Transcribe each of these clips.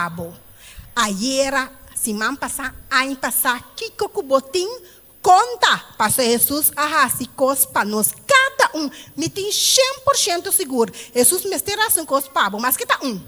pa bo. Ayera, siman pasá, aña pasá, kiko ku bo tin, konta, paso Hesus a hasi kos pa nos kada un. Mi tin 100% sigur, Hesus mester hasi un kos pa bo, maske ta un.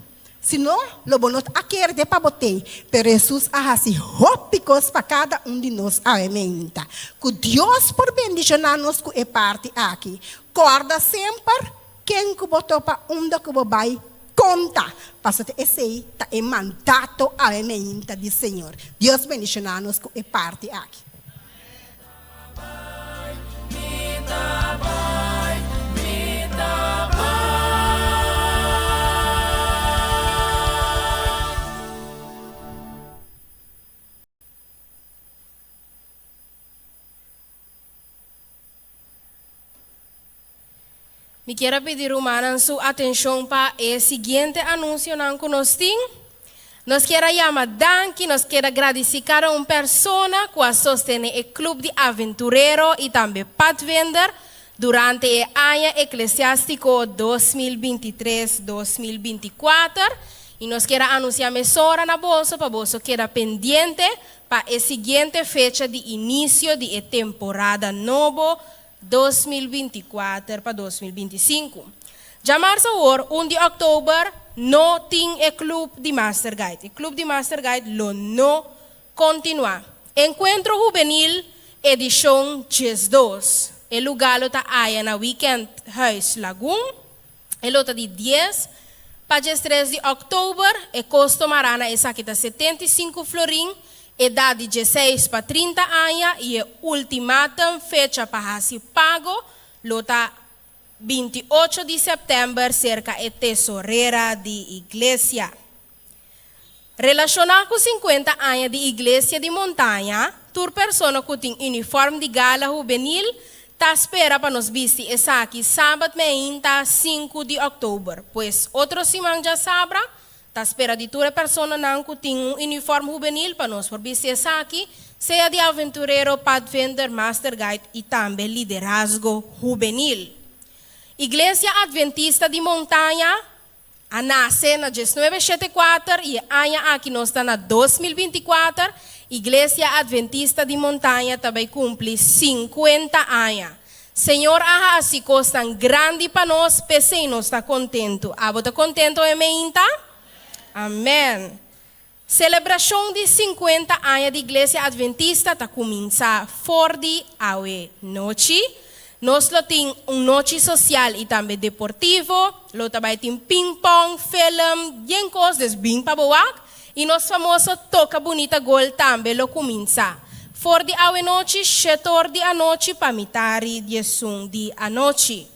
Si no, lo bo no a kere pa bo t'ei. Pero Hesus a hasi hopi kos pa kada un di nos. Amèn. Ku Dios por bendishoná nos ku e parti aki. Kòrda semper, ken ku bo topa unda ku bo bai, konta. Paso esei ta e mandato, amèn, di Señor. Dios bendishoná nos ku e parti aki. Mi ta bai, mi ta bai. Mi ke pidi rumannan su atenshon pa e siguiente anunsionan ku nos tin. Nos ke yama danki, nos ke gradisí kada un persona ku a sostené e klup di aventurero i tambe Padvinder durante e aña eklesiástiko 2023-2024. I nos ke anunsiá mesora na boso, pa boso keda pendiente pa e siguiente fecha di inisio di temporada nobo 2024 pa 2025. Djamars awor, 1 di òktober, no tin e klup di Master Guide. E klup di Master Guide lo no kontinuá. Enkuentro Hubenil, edishon 12. E lugá lo ta aya na Weekend Huis Lagoon. E lo ta di 10 pa 3 di òktober. E kosto mará na esaki ta 75 florin. Edat di 16 pa 30 aña i e ultimatum fecha pa hasi pago lo ta 28 di sèptèmber serka e tesorera di iglesia. Relashoná ku 50 aña di Iglesia di Montaña, tur persona ku tin uniform di gala hubenil ta spera pa nos bisti esaki sabat mainta 5 di òktober. Pues otro siman djasabra, ta spera di tur personanan ku tin un uniform hubenil pa nos por bisti esaki, sea di aventurero, padvinder, master guide i tambe liderazgo hubenil. Iglesia Adventista di Montaña a nase na 1974 i aña aki nos ta na 2024, Iglesia Adventista di Montaña tambe kumpli 50 aña. Señor a hasi kosnan grandi pa nos, p'esei nos ta kontentu. Abo ta kontentu, mainta? Amèn. Selebrashon di 50 aña di Iglesia Adventista ta kuminsá for di awe nochi. Nos lo tin un nochi sosial i tambe deportivo. Lo tambe tin ping-pong, film, yen kos, dus bin pa bo wak. I nos famoso toka bunita gol tambe lo kuminsá. For di awe nochi, 7'or di anochi pa mitari 11 di anochi.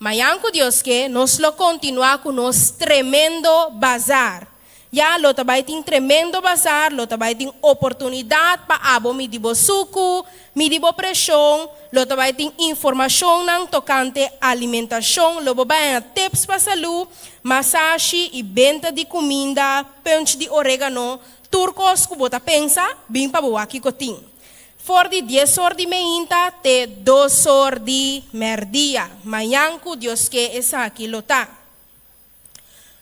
Mañan ku Dios ke, nos lo kontinuá ku nos tremendo bazar. Ya, lo tambe tin tremendo bazar, lo tambe tin oportunidat pa abo midi bo suku, midi bo preshon, lo tambe tin informashon tokante alimentashon, lo bo bai tips pa salú, masashi i benta di kuminda, punch di oregano, tur kos ku bo ta pensa, bin pa bo wak kiko tin. For di 10 or di mainta te 2 or di mèrdia. Mañan ku Dios ke esaki lo ta.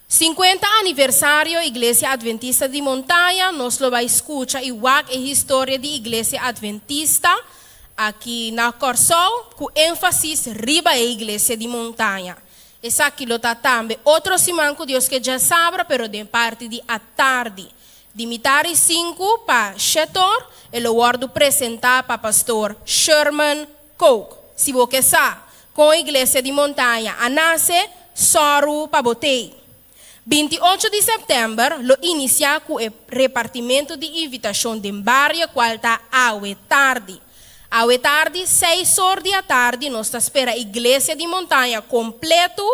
50 aniversario Iglesia Adventista di Montaña, nos lo bai skucha i wak e historia di Iglesia Adventista aki na Kòrsou, ku énfasis riba e Iglesia di Montaña. Esaki lo ta tambe otro siman ku Dios ke djasabra, pero den parti di atardi. Di mitari 5 pa 7'or, e lo wòrdu presentá pa pastor Sherman Kook. Si bo ke sa, kon Iglesia di Montaña a nase, sòru pa bo t'ei. 28 di sèptèmber lo inisiá ku e repartimentu di invitashon den bario kual ta awe tardi. Awe tardi, 6 or di atardi, nos ta spera Iglesia di Montaña kompleto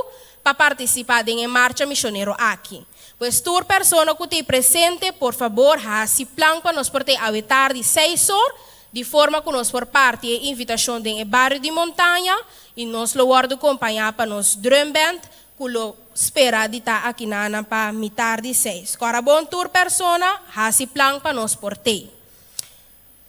pa partisipá den marcha misionero aki. Pues tur persona ku ta presente, por fabor, hasi plan pa nos por ta awe tardi 6 or, di forma ku nos por parti e invitashon den bario di Montaña i nos lo wòrdu kompañá pa nos drum band ku lo spera di ta aki na pa mitar di 6. Kòrda bon tur persona, hasi plan pa nos por t'ei.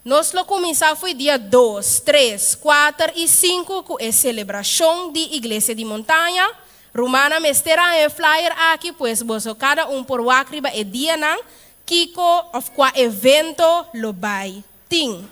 Nos lo kuminsá for di dia 2, 3, 4 i 5 ku e selebrashon di Iglesia di Montaña. Rumannan mester a haña e flyer aki, pues boso kada un por wak riba e dianan kiko òf kua evento lo bai tin.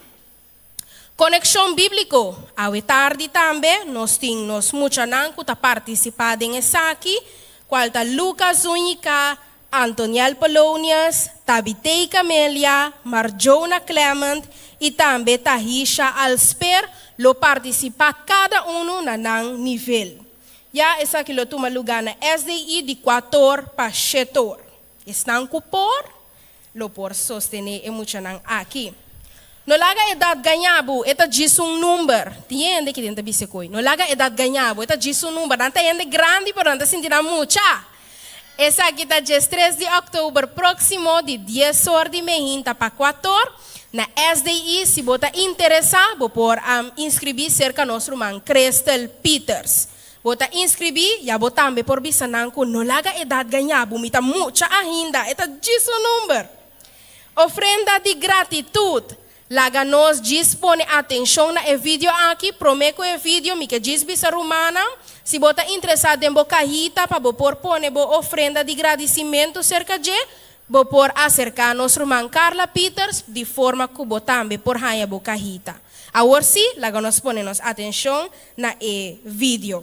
Konekshon Bíbliko, Awe tardi tambe nos tin nos muchanan ku ta partisipá den esaki, kual ta Lucas Zúñiga, Antoniel Polonius, Tabitey Camelia, Marjona Clement i tambe Tahisha Alsper lo partisipá kada unu na nan nivel. Ya esaki lo tuma lugá na SDI di kuator pa shetor. Esnan ku por, lo por sostené e muchanan aki. No laga edat gañá bo, e ta djis un number. Tin hende ki den ta bisa koe, No laga edat gañá bo, e ta djis un number. Nan ta hende grandi pero nan ta sinti nan mucha. Esaki ta djestres di òktober próksimo di dies or di mehinta pa kuator na SDI. Si bo ta interesá bo por inskribí serka nos ruman Christel Pieters. Bo ta inskribí, ya bo tambe por bisa nan ku no laga edat gañá bo, mi ta mucha ainda, e ta djis un number. Ofrenda di gratitut. Laga nos djis pone atenshon na e video aki. Promé ku e video, mi ke djis bisa rumannan, si bo ta interesá den bo kahita pa bo por pone bo ofrenda di gradisimentu serka dje, bo por aserká nos ruman Carla Pieters di forma ku bo tambe por haña bo kahita. Awor sí, laga nos pone nos atenshon na e video.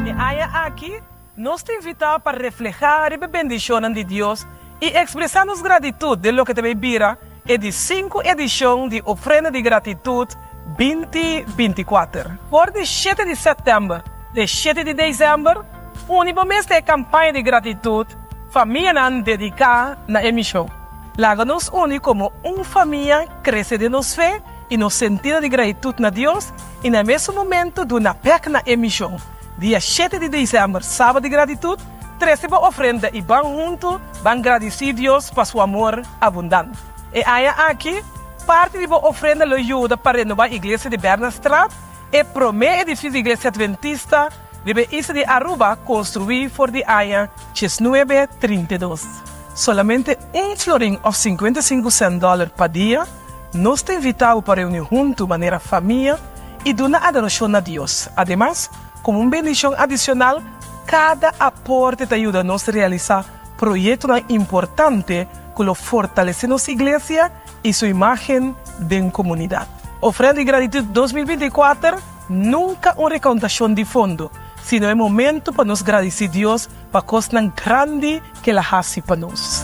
E aña aki, nos ta invitá pa reflehá riba e bendishonnan di Dios i ekspresá nos gratitut den loke ta bay bira e di sinku edishon di Ofrenda di Gratitut binti 24. For di shete di sèptèmber te shete di desèmber, uni bo mes na e kampaña di gratitut Famianan Dediká na e Mishon. Laga nos uni komo un famia, krese den nos fe i nos sentido di gratitut na Dios i na e mesun momentu duna bèk na e mishon. Dia shete di desèmber, Sabat di Gratitut, trese bo ofrenda i ban huntu ban gradisí Dios pa su amor abundant. E aña aki, parti di bo ofrenda lo yuda pa renobá Iglesia di Bernardstraat, e promé edifisio di Iglesia Adventista riba e isla di Aruba konstruí for di aña diesnuebe 32. Solamente un florin òf 55 sènt dòler pa dia, nos ta invitá bo pa reuní huntu manera famia i duna adorashon na Dios. Ademas, komo un bendishon adishonal, kada aporte ta yuda nos realisá proyektonan importante ku lo fortalesé nos iglesia i su imágen den komunidat. Ofrenda di Gratitut 2024 nunka un rekontashon di fondo, sino e momento pa nos gradisí Dios pa kosnan grandi ku el a hasi pa nos.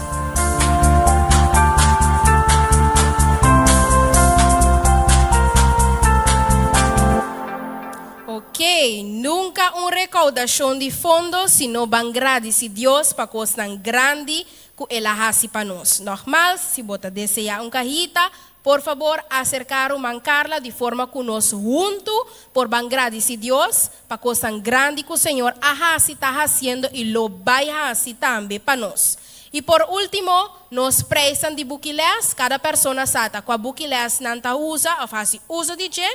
Ok, nunka un rekoudashon di fondo, sino ban gradisí Dios pa kosnan grandi ku el a hasi pa nos. Nogmals, si bo ta deseá un kahita, por fabor aserká ruman Carla di forma ku nos huntu por ban gradisí Dios pa kosnan grandi ku Señor a hasi, ta hasiendo i lo bai hasi tambe pa nos. I por último, nos preisnan di buki lès, kada persona sa ta kua buki lès nan ta usa òf hasi uso di dje,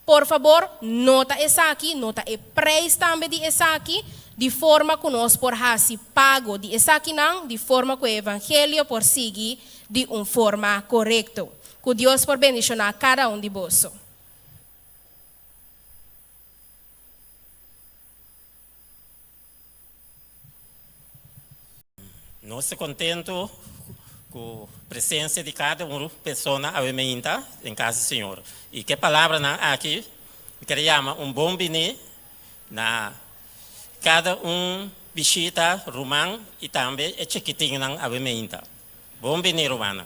Por fabor, nota esaki, nota e prijs tambe di esaki, di forma ku nos por hasi pago di esakinan, di forma ku e evangelio por sigui di un forma korekto. Ku Dios por bendishoná kada un di boso. Nos ta contento cu presencia di cada un persona awe meinta den casa di Señor. Y cu e palabranan aki mi ker yama un bon bini na cada un bishita, ruman y tambe e chikitinnan awe meinta. Bon bini rumannan.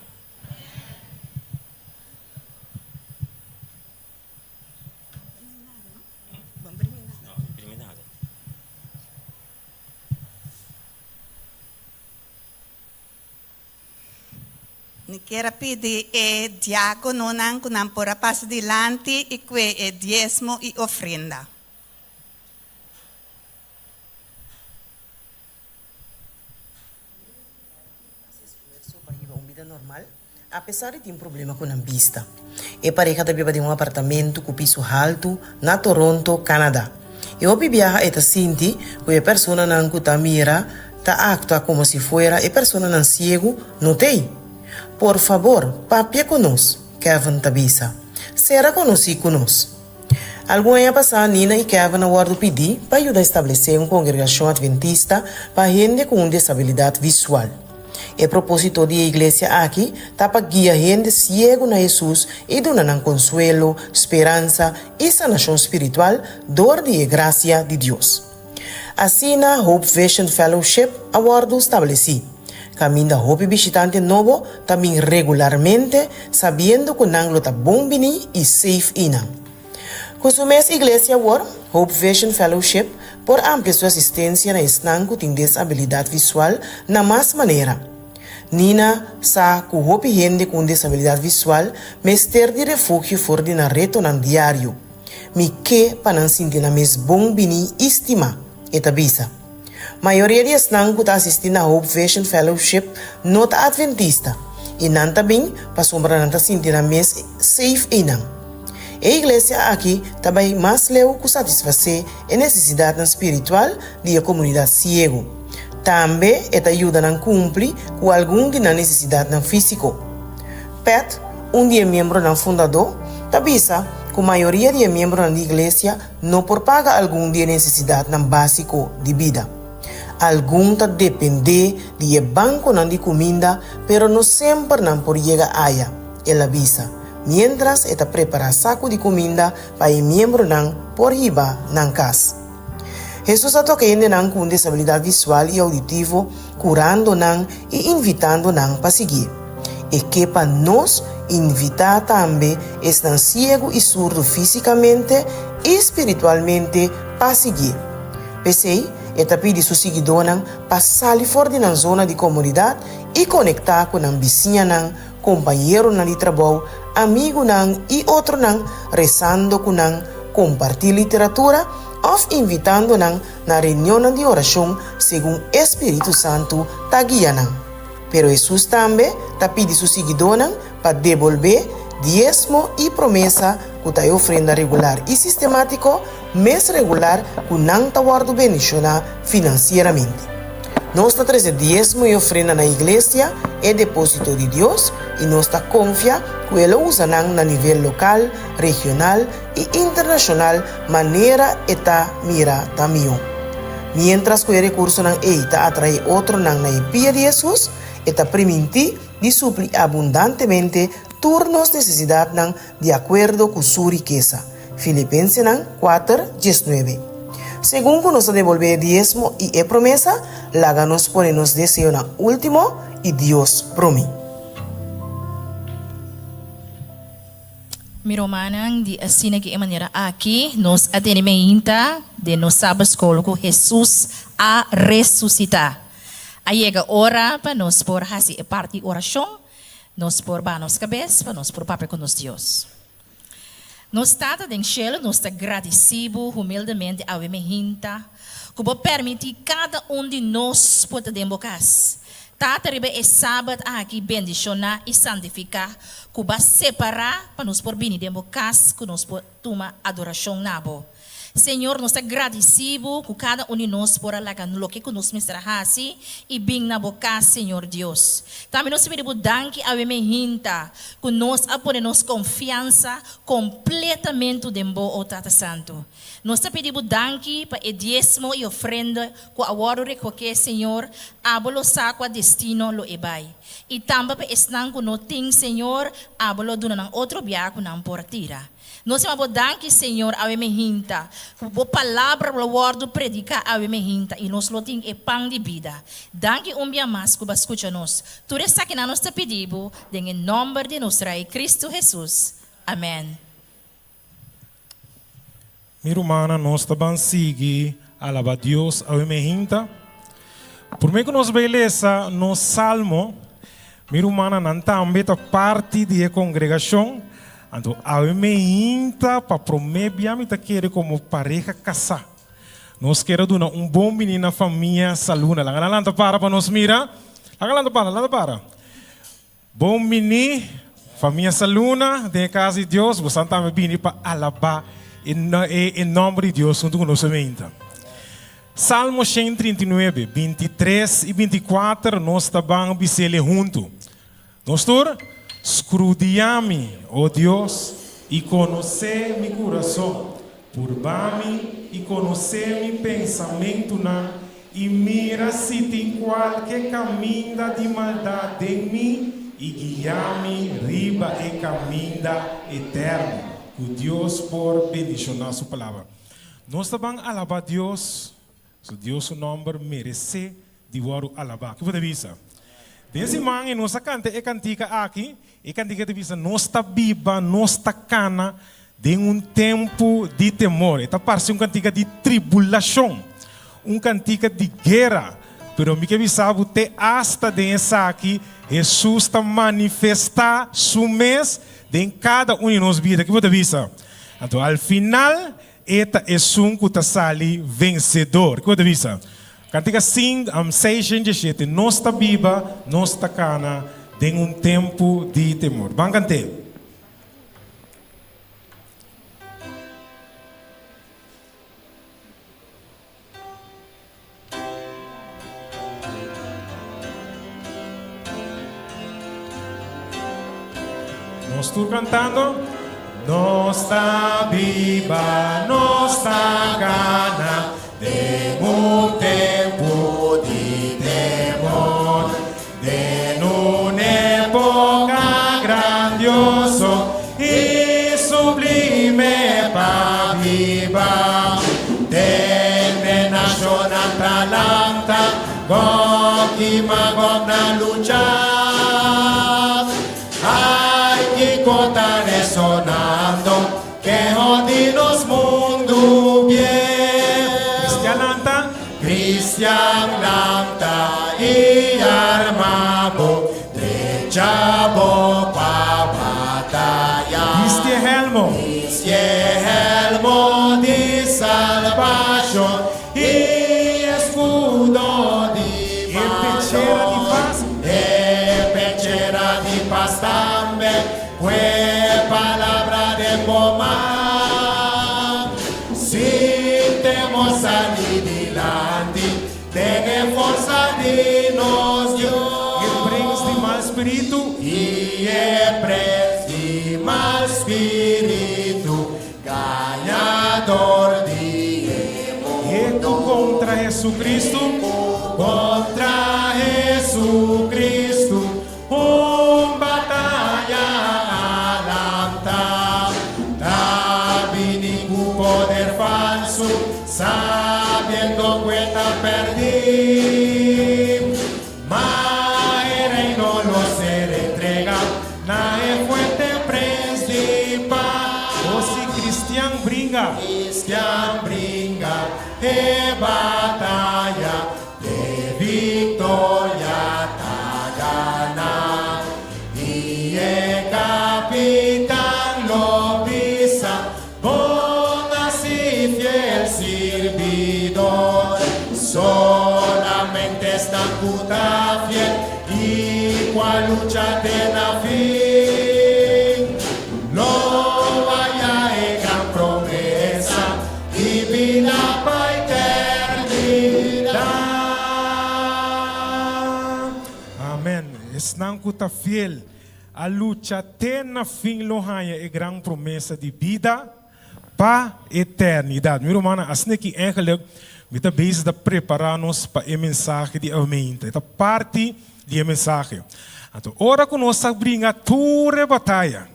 Mi kier a pidi e diakononan ku nan por a pasa dilanti i kue e diesmo i ofrenda. Hasi esfuerso pa hiba un bida normal apesar di tin problema ku nan bista. E pareha ta biba den un apartamentu ku piso haltu na Toronto, Canada. E hopi biaha e ta sinti ku e personanan ku ta mira ta aktua komo si fuera e personanan siegu no t'ei. Por fabor, papia ku nos, Kevin ta bisa. Sera konosí ku nos. Algun aña pasá Nina i Kevin a wòrdu pidí pa yuda establesé un kongregashon adventista pa hende ku un desabilidat visual. E propósito di e iglesia aki ta pa guia hende siegu na Hesus i duna nan konsuelo, speransa i sanashon spiritual dor di e grasia di Dios. Asina Hope Vision Fellowship a wòrdu stablesí, kaminda hopi bishitante nobo ta bin regularmente sabiendo ku nan lo ta bon biní i safe einan. Ku su mes iglesia awor, Hope Vision Fellowship por amplia su asistensia na esnan ku tin desabilidat visual na mas manera. Nina sa ku hopi hende ku un desabilidat visual mester di refugio for di nan retonan diario. Mi ke pa nan sinti nan mes bon bini i stimá, e ta bisa. Mayoria di esnan ku ta asistí na Hope Vision Fellowship no ta adventista i nan ta bin pasobra nan ta sinti nan mes safe einan. E iglesia aki ta bai mas leu ku satisfasé e nesesidatnan spiritual di e komunidat siegu. Tambe e ta yuda nan kumpli ku algun di nan nesesidatnan físiko. Pat, un di e miembronan fundadó, ta bisa ku mayoria di e miembronan di iglesia no por paga algun di e nesesidatnan básiko di bida. Algun ta dependé di e bankonan di kuminda, pero no semper nan por yega aya, el a bisa, miéntras e ta prepará saku di kuminda pa e miembronan por hiba nan kas. Hesus a toka hendenan ku un desabilidat visual i ouditivo, kurando nan i invitando nan pa siguié. E ke pa nos invitá tambe esnan siegu i surdu físikamente i spiritualmente pa siguié. P'esei, e ta pidi su siguidónan pa sali for di nan zona di komodidat i konektá ku nan bisiñanan, kompañeronan di trabou, amigunan i otronan, resando ku nan, kompartí literatura òf invitando nan na reunionnan di orashon segun e spiritu santu ta guia nan. Pero Hesus tambe ta pidi su siguidónan pa debolbé diesmo i promesa ku ta e ofrenda regular i sistemátiko mes regular ku nan ta wòrdu bendishoná finansieramente. Nos ta trese diesmo i ofrenda na iglesia, e depósito di Dios, i nos ta konfia ku e lo usa nan na nivel lokal, regional i internashonal manera e ta mira ta mihó. Miéntras ku e rekursonan ei ta atraé otronan na e pia di Hesus, e ta primintí di supli abundantemente tur nos nesesidatnan di akuerdo ku su rikesa. Filipensenan kuater, diesnuebe. Segun ku nos ta debolbé e diesmo i e promesa, laga nos pone nos deseonan último i Dios promé. Mi rumannan, di asina ki e manera aki nos a tene meinta den nos Sabbatschool ku Hesus a resusitá. A yega ora pa nos por hasi e parti orashon, nos por baha nos kabes pa nos por papia ku nos Dios. Nos Tata den shelu, nos ta gradisí Bo humildemente awe mehinta ku Bo permití kada un di nos por ta den Bo kas. Tata, riba e Sabat aki bendishoná i santifiká ku Bo a separá pa nos por bini den Bo kas ku nos por tuma adorashon na Bo. Señor, nos ta gradisí Bo ku kada un di nos por a laga loke ku nos mester a hasi i bin na Bo kas, Señor Dios. Tambe nos ta pidi Bo danki awe mehinta ku nos a pone nos konfiansa kompletamentu den Bo, o Tata Santu. Nos ta pidi Bo danki pa e diesmo i ofrenda ku a wòrdu rekoké, Señor, Abo lo sa kua destino lo e bai. I tambe pa esnan ku no tin, Señor, Abo lo duna nan otro bia ku nan por tira. Nos yama bo danki Señor awe me hinta ku bo palabra lo wordu prediká awe me hinta i nos lo tin e pan di bida. Danki un bia mas ku bo a skucha nos. Tur esakinan nos ta pidi bo den e nomber di nos Rei Kristu Hesus. Amen. Mi rumannan nos ta ban sigui alaba Dios awe me hinta. Prome ku nos bai lesa nos salmo, mi rumannan nan tambe ta parti di e kongregashon. Anto awe me hinta pa prome bia mi ta kere komo pareha kasá. Nos kere duna un bon bini na famia Saluna. Laga nan lanta para pa nos mira. Laga lanta para, lanta para. Bon bini famia Saluna den e kas di Dios. Bosan tambe bini pa alabá e nòmber di Dios huntu ku nos awe mainta. Salmo 139, 23 i 24 nos ta ban bis'el huntu. Nos tur, Skrudiá mi, o Dios, i konosé mi kurason. Purba mi i konosé mi pensamentunan i mira si tin kualke kaminda di maldat den mi i guia mi riba e kaminda eterno. Ku Dios por bendishoná su palabra. Nos ta ban alabá Dios, so Dios su nòmber meresé di wòrdu alabá. Ki bo ta bisa? Den siman e nos a kanta e kantika aki, e kantika ta bisa nos ta biba, nos ta kana den un tempu di temor. E ta parse un kantika di tribulashon, un kantika di guera. Pero mi ke bisa bo te asta den esaki Hesus ta manifestá su mes den kada un di nos bida. Ki bo ta bisa? Anto al final e ta esun ku ta sali vensedor. Ki bo ta bisa? Kantika sing am 607 Nos ta biba, nos ta kana den un tempu di temor. Ban kant'é. Nos tur kantando. Nos ta biba, nos ta gana den un tempu di temor, den un epoca grandioso i sublime pa biba. Tende nashonnan ta lanta, Gog i Magog na lucha. Ai, kiko ta resonando, keho di nos mundu bieu. Cristian lanta, Cristian lanta i arma bo, drecha bo pa bataya. Bisti e helmo. Bisti e helmo di salbashon i eskudo di valor. E pechera di pas. E pechera di pas tambe, ku e palabra den bo man. Sin temor sali dilanti, den e forsa di nos Dios. E prens di mal spiritu. I e prens di mal spiritu, gañador di e mundu. E ku kontra Jesucristo. E ku kontra Jesucristo. Un bataya a lanta, ta bini ku poder falsu, sabiendo ku e ta pèrdí. Ma e reino lo ser entregá na e fuerte Prens di Pas. O si cristian bringa. Cristian bringa e bataya. Te victoria ta gana y e capitan lo bisa, Bon haci fiel sirbidor. Solamente esnan cu ta fiel y cu a lucha te na fin lo haya e gran promesa. Di bida pa eternidat. Amen. Esnan ku ta fiel a lucha te na fin lo haña e gran promesa di bida pa eternidat. Mi rumannan, asina ki eigenlijk mi ta bezig ta prepará nos pa e mensahe di aumento. E ta parti di e mensahe. Anto ora ku nos ta bringa tur e bataya,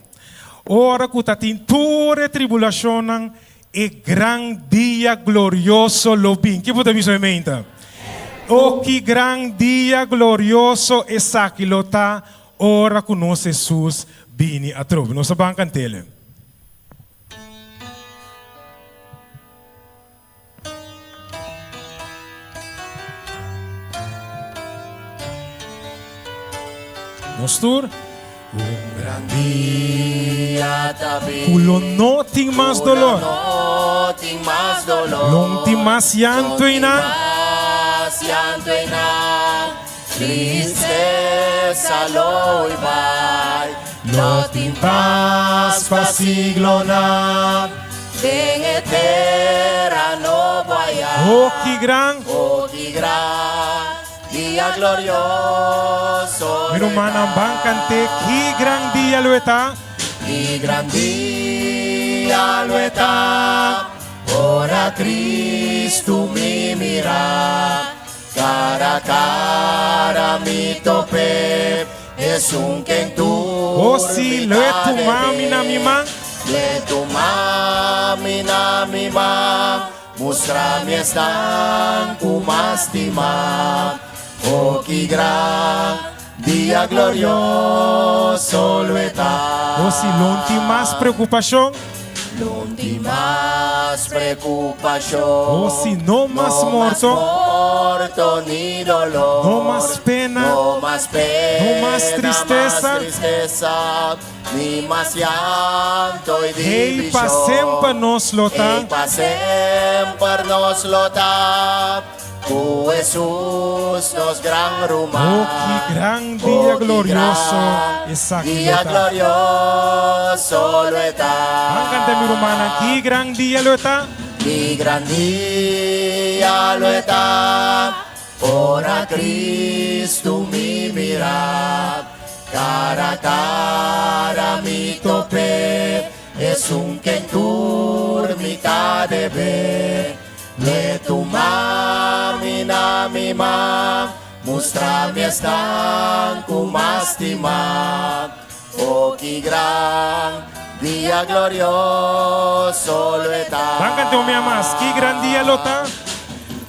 ora ku ta tin tur e tribulashonnan, E gran dia glorioso lo bin. Ki bo ta bisa mi meinta? O ki gran dia glorioso esaki lo ta ora ku nos Hesus bini atrobe. Nos ta ban kant'el. Nos tur. Un gran dia ta bin. Ku lo no tin mas dolor. Ku lo no tin mas dolor. Lo no tin mas yantu einan. Lo no tin mas yantu einan. Tristesa lo i bai. Lo tin pas pa siglonan. Den e tera nobo ayá. Oh, ki gran. Oh, ki gran dia glorioso Mi rumannan ban kant'é, Ki gran dia lo e ta. Ki gran dia lo e ta. Ora Cristo mi mira, cara a cara mi tope, esun ken tur Oh si, mi lo e ta tuma mi na mi debe. man. Lo e tuma mi na mi man, mustra mi esnan ku mas stima. Oh ki gran dia glorioso lo e ta. Oh si, lo no tin mas preokupashon. Lo no tin mas preokupashon. Oh si, no mas No mas morto. morto ni dolor. No mas pena. No mas pena. No mas tristesa. Mas tristesa, ni mas llanto i Hey, pa divishon. semper nos lo ta. Hey, pa semper nos lo ta. Ku Hesus nos gran ruman. Oh, ki gran dia Oh, ki glorioso gran esaki lo dia ta. glorioso lo e ta. Ban kanta mi rumannan, ki gran dia lo e ta. Ki gran dia lo e ta. Ora Cristo mi mira, cara a cara mi tope, esun ken tur mi ta debe. Lo e tuma mi na mi man, mustra mi esnan ku mas stima. Oh, ki gran dia glorioso lo e ta. Ban kanta un bia mas, ki gran dia lo ta.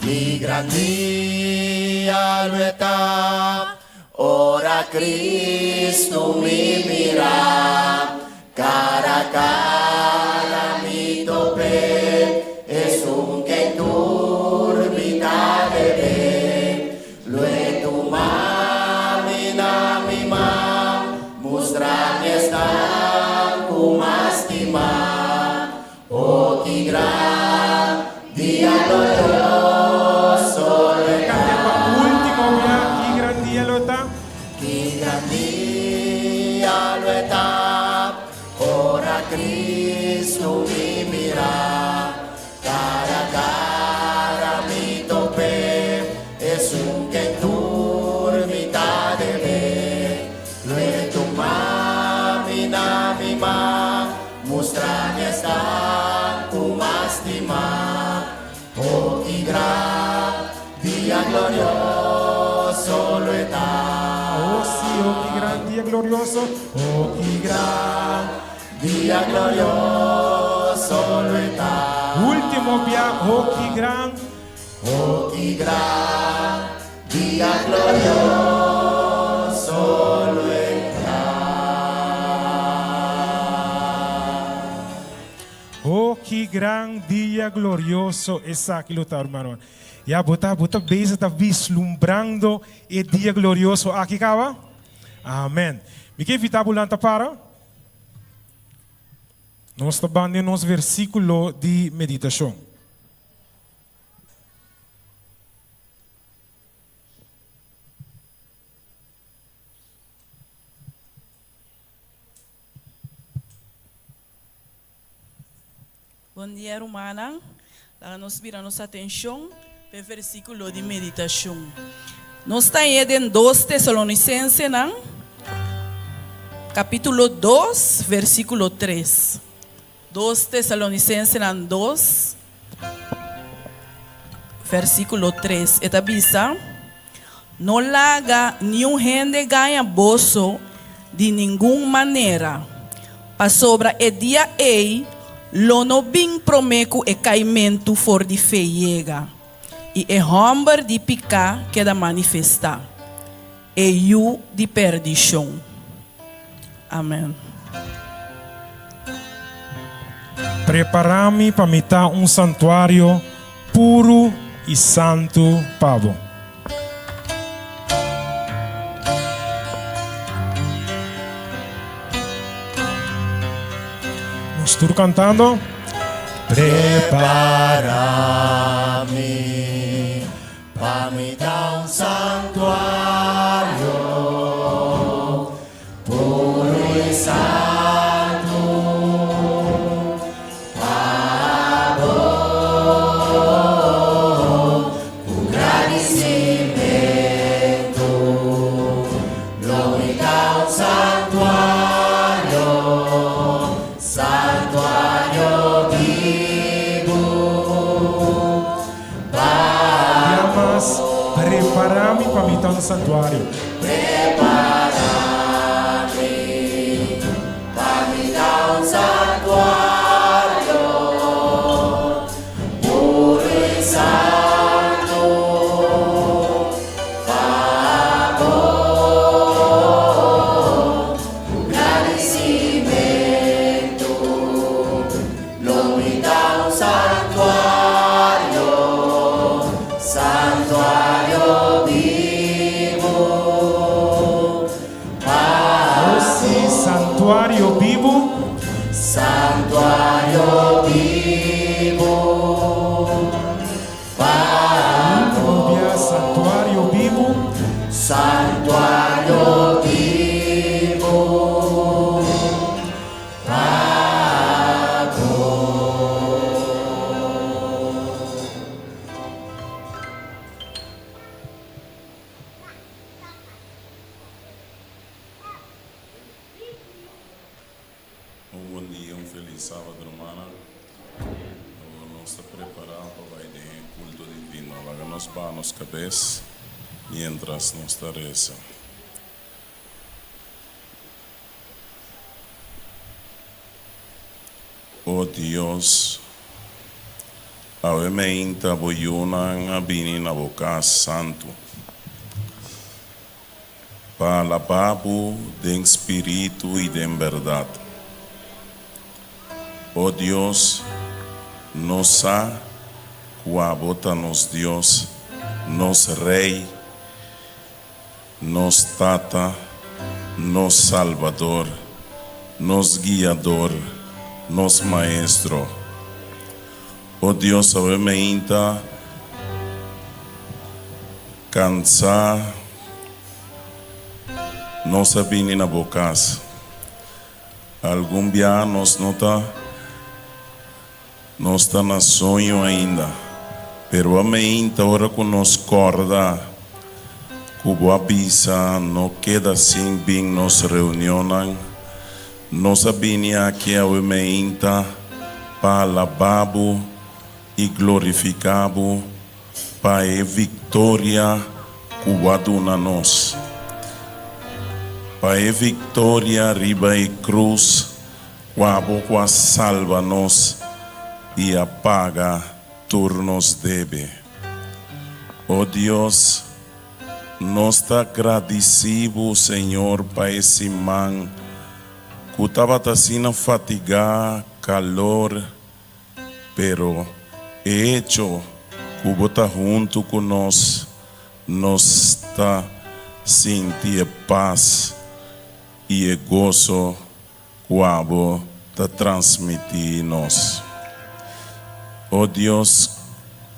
Ki gran dia lo e ta, ora Cristo mi mira, cara a cara mi tope, esun ken tur mi ta debe. Lo e tuma mi na mi man, mustra mi esnan ku mas stima. Oh, ki gran dia glorioso lo e ta. Canta pa ultimo bia, ki gran dia lo ta. Ki gran dia lo e ta, ora Cristo mi mira, cara a cara mi tope, esun ken tur mi ta debe. Lo e tuma mi na mi man, mustra mi esnan ku mas stima. Oh, ki gran dia glorioso lo e ta. Oh si, oh ki gran dia glorioso, oh ki gran dia glorioso lo e ta. Ultimo bia, oh ki gran, oh ki gran dia glorioso lo e ta. Oh ki gran dia glorioso esaki lo ta, rumannan. Ya bo ta bo ta bezig ta vislumbrando e dia glorioso aki kaba? Amen. Mi ke invita bo lanta para. Nos ta ban den nos versíkulo di meditashon. Bon dia rumannan, laga nos bira nos atencion p'e versiculo di meditacion. Nos ta hañ'é den Dos Tesalonicensenan, capitulo dos, versiculo tres. Dos Tesalonicensenan dos, versiculo tres, e ta bisa, No laga niun hende gaña boso di ningun manera, pasobra e dia ei lo no bin promé ku e kaimentu for di fe yega i e hòmber di piká keda manifestá, e yu di perdishon. Amèn. Prepará mi pa mi ta un santuario puru i santu pa bo. Nos tur cantando. Prepara mi pa mi ta un santuario puru i santu pa bo ku gradisimentu lo mi ta un santuario, santuario bibu. ta un santuario. Prepara mi pa mi ta un santuario puro i santu pa bo. Ku gradisimentu lo mi ta un santuario, santuario bibu pa Oh sí, santuario bibu. Santuario bibu pa Último bia, santuario bibu. Santuario bibu pa bo. Un bon dia, un felis sábado rumannan. Awor nos ta prepará pa bai den e kulto divino. Laga nos baha nos kabes miéntras nos ta resa. O Dios, awe meinta bo yunan a bini na bo kas santu pa alabá bo den spiritu i den bèrdat. O Dios, nos sa ku abo ta nos Dios, nos Rei, nos Tata, nos Salbador, nos Guiador, nos Maestro. O Dios, awe meinta cansá nos a bini na bo cas. Algun bia nos no ta Nos ta na soño ainda, pero a meinta ora ku nos kòrda ku bo a bisa no keda sin bin nos reunionnan. Nos a bini aki awe meinta pa alabá bo i glorifiká bo pa e viktoria ku bo a duna nos, pa e viktoria riba e krus Kua bo ku a salba nos i a paga tur nos debe. O Dios, nos ta gradisí bo, Señor, pa e siman ku tabata asina fatigá, kalor, pero e echo ku bo ta huntu ku nos, nos ta sinti e pas i e goso ku abo ta transmití nos. O Dios,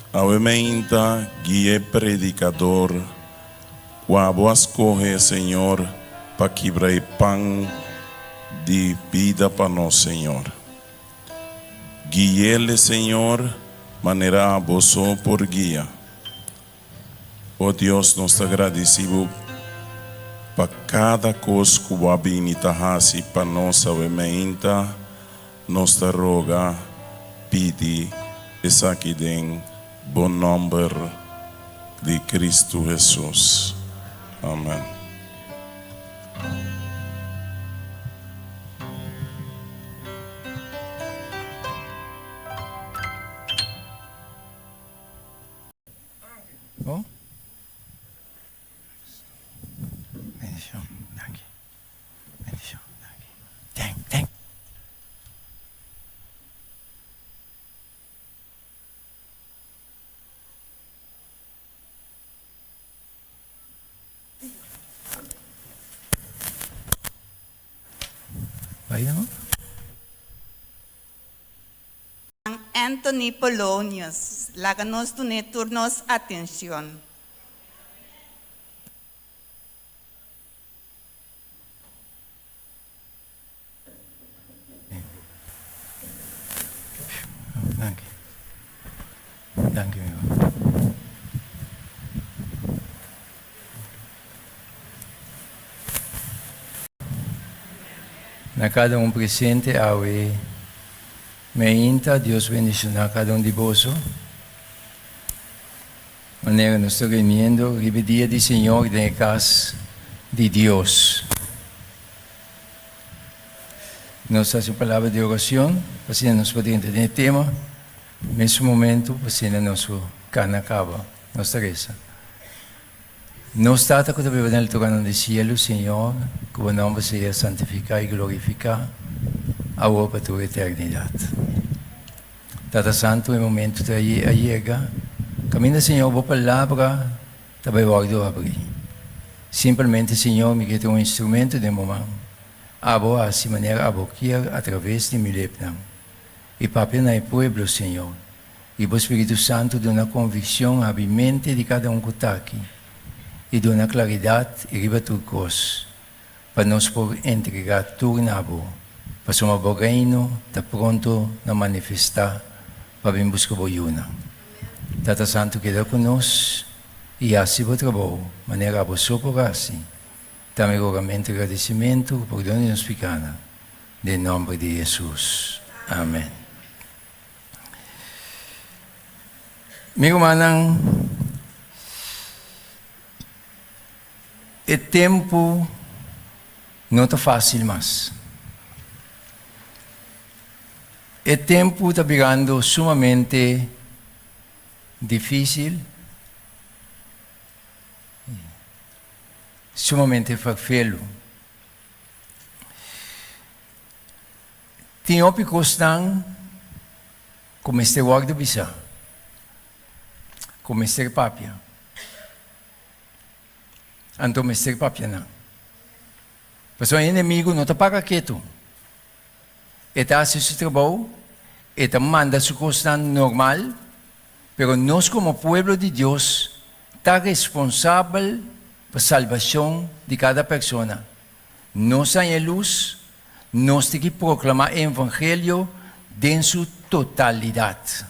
awe meinta guia e predikador ku abo a skohe, Señor, pa kibra e pan di bida pa nos, Señor. Gui'el, Señor, manera abo so por guia. O Dios, nos ta gradisí Bo pa kada kos ku Bo a bini ta hasi pa nos awe meinta. Nos ta roga, pidi esaki den Bo nòmber di Kristu Hesus. Amen. Bon. Bendicion. Danki. Bendicion. Danki. Thank, thank. Bai dan. Anthony Polonius, Laga nos dun'é tur nos atencion. Danki. Danki amigo. Na kada un presente awe meinta, Dios bendiciona kada un di boso. Manera nos ta reuniendo riba e dia di Señor den e cas di Dios. Nos ta haci un palabra di oracion pa asina nos por drenta den e tema mesun momento pa asina nos por cana caba. Nos ta reza. Nos Tata cu ta biba den alturanan di cielo, Señor, cu bo nomber sea santifica y glorifica awor pa tur eternidad. Tata Santu, e momento ta a yega kaminda Señor bo palabra ta bai wòrdu abrí. Simpelmente Señor mi ke ta un instrumento den bo man. Abo hasi manera abo kier atraves di mi lepnan. I papia na e pueblo, Señor. I bo Spiritu Santu duna konvikshon habri mente di kada un ku ta aki i duna klaridat i riba tur kos. Pa nos por entregá tur na bo, pasobra bo Reino ta pronto na manifestá pa bin buska bo yunan. Tata Santu keda ku nos i hasi bo trabou manera abo so por hasi. Ta mi rogamento i gradisimentu ku pordon di nos pikanan, den nòmber di Hesus. Amen. Mi rumannan. E tempu no ta fásil mas. E tempu ta birando sumamente difísil, sumamente ferfelu. Tin hopi kosnan ku mester wòrdu bisá, ku mester papia. Anto mester papia nan. Pasobra e enemigu no ta para ketu. E ta hasi su trabou, e ta manda su kosnan normal, pero nos komo pueblo di Dios ta responsabel pa salbashon di kada persona. Nos haña e lus, nos tin ki proklamá e evangelio den su totalidat.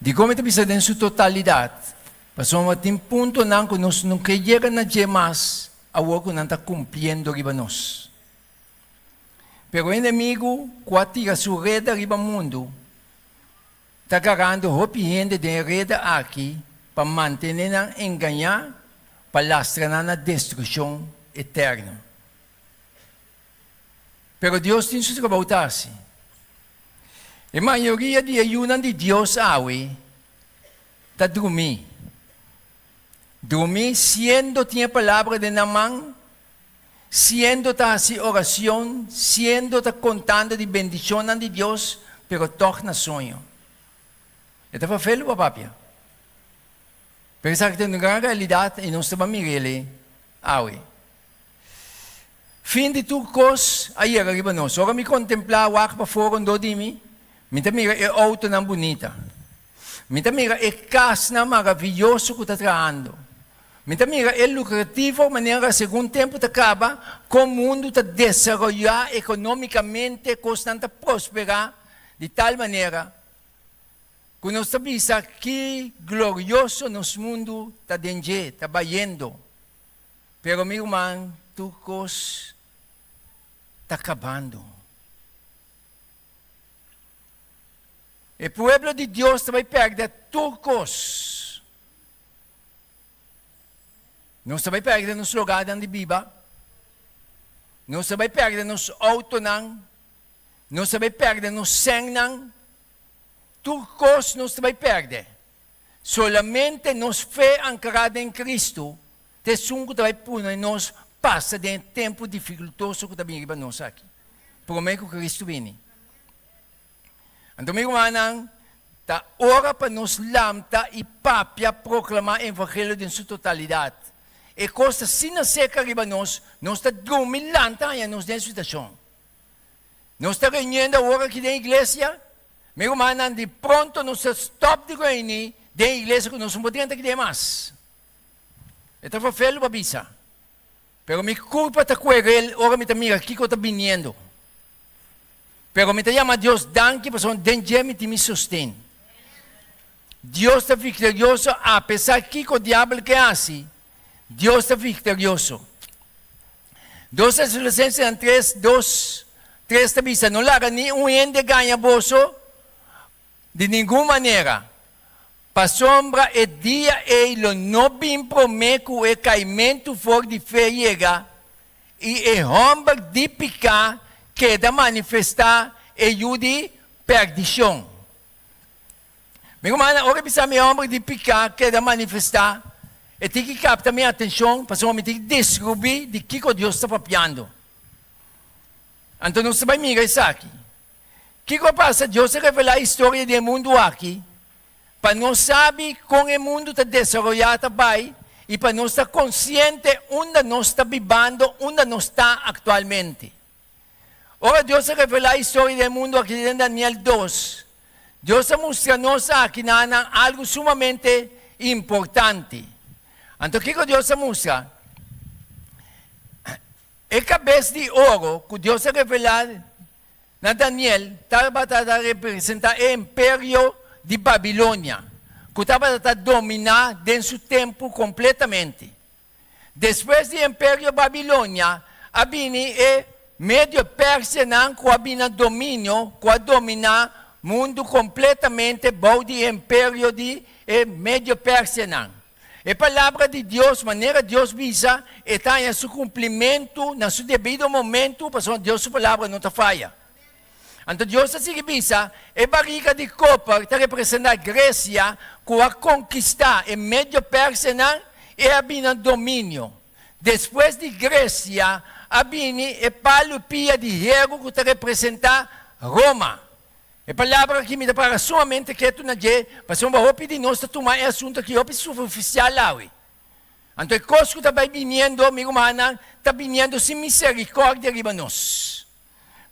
Dikon mi ta bisa den su totalidat? Pasobra tin puntonan ku nos no ke yega na dje mas awor ku nan ta kumpliendo riba nos. Pero e enemigu ku a tira su reda riba mundu ta garando hopi hende den e reda aki pa mantene nan engañá pa lastra nan na destrukshon eterno. Pero Dios tin su trabou ta hasi. E mayoria di e yunan di Dios awe ta drumí. Drumí siendo tin e palabra den nan man, siendo ta hasi oracion, siendo ta contando di bendicionnan di Dios, pero tog na soño. E ta vervelu pa papia. Pero esaki ta un gran realidad y nos ta ban mir'el awe. Fin di tur kos a yega riba nos. Ora mi kontemplá wak pafó rondó di mi, mi ta mira e outonan bunita. Mi ta mira e kasnan maravioso ku ta trahando. Mi ta mira e lukrativo manera segun tempu ta kaba, kon mundu ta desaroyá ekonómikamente, kosnan ta prosperá di tal manera ku nos ta bisa ki glorioso nos mundu ta den dje, ta bayendo. Pero mi ruman, tur kos ta kabando. E pueblo di Dios ta bai pèrdè tur kos. Nos ta bai pèrdè nos logarnan di biba, nos ta bai pèrdè nos outonan, nos ta bai pèrdè nos sènnan, tur kos nos ta bai pèrdè. Solamente nos fe ankrá den Kristu ta esun ku ta bai pone nos pasa den e tempu difikultoso ku ta bini riba nos aki, promé ku Kristu bini. Anto mi rumannan, ta ora pa nos lamta i papia proklamá e evangelio den su totalidat. E kos ta asina serka riba nos, nos ta drumi lanta haña nos den e situashon. Nos ta reuniendo awor aki den iglesia, Mi rumannan, di pronto nos ta stop di reuní den iglesia ku nos no por drenta kidé mas. E ta vervelu pa bisa, pero mi kurpa ta kuerel ora mi ta mira kiko ta biniendo. Pero mi ta yama Dios danki pasobra den dje mi tin mi sosten. Dios ta viktorioso apesar kiko diabel ke hasi, Dios ta viktorioso. Dos Tesalonicensenan tres, dos, tres ta bisa, No laga ni un hende gaña boso. Di ningun manera, pasobra e dia ei lo no bin promé ku e kaimentu for di fe yega i e hòmber di piká keda manifestá, e yu di pèrdishon. Mi rumannan, ora bisa mi e hòmber di piká keda manifestá, e tin ki kapta mi atenshon pasobra mi tin ki deskrubí di kiko Dios ta papiando. Anto nos ta bai mira esaki. Kiko a pasa? Dios a revelá e historia di e mundu aki pa nos sabi kon e mundu ta desaroyá ta bai i pa nos ta konsiente unda nos ta bibando, unda nos ta aktualmente. Ora Dios a revelá e historia di e mundu aki den Daniel dos, Dios a mustra nos aki nanan algu sumamente importante. Anto kiko Dios a mustra? E kabes di oro ku Dios a revelá na Daniel tabata ta representá e Imperio di Babilonia, ku tabata ta dominá den su tempu kompletamente. Despues di Imperio Babilonia a bini e Medio-Persianan ku a bini na dominio, ku a dominá mundu kompletamente bou di e imperio di e Medio-Persianan. E palabra di Dios, manera Dios bisa, e ta haña su kumplimentu na su debido momentu, pasobra Dios su palabra no ta faya. Anto Dios ta sigui bisa, E barika di koper ta representá Gresia ku a konkistá e medio-persianan i a bini na dominio. Despues di Gresia a bini e palu pia di heru ku ta representá Roma. E palabra aki mi ta para sumamente ketu na dje, pasobra hopi di nos ta tuma e asuntu aki hopi superfisial awe. Anto e kos ku ta bai biniendo, mi rumannan, ta biniendo sin miserikòrdia riba nos.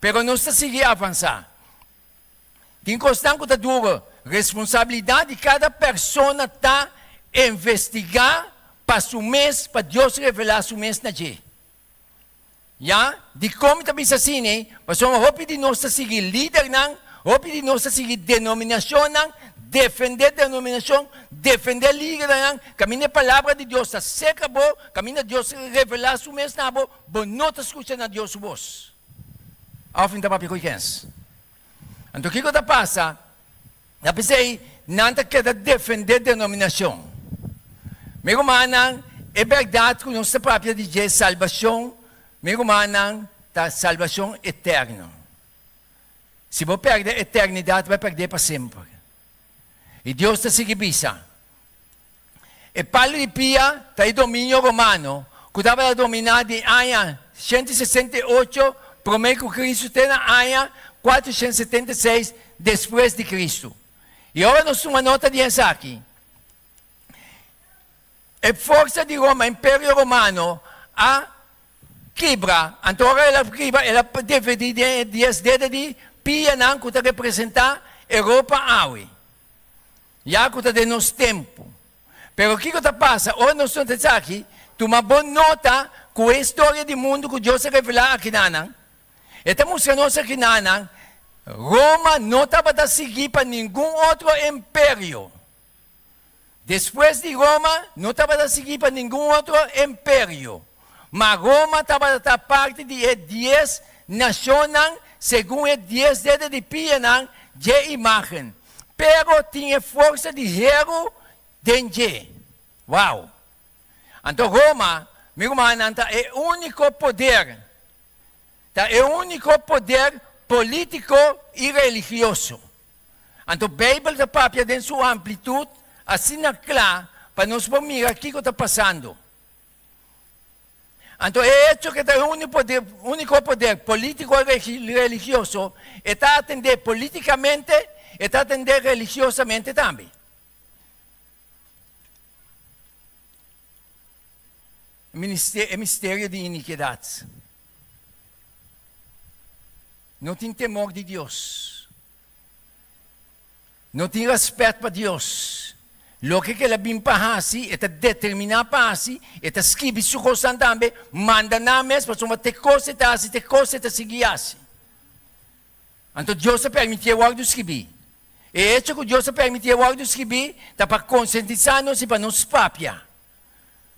Pero nos ta sigui avansá. Tin kosnan ku ta duro. Responsabilidat di kada persona ta investigá pa su mes pa Dios revelá su mes na dje. Ya, dikon mi ta bisa asina? Pasobra hopi di nos ta sigui lidernan, hopi di nos ta sigui denominashonnan, defendé denominashon, defendé lidernan, kaminda e palabra di Dios ta seka bo, kaminda Dios revelá su mes na bo, bo no ta skucha na Dios su bos. Òf mi ta papia ku kens? Anto kiko ta pasa? Na p'esei nan ta keda defendé denominashon. Mi rumannan, e bèrdat ku nos ta papia di dje, salbashon, mi rumannan, ta salbashon eterno. Si bo pèrdè eternidat, bo a pèrdè pa semper. I Dios ta sigui bisa, E palu di pia ta e dominio romano ku tabata dominá di aña 168 promé ku Kristu te na aña 476 despues di Kristu. I ora nos tuma nota di esaki, e forsa di Roma, Imperio Romano, a kibra. Anto ora el a kibra, el a dividí den e dies dede di pianan ku ta representá Europa awe. Ya ku ta den nos tempu. Pero kiko ta pasa ora nos nota esaki? Tuma bon nota ku e historia di mundu ku Dios a revelá akinanan, e ta mustra nos akinanan, Roma no tabata sigui pa ningun otro imperio. Despues di Roma no tabata sigui pa ningun otro imperio. Ma Roma tabata ta parti di e dies nashonnan segun e dies dede di pianan dje imágen. Pero tin e forsa di heru den dje. Wow! Anto Roma, mi rumannan, ta e úniko poder, ta e úniko poder polítiko i religioso. Anto Beibel ta papia den su amplitut asina kla pa nos por mira kiko ta pasando. Anto e echo ke ta e úniko poder polítiko i religioso, e ta atendé polítikamente, e ta atendé religiosamente tambe. E misterio di inikidat. No tin temor di Dios. No tin rèspèt pa Dios. Loke ku el a bin pa hasi, e ta determiná pa hasi, e ta skibi su kosnan tambe, manda nan mes, pasobra te kos e ta hasi, te kos e ta sigui hasi. Anto Dios a permitié wòrdu skibí. E echo ku Dios a permitié wòrdu skibí ta pa konsientisá nos i pa nos papia.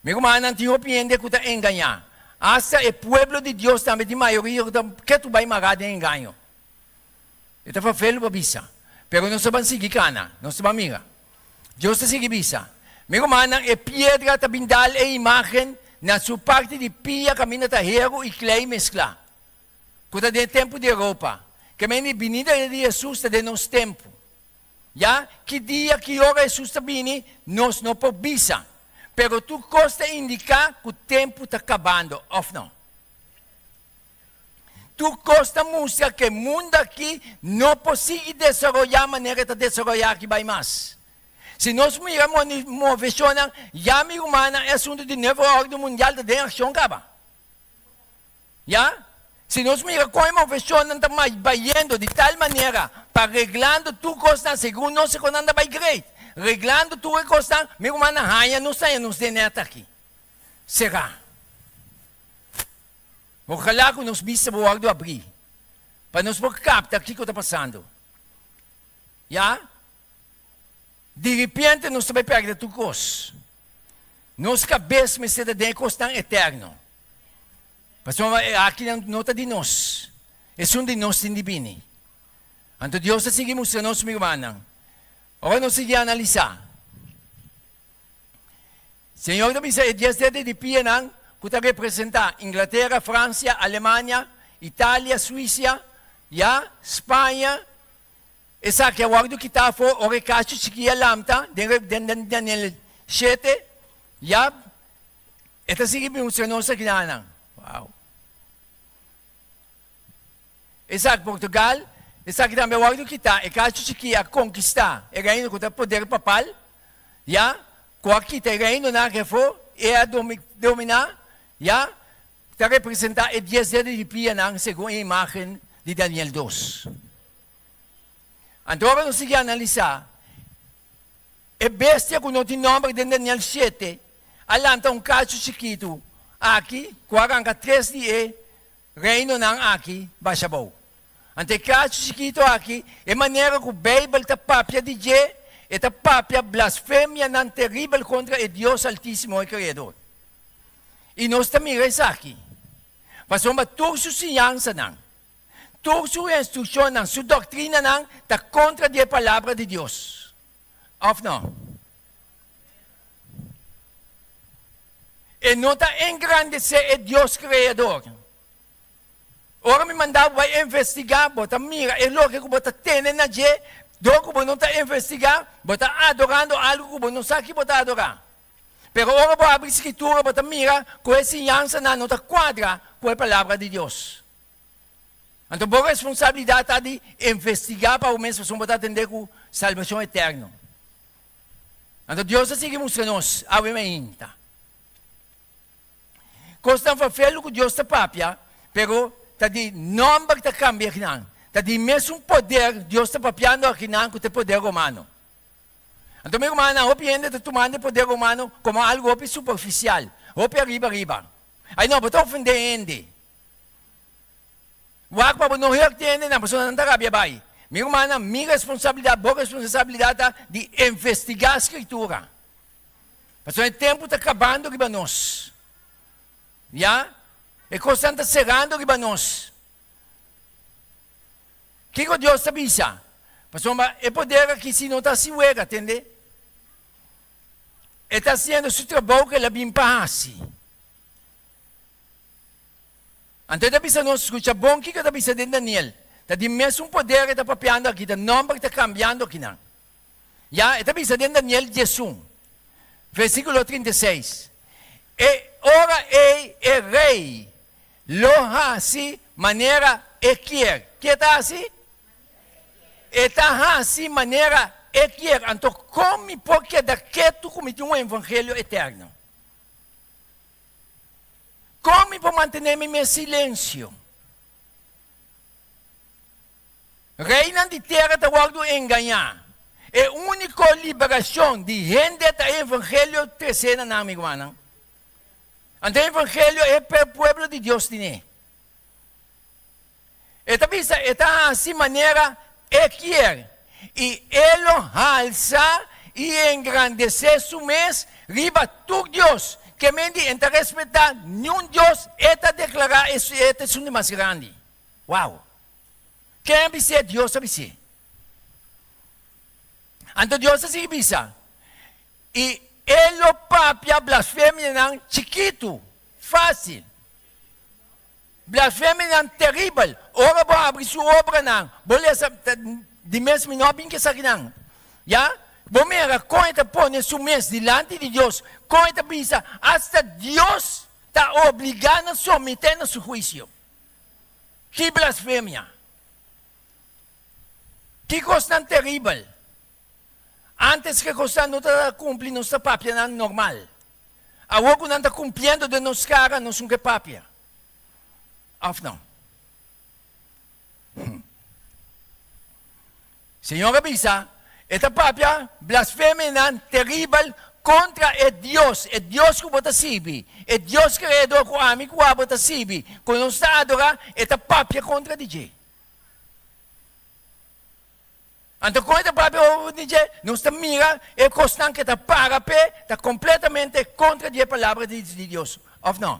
Mi rumannan, tin hopi hende ku ta engañá. Asta e pueblo di Dios tambe tin mayoria ku ta ketu bai mará den engaño. E ta vervelu pa bisa. Pero nos ta ban sigui kana, nos ta ban mira. Dios ta sigui bisa, Mi rumannan, e piedra ta bin dal e imágen na su parti di pia kaminda ta heru i klei mesklá, ku ta den e tempu di Europa. Ke mende binida di Hesus ta den nos tempu. Ya, ki dia, ki ora Hesus ta bini, nos no por bisa. Pero tur kos ta indiká ku tempu ta kabando, òf no? Tur kos ta mustra ku e mundu akí no por sigui desaroyá manera e ta desaroyá aki bai mas. Si nos mira moveshonnan, ya mi rumannan, e asuntu di nuevo órden mundial ta den akshon kaba. Ya. Si nos mira kon e moveshonnan ta bayendo di tal manera pa reglando tur kosnan segun nos e kosnan ta bai great, reglando tur e kosnan, mi rumannan haña nos haña nos den nèt aki. Será? Ojalá ku nos bista por wòrdu abrí pa nos por kapta kiko ta pasando. Ya. Diripiente nos ta bai pèrdè tur kos. Nos kabes mester ta den e kosnan eterno. Pasobra e akinan no ta di nos. Esun di nos tin di bini. Anto Dios ta sigui mustra nos, mi rumannan. Ora nos sigui analisá, Señor ta bisa e dies dede di pianan ku ta representá Inglatera, Fransia, Alemania, Italia, Suisia, ya, Spaña, esaki a wòrdu kitá afó ora e kachu chikí a lamta den Daniel shete, ya, e ta sigui mustra nos akinanan. Wow. Esaki Portugal, esaki tambe a wòrdu kitá, e kachu chikí a konkistá e reino ku ta poder papal, ya, ku a kita e reinonan afó, e a dominá, ya, ta representá e dies dedo di pianan segun e imágen di Daniel dos. Anto ora nos sigui analisá, e bestia ku no tin nòmber den Daniel shete a lanta un kachu chikitu aki ku a ranka tres di e Reinonan aki basha bou. Anto e kachu chikitu aki, e manera ku Beibel ta papia di dje, e ta papia blasfemianan teribel kontra e Dios Altísimo, e Kreador. I nos ta mira esaki, pasobra tur su siñansanan, tur su instrukshonnan, su doktrinanan ta kontra di e Palabra di Dios. Òf no? E no ta engrandesé e Dios Kreador. Ora mi manda bo bai investigá, bo ta mira e loke ku bo ta tene na dje, dor ku bo no ta investigá, bo ta adorando algu ku bo no sa ki bo ta adorá. Pero ora bo abri Skritura, bo ta mira ku e siñansanan no ta kuadra ku e Palabra di Dios. Anto bo responsabilidat ta di investigá pa bo mes pasobra bo ta atendé ku salbashon eterno. Anto Dios a sigui mustra nos awe mainta. Kosnan fafelu ku Dios ta papia, pero ta di nòmber ta kambia akinan. Ta di mesun poder Dios ta papiando akinan ku ta e poder romano. Anto mi rumannan, hopi hende ta tumando e poder romano komo algu hopi superfisial, hopi ariba ariba. Ai no, bo ta ofendé hende. Wak pa bo no hurk di hendenan, pasobra nan ta rabia bai. Mi rumannan, mi responsabilidat, bo responsabilidat ta di investigá Skritura. Pasobra e tempu ta kabando riba nos. Ya, e kosnan ta serando riba nos. Kiko Dios ta bisa? Pasobra e poder aki si no ta hasi wega, tende? E ta hasiendo su trabou ku el a bin pa hasi. Anto e ta bisa nos, Skucha bon kiko e ta bisa den Daniel. Ta di mesun poder e ta papiando aki, ta nomber ta kambiando akinan. Ya, e ta bisa den Daniel diesun, versíkulo 36, E ora ei e rei lo hasi manera e kier. Ke ta hasi? E ta hasi manera e kier. Anto kon mi por keda ketu ku mi tin un evangelio eterno? Kon mi por mantené mi mes silensio? Reinan di tera ta wòrdu engañá. E úniko liberashon di hende ta e evangelio tresé na nan, mi rumannan. Anto e evangelio e pa e pueblo di Dios tine. E ta bisa e ta hasi manera e kier, i e lo halsa i engrandesé su mes riba tur dios. Ke men di e ta respetá niun dios, e ta deklará e ta esun di mas grandi. Wow! Ken a bis'é? Dios a bis'é. Anto Dios a sigui bisa, I e lo papia blasfemianan chikitu, fásil. Blasfemianan teribel. Ora bo habri su obranan, bo lesa, di mes mi no a bin ku esakinan. Ya? Bo mira kon e ta pone su mes dilanti di Dios, kon e ta bisa, asta Dios ta obligá na someté na su huisio. Ki blasfemia! Ki kosnan teribel! Ántes ke kosnan no ta kumpli nos ta papia nan normal. Awor ku nan ta kumpliendo den nos kara nos no ke papia. Òf no? Señor a bisa, E ta papia blasfemianan teribel kontra e Dios, e Dios ku bo ta sirbi, e Dios Kreador ku ami ku abo ta sirbi, ku nos ta adorá, e ta papia kontra di dje. Anto kon e ta papia over di dje? Nos ta mira e kosnan ku e ta para p'e ta kompletamente kontra di e palabra di Dios, òf no?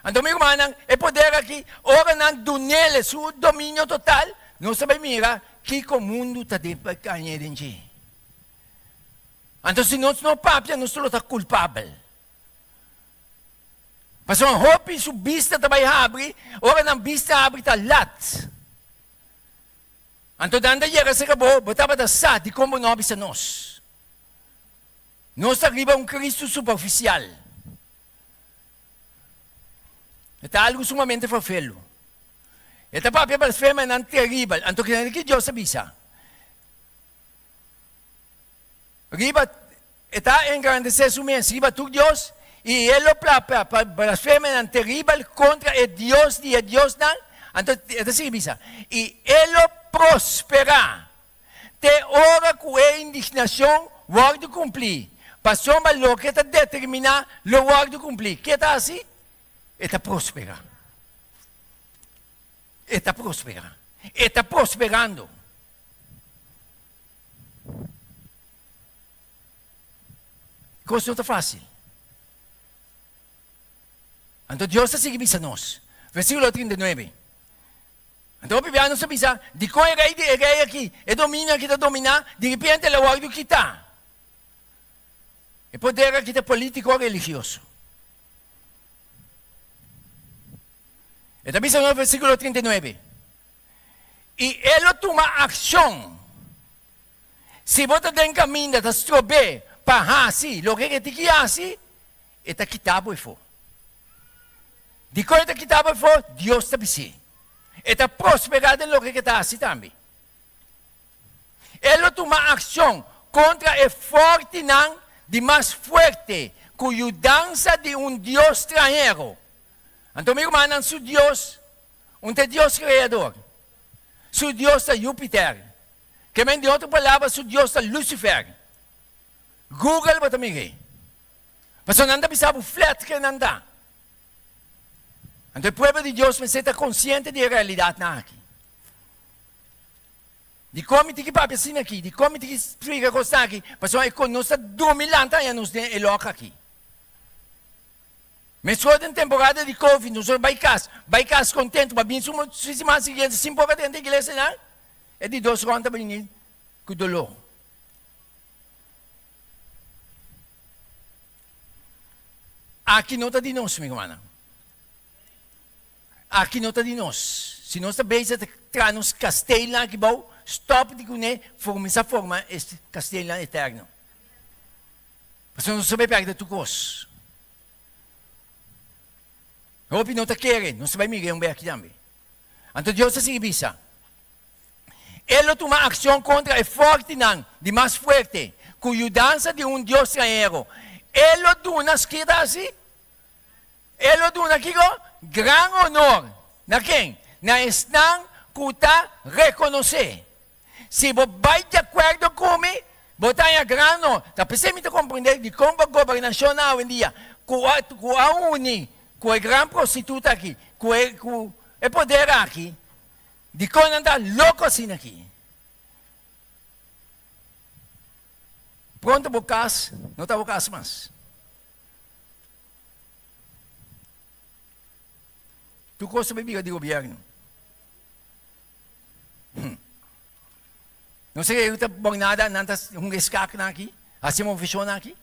Anto mi rumannan, e poder aki, ora nan dun'el su dominio total, nos ta bai mira kiko mundu ta den pa kañ'é den dje. Anto si nos no papia, nos lo ta kulpabel. Pasobra hopi su bista ta bai habri, ora nan bista habri ta lat. Anto nan ta yega serka bo, bo tabata sa dikon bo no a bisa nos. Nos ta riba un Kristu superfisial. E ta algu sumamente ferfelu. E ta papia blasfemanan teribel. Anto kende ki Dios a bisa? Riba, e ta engrandesé su mes riba tur dios, i e lo papia blasfemanan teribel kontra e Dios di e diosnan. Anto e ta sigui bisa, i e lo prosperá. Te ora ku e indignashon wòrdu kumplí, pasobra loke ta determiná lo wòrdu kumplí. Ke ta hasi? E ta prosperá. E ta prosperá. E ta prosperando. Kos no ta fásil. Anto Dios ta sigui bisa nos, versíkulo 39. Anto hopi bia nos ta bisa, Dikon e rei di e rei aki, e dominio aki ta dominá, diripiente el a wòrdu kitá? E poder aki ta polítiko o religioso. E ta bisa nos versíkulo 39, I e lo tuma akshon. Si bo ta den kaminda ta strob'é pa hasi loke e tin ki hasi, e ta kita bo efo. Dikon e ta kita bo efo? Dios ta bis'é. E ta prosperá den loke ku e ta hasi tambe. E lo tuma akshon kontra e fòrtinan di mas fuerte ku yudansa di un dios stranhero. Anto mi rumannan, su Dios un ta e Dios Kreador. Su dios ta Jupiter. Ke men di otro palabra, su dios ta Lucifer. Google bo ta mir'é. Pasobra nan ta bisa bo flat ke nan ta. Anto e pueblo di Dios mester ta konsiente di e realidatnan aki. Dikon mi tin ki papia asina aki? Dikon mi tin ki splika kosnan aki? Pasobra e kon nos ta drumi lanta haña nos den e lòk aki. Meskos den temporada di covid nos a bai kas, bai kas kontentu, pa bin su siman siguiente sin por a drenta iglesia nan, e di dos rònt ta bini ku doló. Aki no ta di nos, mi rumannan. Aki no ta di nos. Si nos ta bezig ta traha nos kasteelnan aki bou, stòp di kuné, kuminsá forma e kasteelnan eterno. Pasobra nos ta bai pèrdè tur kos. Hopi no ta kere, nos ta bai mira un bèki tambe. Anto Dios ta sigui bisa, E lo tuma akshon kontra e fòrtinan di mas fuerte, ku yudansa di un dios stranhero. E lo duna, skit hasi? E lo duna kiko? Gran onor. Na ken? Na esnan ku ta rekonosé. Si bo bai di akuerdo ku mi, bo ta haña gran onor. Ta p'esei mi ta komprendé dikon bo gobernashonnan awendia ku a ku a uni ku e gran prostituta aki, ku e ku e poder aki, dikon nan ta loko asina aki. Pronto bo kas no ta bo kas mas. Tur kos ta bai bira di gobièrnu. No sé ku ta bon nada, nan ta hunga e skaknan aki, hasi e moveshonnan aki.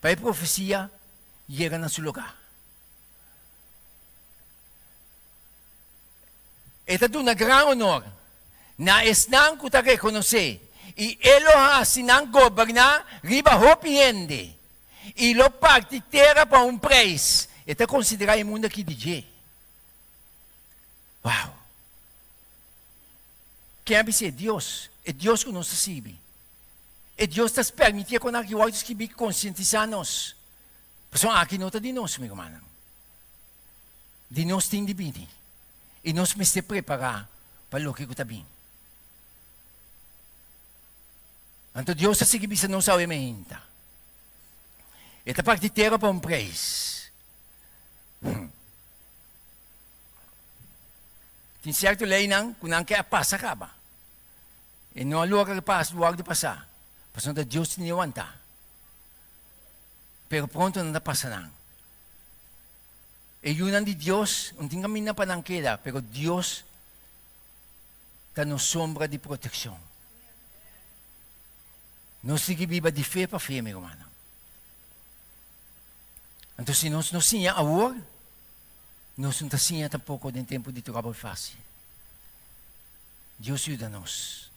Pa e profesia yega na su lugá. E ta duna gran honor na esnan ku ta rekonosé, i e lo hasi nan goberná riba hopi hende, i lo parti tera pa un preis. E ta konsiderá e mundu akí di dje. Wow! Ken a bis'é? Dios, e Dios ku nos ta sirbi. E Dios ta permitié ku nan aki wòrdu skibí konsientisá nos. Pasobra aki no ta di nos, mi rumannan. Di nos tin di bini i nos mester prepará pa loke ku ta bin. Anto Dios ta sigui bisa nos awe meinta. E ta parti tera pa un preis. Tin sierto leinan ku nan ke a pasa kaba. E no a logra pas wòrdu pasá, pasobra ta Dios tin di wantá. Pero pronto nan ta pasa nan. E yunan di Dios no tin kaminda pa nan keda, pero Dios ta nos sombra di protekshon. Nos sigui biba di fe pa fe, mi rumannan. Anto si nos no siña awor, nos no ta siña tampoko den tempu di tròbel fásil. Dios yuda nos.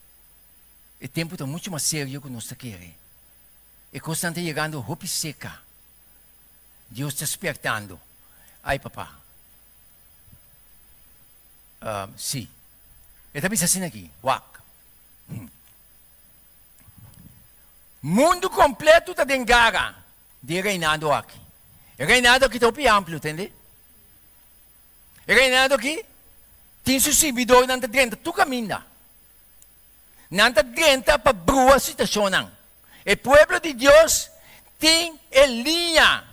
E tempu ta muchu mas serio ku nos ta kere. E kosnan ta yegando hopi seka. Dios ta spertando. Ai papa. Uh, si. E ta bisa asina aki. Wak. Hmm. Mundu kompleto ta den gara di e reinado aki. E reinado aki ta hopi amplio, tende? E reinado aki tin su sirbidornan ta drenta tur kaminda. Nan ta drenta pa brua situashonnan. E pueblo di Dios tin e liña.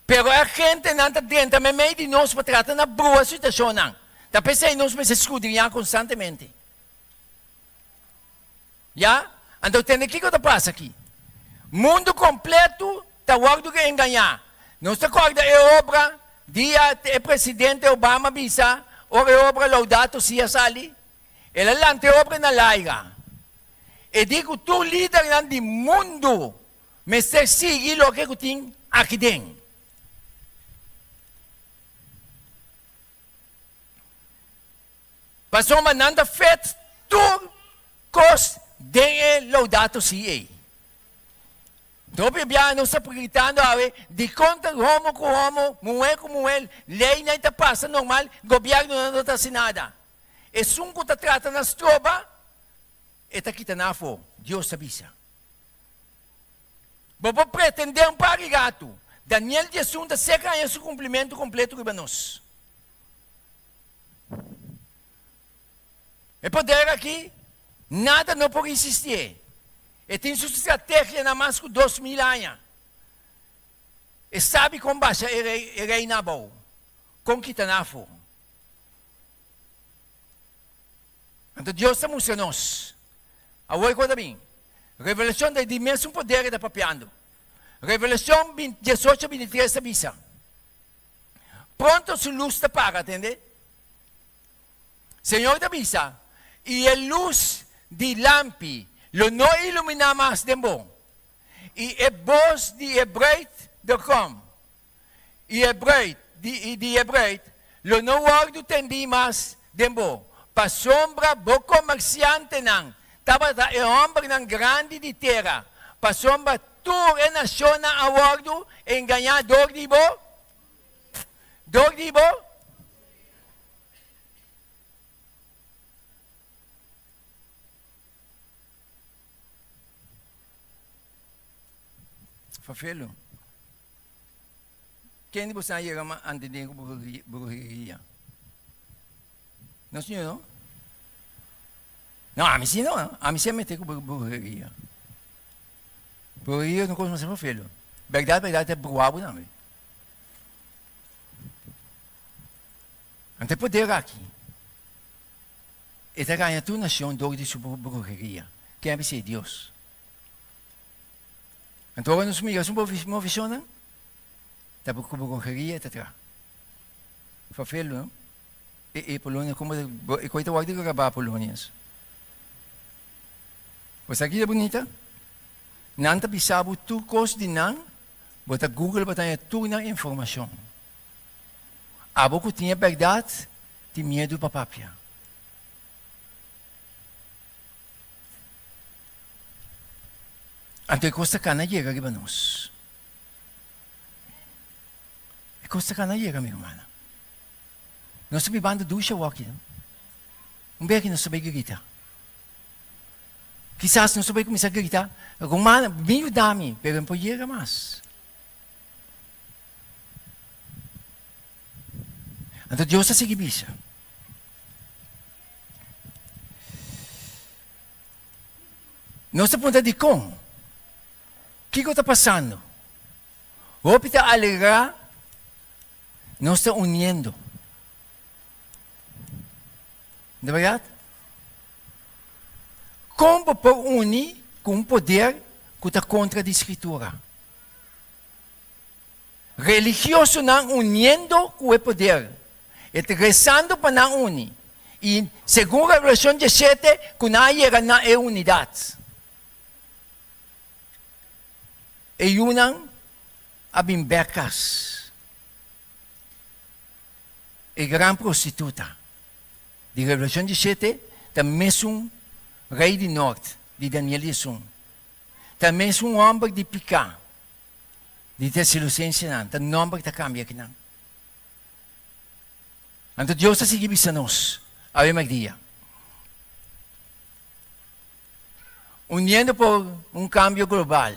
Pero e gentenan ta drenta meimei di nos pa trata na brua situashonnan. Ta p'esei nos mester skudriñá konstantemente. Ya? Anto tende kiko ta pasa aki. Mundu kompletu ta wòrdu engañá. Nos ta kòrda e obra dia e presidente Obama bisa ora e obra Laudato Si a sali? El a lanta e obra na laira. E di ku tur lidernan di mundu mester sigui loke ku tin aki den. Pasobra nan ta fet tur kos den e Laudato Si ei. Hopi biaha nos ta gritando awe, dikon ta homo ku homo, muhé ku muhé, leinan ta pasa normal, gobièrnunan no ta hasi nada. Esun ku ta trata na stroba, e ta kita nan afó, Dios ta bisa. Bo por pretendé un par di ratu, Daniel 11 ta seka haña su kumplimentu kompletu riba nos. E poder aki, nada no por risistié. E tin su strategia na mas ku 2000 aña. E sabi kon basha e rei, e reina abou, kon kita nan afó. Anto Dios ta mustra nos. Awor kua ta bin? Revelashon ta di mesun poder e ta papiando. Revelashon 18, 23 ta bisa, Pronto su lus ta paga, tende? Señor ta bisa, I e lus di lampi lo no iluminá mas den bo, i e bos di e bruid de kom, i e bruid di i di e bruid lo no wòrdu tendí mas den bo, pasobra bo komersiantenan tabata e hòmbernan grandi di tera, pasobra tur e nashonnan a wòrdu engañá dor di bo, dor di bo. Fafelo. Ken di boso a yega ma antendé ku bruheria? No señor no? No, ami si no. Ami si a mete ku bruheria. Bruheria no kos mas fafelo. Bèrdat, bèrdat ta bruha bo tambe. Anto e poder aki, e ta gaña tur nacion door di su bruheria. Ken a bisa e Dios? Anto ora nos mira su movecionnan, ta cu bruheria e ta traha. Fafelo, no? E e Polonia como e koi ta wak di grabá Polonias. Bo sa ki ta bunita? Nan ta bisa bo tur kos di nan, bo ta google bo ta haña tur nan informashon. Abo ku tin e bèrdat tin miedu pa papia. Anto e kos ta kana yega riba nos. E kos ta kana yega, mi rumannan. Nos ta bibando dushi awoki, no? Un bes aki nos ta bai grita. Kisas nos ta bai kuminsá grita, Rumannan, bin yuda mi, pero e no por yega mas. Anto Dios ta sigui bisa. Nos ta puntra dikon? Kiko ta pasando? Hopi ta alegrá, nos ta uniendo. Di bèrdat? Kon bo por uni ku un poder ku ta kontra di Skritura? Religiosonan uniendo ku e poder, e ta rezando pa nan uni, i segun Revelashon diesshete ku nan a yega na e unidat. E yunan a bin bek kas. E gran prostituta di Revelashon diesshete ta mesun rei di nort di Daniel diesun. Ta mesun hòmber di piká di Tesalonicensenan, ta nòmber ta kambia akinan. Anto Dios ta sigui bisa nos awe mèrdia. Uniendo por un cambio global.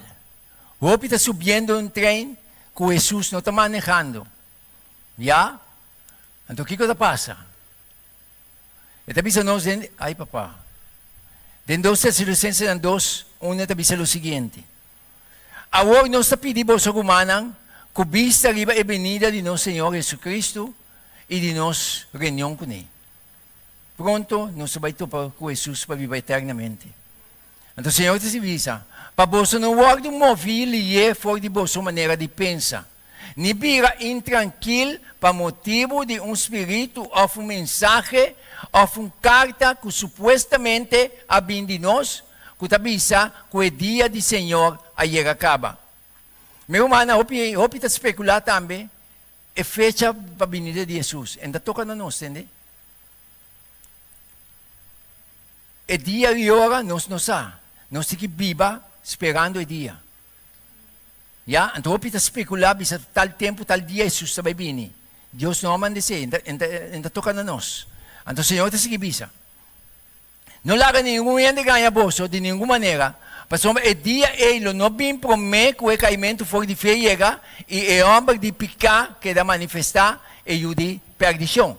Hopi ta subiendo un trein cu Hesus no ta manehando. Ya? Anto kico ta pasa? E ta bisa nos den, ay papa. Den dos Tesalonicensenan dos, un e ta bisa lo siguiente. Awor nos ta pidi boso rumannan cu bista riba e benida di nos Señor Jesucristo y di nos reunion cune. Pronto nos ta bai topa ku Hesus pa biba eternamente. Anto Señor ta bisa, Pa boso no wòrdu moví lié for di boso manera di pensa, ni bira intrankil pa motibu di un spiritu òf un mensahe òf un karta ku supuestamente a bin di nos, ku ta bisa ku e dia di Señor a yega kaba. Mi rumannan, hopi hopi ta spekulá tambe E fecha pa binida di Hesus en ta toka na nos, tende? E dia i ora nos no sa. Nos tin ki biba sperando e dia. Ya, anto hopi ta spekulá bisa tal tempu, tal dia Hesus ta bai bini. Dios no a manda esei, en ta, en ta toka na nos. Anto Señor ta sigui bisa. No laga ningun hende gaña boso di ningun manera, pasobra e dia ei lo no bin promé ku e kaimentu for di fe yega i e hòmber di piká keda manifestá, e yu di pèrdishon.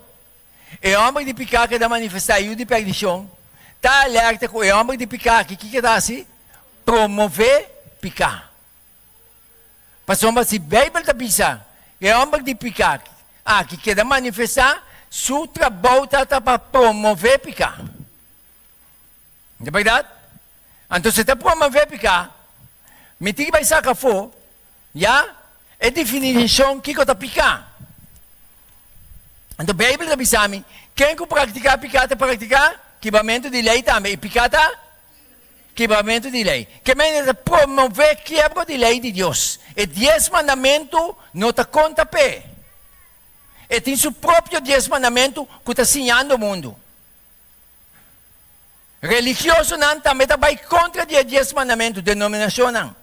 E hòmber di piká keda manifestá, e yu di pèrdishon, ta alerta ku e hòmber di piká aki kiko ta hasi? Promové piká. Pasobra si Beibel ta bisa e hòmber di piká aki keda manifestá, su trabou ta ta pa promové piká. No ta bèrdat? Anto si e ta promové piká, mi tin ki bai saka afó ya e definishon kiko ta piká. Anto Beibel ta bisa mi, ken ku praktiká piká ta praktiká kibramentu di lei tambe, i piká ta Kibramentu di lei. Ke manera ta promové kiebro di lei di Dios? E Dies Mandamentu no ta konta p'e. E tin su propio Dies Mandamentu ku ta siñando mundu. Religiosonan tambe ta bai kontra di e Dies Mandamentu, denominashonnan.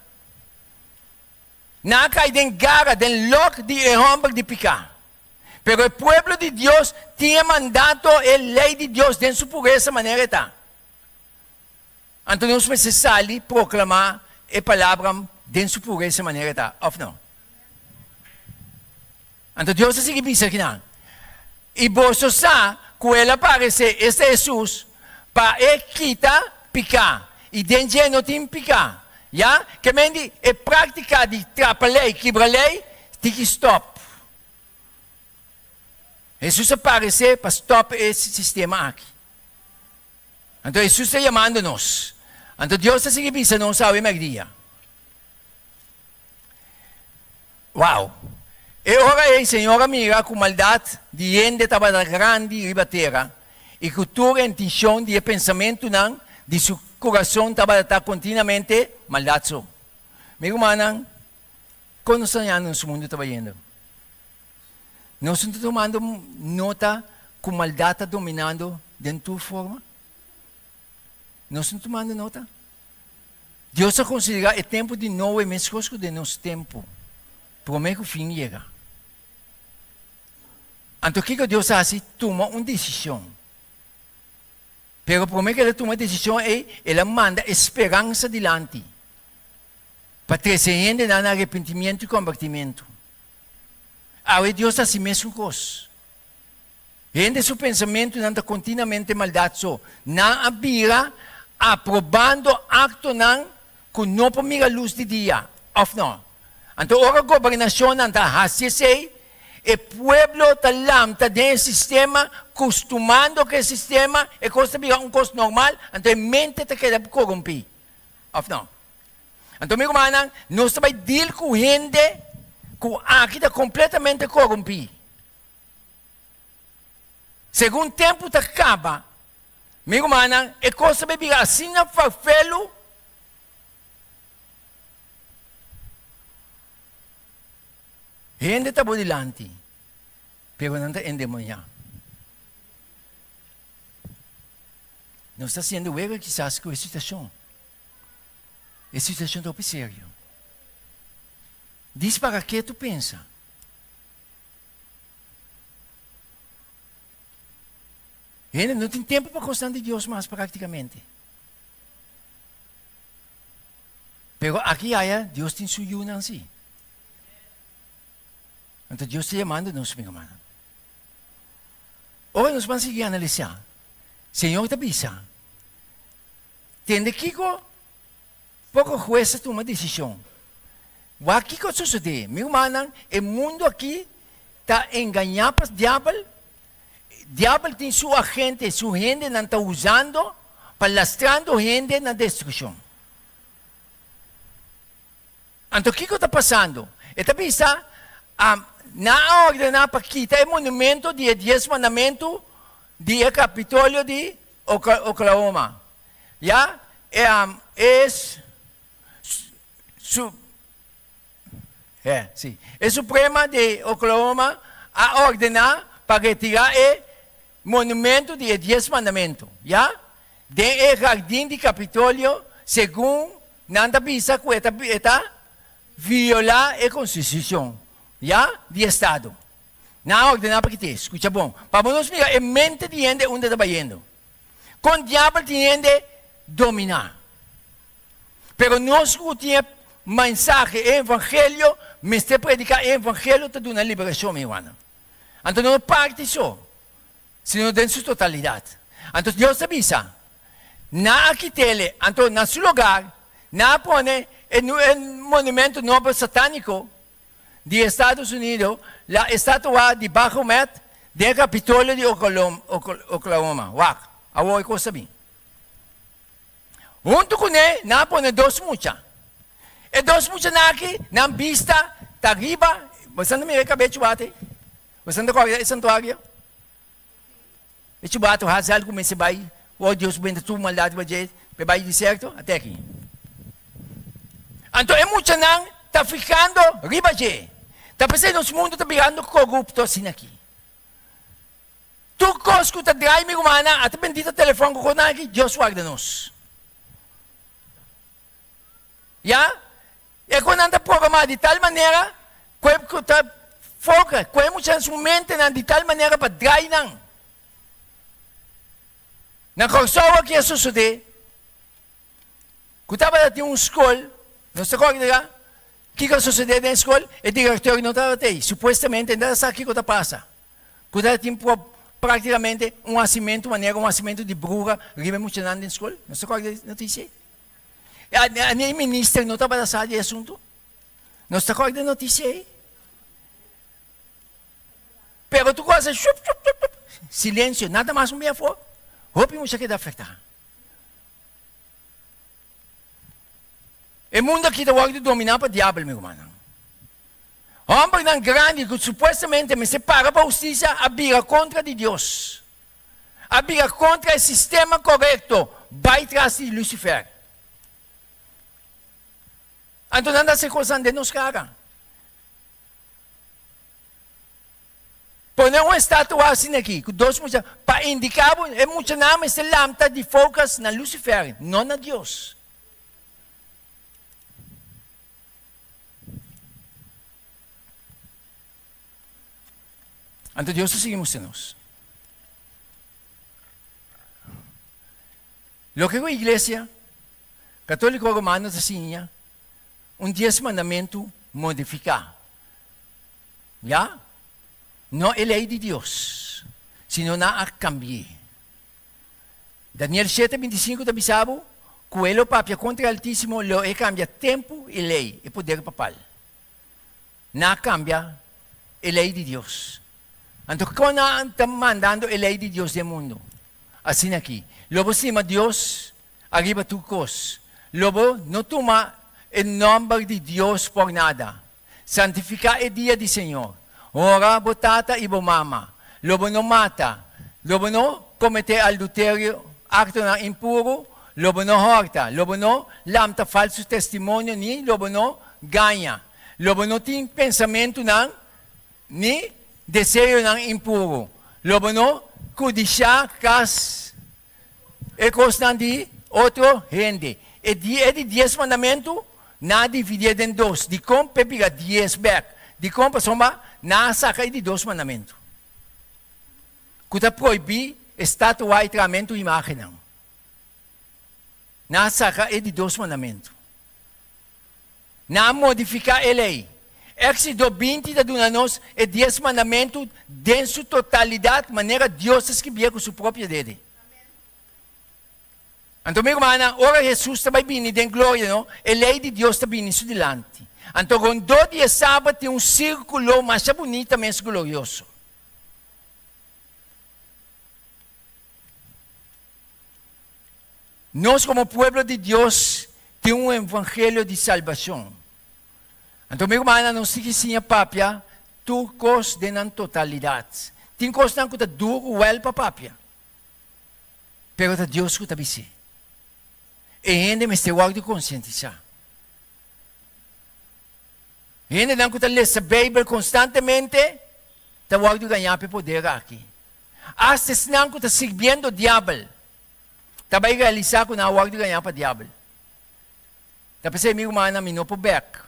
Nan a kai den gara, den lòk di e hòmber di piká. Pero e pueblo di Dios tin e mandato, e lei di Dios den su puresa manera e ta. Anto nos mester sali proklamá e palabra den su puresa manera e ta, òf no? Anto Dios a sigui bisa kinan, I boso sa ku el a paresé, esta Hesus, pa e kita piká, i den dje no tin piká. Ya, ke men di e práktika di trapa lei, kibra lei, tin ki stòp. Hesus a paresé pa stòp e sistema aki. Anto Hesus ta yamando nos. Anto Dios ta sigui bisa nos awe mèrdia. Wow! E ora ei Señor a mira ku maldat di hende tabata grandi riba tera i ku tur intenshon di e pensamentunan di su kurason tabata ta kontinuamente maldat so. Mi rumannan, kon nos ta hañando nos mundu ta bayendo? Nos no ta tumando nota ku maldat ta dominando den tur forma? Nos no ta tumando nota? Dios a konsiderá e tempu di Noe meskos ku den nos tempu, promé ku fin yega. Anto kiko Dios a hasi? Tuma un desishon. Pero promé ku el a tuma e desishon ei, el a manda e speransa dilanti pa trese hendenan na arepentimientu i kombertimentu. Awe Dios ta hasi mesun kos. Hende su pensamentunan ta kontinuamente maldat so. Nan a bira aprobando aktonan ku no por mira lus di dia, òf no? Anto ora gobernashonnan ta hasi esei, e pueblo ta lamta den e sistema, kustumando ku e sistema, e kos ta bira un kos normal, anto e mente ta keda korumpí, òf no? Anto mi rumannan, nos ta bai deal ku hende ku aki ta kompletamente korumpí. Segun tempu ta kaba, mi rumannan, e kos ta bai bira asina farfelu. Hende ta bo dilanti, pero nan ta endemoniá. Nos ta hasiendo wega kisas ku e situashon. E situashon ta hopi serio. Dis para ke tu pensa? Hende no tin tempu pa kosnan di Dios mas praktikamente. Pero aki aya Dios tin su yunan si. Anto Dios ta yamando nos, mi rumannan. Ora nos ban sigui analisá, Señor ta bisa, tende kiko Poko hues a tuma desishon. Wak kiko a sosodé. Mi rumannan, e mundu akí ta engañá pa diabel. Diabel tin su agente, su hendenan ta usando pa lastrando hende na destrukshon. Anto kiko ta pasando? E ta bisa, Nan a ordená pa kita e monumento di e Dies Mandamentu di e Kapitolio di Oklahoma. Ya, e es su, e, si, e Suprema di Oklahoma a ordená pa retirá e monumento di e Dies Mandamentu, ya, den e hardin di Kapitolio, segun nan ta bisa ku e ta e ta violá e konstitushon, ya, di estado. Nan a ordená pa kit'é. Skucha bon, pa bo nos mira e mente di hende unda ta bayendo. Kon diabel tin hende dominá. Pero nos ku tin e mensahe, e evangelio, mester prediká e evangelio ta duna liberashon, mi rumannan. Anto no parti so, sino den su totalidat. Anto Dios ta bisa, Nan a kit'ele, anto na su lugar nan a pone e monumento nobo satániko di Estados Unidos, la estatua di Baphomet den e Capitolio di Oklahoma. Wak, awor e kos ta bin. Huntu kuné nan a pone dos mucha. E dos muchanan aki, nan bista ta riba, boso ta mira e kabes chubata ei? Boso ta kòrda e santuario? E chubata Hazael kuminsá bai, ora Dios benta tur maldat riba dje, pa e bai diserto, ate aki. Anto e muchanan ta fijando riba dje. Ta p'esei nos mundu ta birando korupto asina aki. Tur kos ku ta drai mi rumannan, ata bendito telefòn ku konan aki, Dios warda nos. Ya, e konan ta programá di tal manera ku e ku ta foka, ku e muchanan su mentenan di tal manera pa drai nan. Na Kòrsou aki a sosodé ku tabata tin un skol, nos ta kòrda kiko a sosodé den e skol? E direktor no tabata ei, supuestamente no ta sa kiko ta pasa. Ku ta tin praktikamente un hasimentu manera un hasimentu di bruha riba e muchanan den skol. Nos ta kòrda e notisia ei? Ni e minister no tabata sa di e asuntu. Nos ta kòrda e notisia ei? Pero tur kos a shup shup shup shup, silensio, nada mas un bia afó. Hopi mucha keda afektá. E mundu aki ta wòrdu dominá pa diabel, mi rumannan. Hòmbernan grandi ku supuestamente mester para pa hustisia a bira kontra di Dios. A bira kontra e sistema korekto, bai tras di Lucifer. Anto nan ta hasi kosnan den nos kara. Pone un estatua asina aki ku dos mucha pa indiká bo e muchanan mester lamta di focus na Lucifer, no na Dios. Anto Dios ta sigui mustra nos. Loke ku iglesia Katoliko Romano ta siña, un dies mandamentu modifiká. Ya, no e lei di Dios, sino nan a kambi'é. Daniel shete 25 ta bisa bo ku e lo papia kontra e Altísimo, lo e kambia tempu i lei, e poder papal. Nan a kambia e lei di Dios. Anto kon nan ta mandando e lei di Dios den mundu? Asina aki, Lo bo stima Dios ariba tur kos. Lo bo no tuma e nòmber di Dios por nada. Santifiká e dia di Señor. Hora bo tata i bo mama. Lo bo no mata. Lo bo no kometé alduterio, aktonan impuru. Lo bo no hòrta. Lo bo no lamta falsu testimonio ni lo bo no gaña. Lo bo no tin pensamentunan ni deseonan impuru. Lo bo no kudishá kas e kosnan di otro hende. E di e di dies mandamentu, nan a dividié den dos. Dikon p'e bira dies bèk? Dikon? Pasobra nan a saka e di dos mandamentu, ku ta prohibí estatua i trahamentu imágennan. Nan a saka e di dos mandamentu. Nan a modifiká e lei. Éksido 20 ta duna nos e Dies Mandamentu den su totalidat manera Dios a skribié ku su propio dede. Anto mi rumannan, ora Hesus ta bai bini den gloria, no, e lei di Dios ta bini su dilanti. Anto rondó di e Sabat tin un sírkulo masha bunita mes glorioso. Nos komo pueblo di Dios tin un evangelio di salbashon. Anto mi rumannan nos tin ki siña papia tur kos den nan totalidat. Tin kosnan ku ta duru wèl pa papia, pero ta Dios ku ta bis'é. E hende mester wòrdu konsientisá. Hendenan ku ta lesa Beibel konstantemente ta wòrdu gañá pa e poder aki. Asta esnan ku ta sirbiendo diabel ta bai realisá ku nan a wòrdu gañá pa diabel. Ta p'esei, mi rumannan, mi no por bèk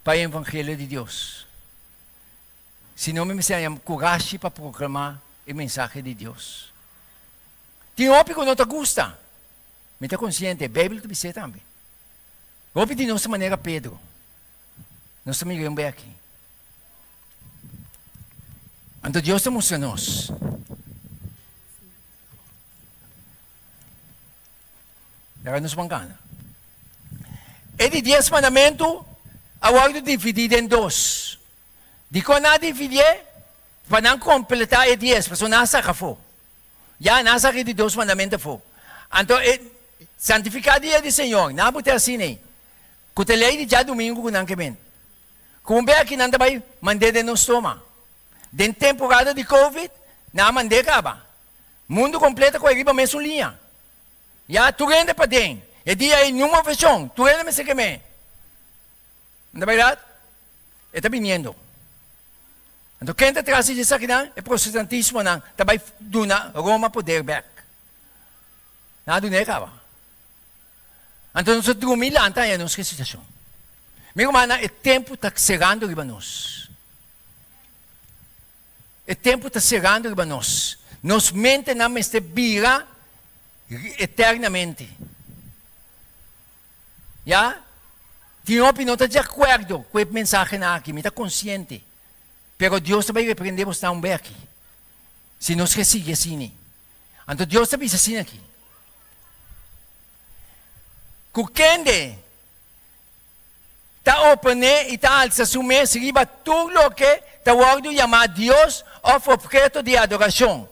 pa e evangelio di Dios, sino mi mester haña kurashi pa proklamá e mensahe di Dios. Tin hopi ku no ta gusta. Mi ta konsiente, Beibel ta bis'é tambe. Hopi di nos ta manera Pedro. Nos ta mira un bèki. Anto Dios ta mustra nos. Laga nos ban gana. E di dies mandamentu a wòrdu dividí den dos. Dikon nan a dividié? Pa nan kompletá e dies, pasobra nan a saka afó. Ya nan a saka e di dos mandamentu afó. Anto e santifiká dia di Señor, nan a put'é asina ei, ku ta e lei di djadumingu ku nan ke men. Ku un bes aki nan ta bai mand'é den nos stoma. Den temporada di covid, nan a mand'é kaba. Mundu kompleto ku e riba mesun liña. Ya, tur hende paden. E dia ei niun moveshon, tur hende mester kem'é. No ta bèrdat? E ta biniendo. Anto ken ta tras di esakinan? E protestantismonan ta bai duna Roma poder bèk. Nan a dun'é kaba. Anto nos a drumi lanta haña nos ku e situashon. Mi rumannan, e tempu ta serando riba nos. E tempu ta serando riba nos. Nos mentenan mester bira eternamente. Ya? Tin hopi no ta di akuerdo ku e mensahenan aki, mi ta konsiente. Pero Dios ta bai reprende bosnan un bek si nos ke sigui asina. Anto Dios ta bisa asina aki, Ku kende ta oponé i ta alsa su mes riba tur loke ta wòrdu yamá dios òf opheto di adorashon,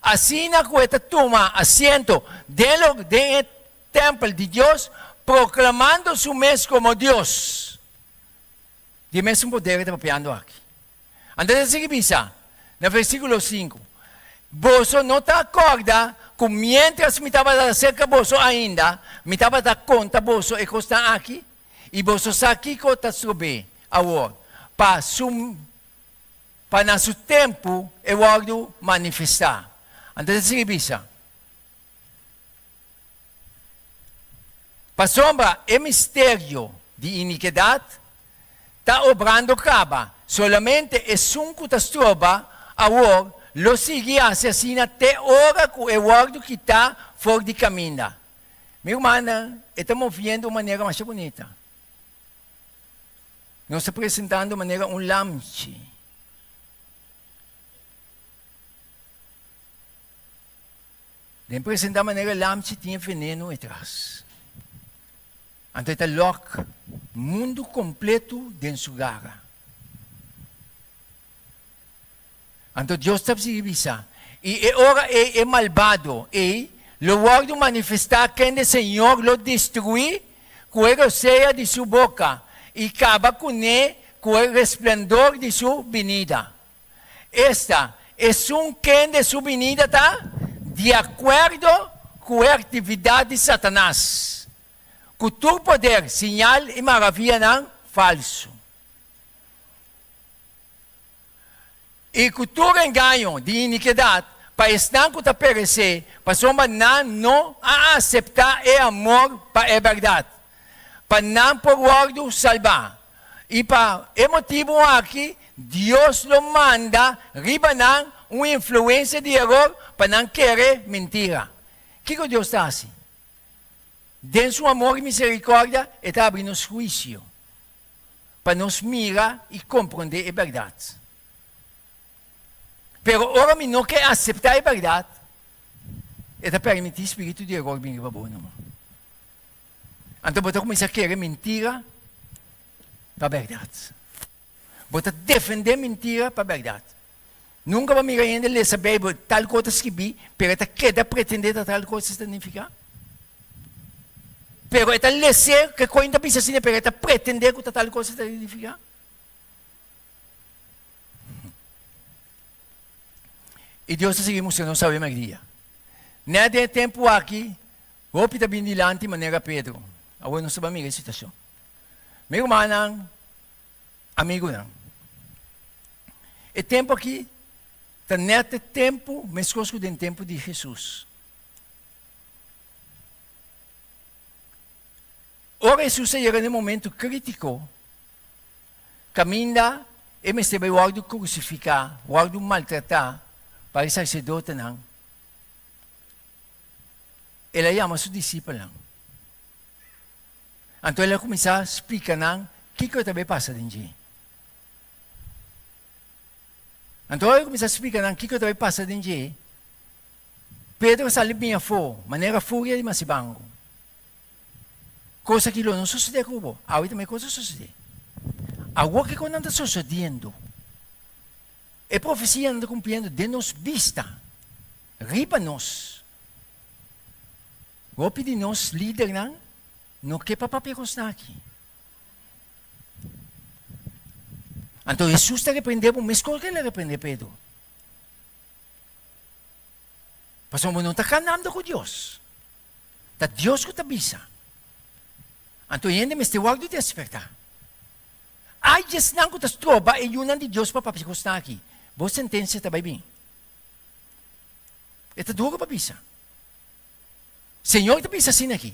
asina ku e ta tuma asiento den lo den e tèmpel di Dios, proklamando su mes komo Dios. Di e mesun poder e ta papiando aki. Anto e ta sigui bisa na versíkulo sinku, Boso no ta kòrda ku miéntras mi tabata serka boso ainda, mi tabata konta boso e kosnan aki? I boso sa kiko ta strob'é awor, pa su pa na su tempu e wòrdu manifestá. Anto e ta sigui bisa, Pasobra e misterio di inikidat ta obrando kaba, solamente esun ku ta stroba awor lo sigui hasi asina te ora ku e wòrdu kitá for di kaminda. Mi rumannan, e ta moviendo un manera masha bunita. Nos ta presentando manera un lamchi. Den presentá manera lamchi tin e veneno etras. Anto e ta lòk mundu kompletu den su gara. Anto Dios ta sigui bisa, I e ora ei e malbado ei lo wòrdu manifestá kende Señor lo destruí ku e rosea di su boka i kaba kuné ku e resplendor di su binida. Esta, esun kende su binida ta di akuerdo ku e aktividat di Satanas, ku tur poder, siñal i maravianan falsu, i ku tur engaño di inikidat pa esnan ku ta peresé, pasobra nan no a aseptá e amor pa e bèrdat, pa nan por wòrdu salbá. I pa e motibu aki Dios lo manda riba nan un influensia di eror pa nan kere mentira. Kiko Dios ta hasi? Den su amor i miserikòrdia e ta habri nos huisio pa nos mira i komprondé e bèrdat. Pero ora mi no ke aseptá e bèrdat, e ta permití spiritu di eror bin riba bo numa. Anto bo ta kuminsá kere mintira pa bèrdat. Bo ta defendé mintira pa bèrdat. Nunka bo a mira hende lesa Beibel tal kos ta skibí, pero e ta keda pretendé ta tal kos ta nifiká. Pero e ta les'é ke kos ta bisa asina, pero e ta pretendé ku ta tal kos ta nifiká. I Dios ta sigui mustra nos awe mèrdia. Nèt den e tempu aki, Hopi ta bin dilanti manera Pedro. Awor nos ta bai mira e situacion. Mi rumannan, amigunan, e tempu aki ta net e tempu mescos cu den tempu di Jesus. Ora Jesus a yega na e momento critico, caminda e mester bai wordo crucifica, wordo maltrata pa e sacerdotenan, El a yama su disipelnan. Anto el a kuminsá splika nan kiko ta bai pasa den dje. Anto ora el a kuminsá splika nan kiko ta bai pasa den dje, Pedro a sali bin afó manera furia di masibangu. Kos aki lo no sosodé ku bo. Awe tambe kos a sosodé. Awor kiko nan ta sosodiendo? E profesianan ta kumpliendo den nos bista. Riba nos. Hopi di nos lidernan no ke pa papia kosnan aki. Anto Hesus ta reprende bo meskos ku el a reprende Pedro. Pasobra bo no ta kanando ku Dios. Ta Dios ku ta bisa. Anto hende mester wòrdu despertá. Ai di esnan ku ta stroba e yunan di Dios pa papia kosnan aki. Bo sentensia ta bai bin. E ta duru pa bisa. Señor ta bisa asina aki.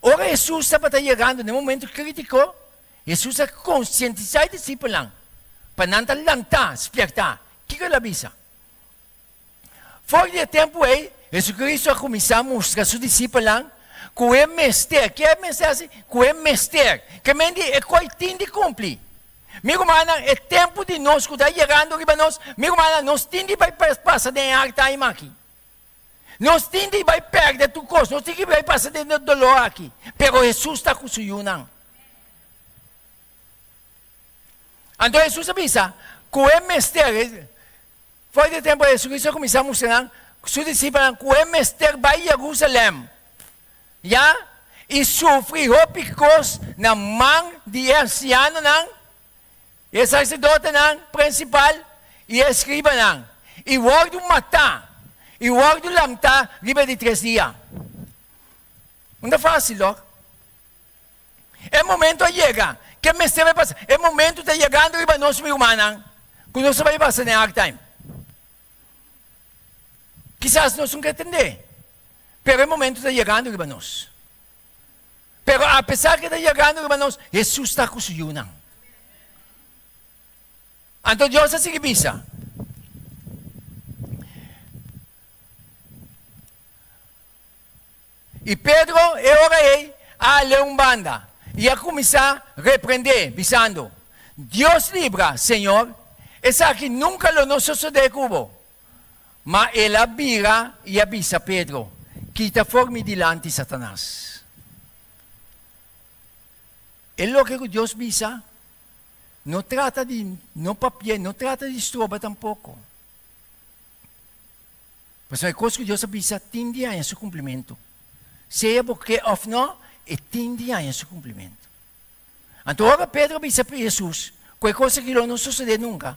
Ora Hesus tabata yegando na e momento kritiko, Hesus a konsientisá e disipelnan pa nan ta lantá, spièrtá. Kiko el a bisa? For di e tempu ei, Hesukristu a kuminsá mustra su disipelnan ku e mester, ke e mester hasi? Ku e mester, ke men di e koi tin di kumpli. Mi rumannan, e tempu di nos ku ta yegando riba nos, mi rumannan, nos tin di bai pasa den e hard time aki. Nos tin di bai pèrdè tur kos, nos tin di bai pasa den e doló aki, pero Hesus ta ku su yunan. Anto Hesus a bisa ku e mester, for di e tempu Hesus a kuminsá mustra nan, su disipelnan, ku e mester bai Yerusalèm. Ya, i sufri hopi kos na man di e ansianonan. E saserdotenan prinsipal i e eskribanan, i wòrdu matá i wòrdu lamtá riba e di tres dia. Un ta fásil, dòk. E momento a yega ke mester bai pasa. E momento ta yegando riba nos, mi rumannan, ku nos ta bai pasa den hard time. Kisas nos no ke tende, pero e momento ta yegando riba nos. Pero apesar ke ta yegando riba nos, Hesus ta ku su yunan. Anto Dios a sigui bisa. I Pedro e ora ei a hal'é un banda i a kuminsá reprend'é, bisando, Dios libra, Señor, esaki nunka lo no sosodé ku bo. Ma el a bira i a bisa Pedro, Kita for mi dilanti, Satanas. E loke ku Dios bisa no trata di no papi'é, no trata di stroba tampoko. Pasobra e kos ku Dios a bisa tin di haña su kumplimentu. Sea bo ke òf nò, e tin di haña su kumplimentu. Anto ora Pedro a bisa Hesus ku e kos aki lo no sosodé nunka,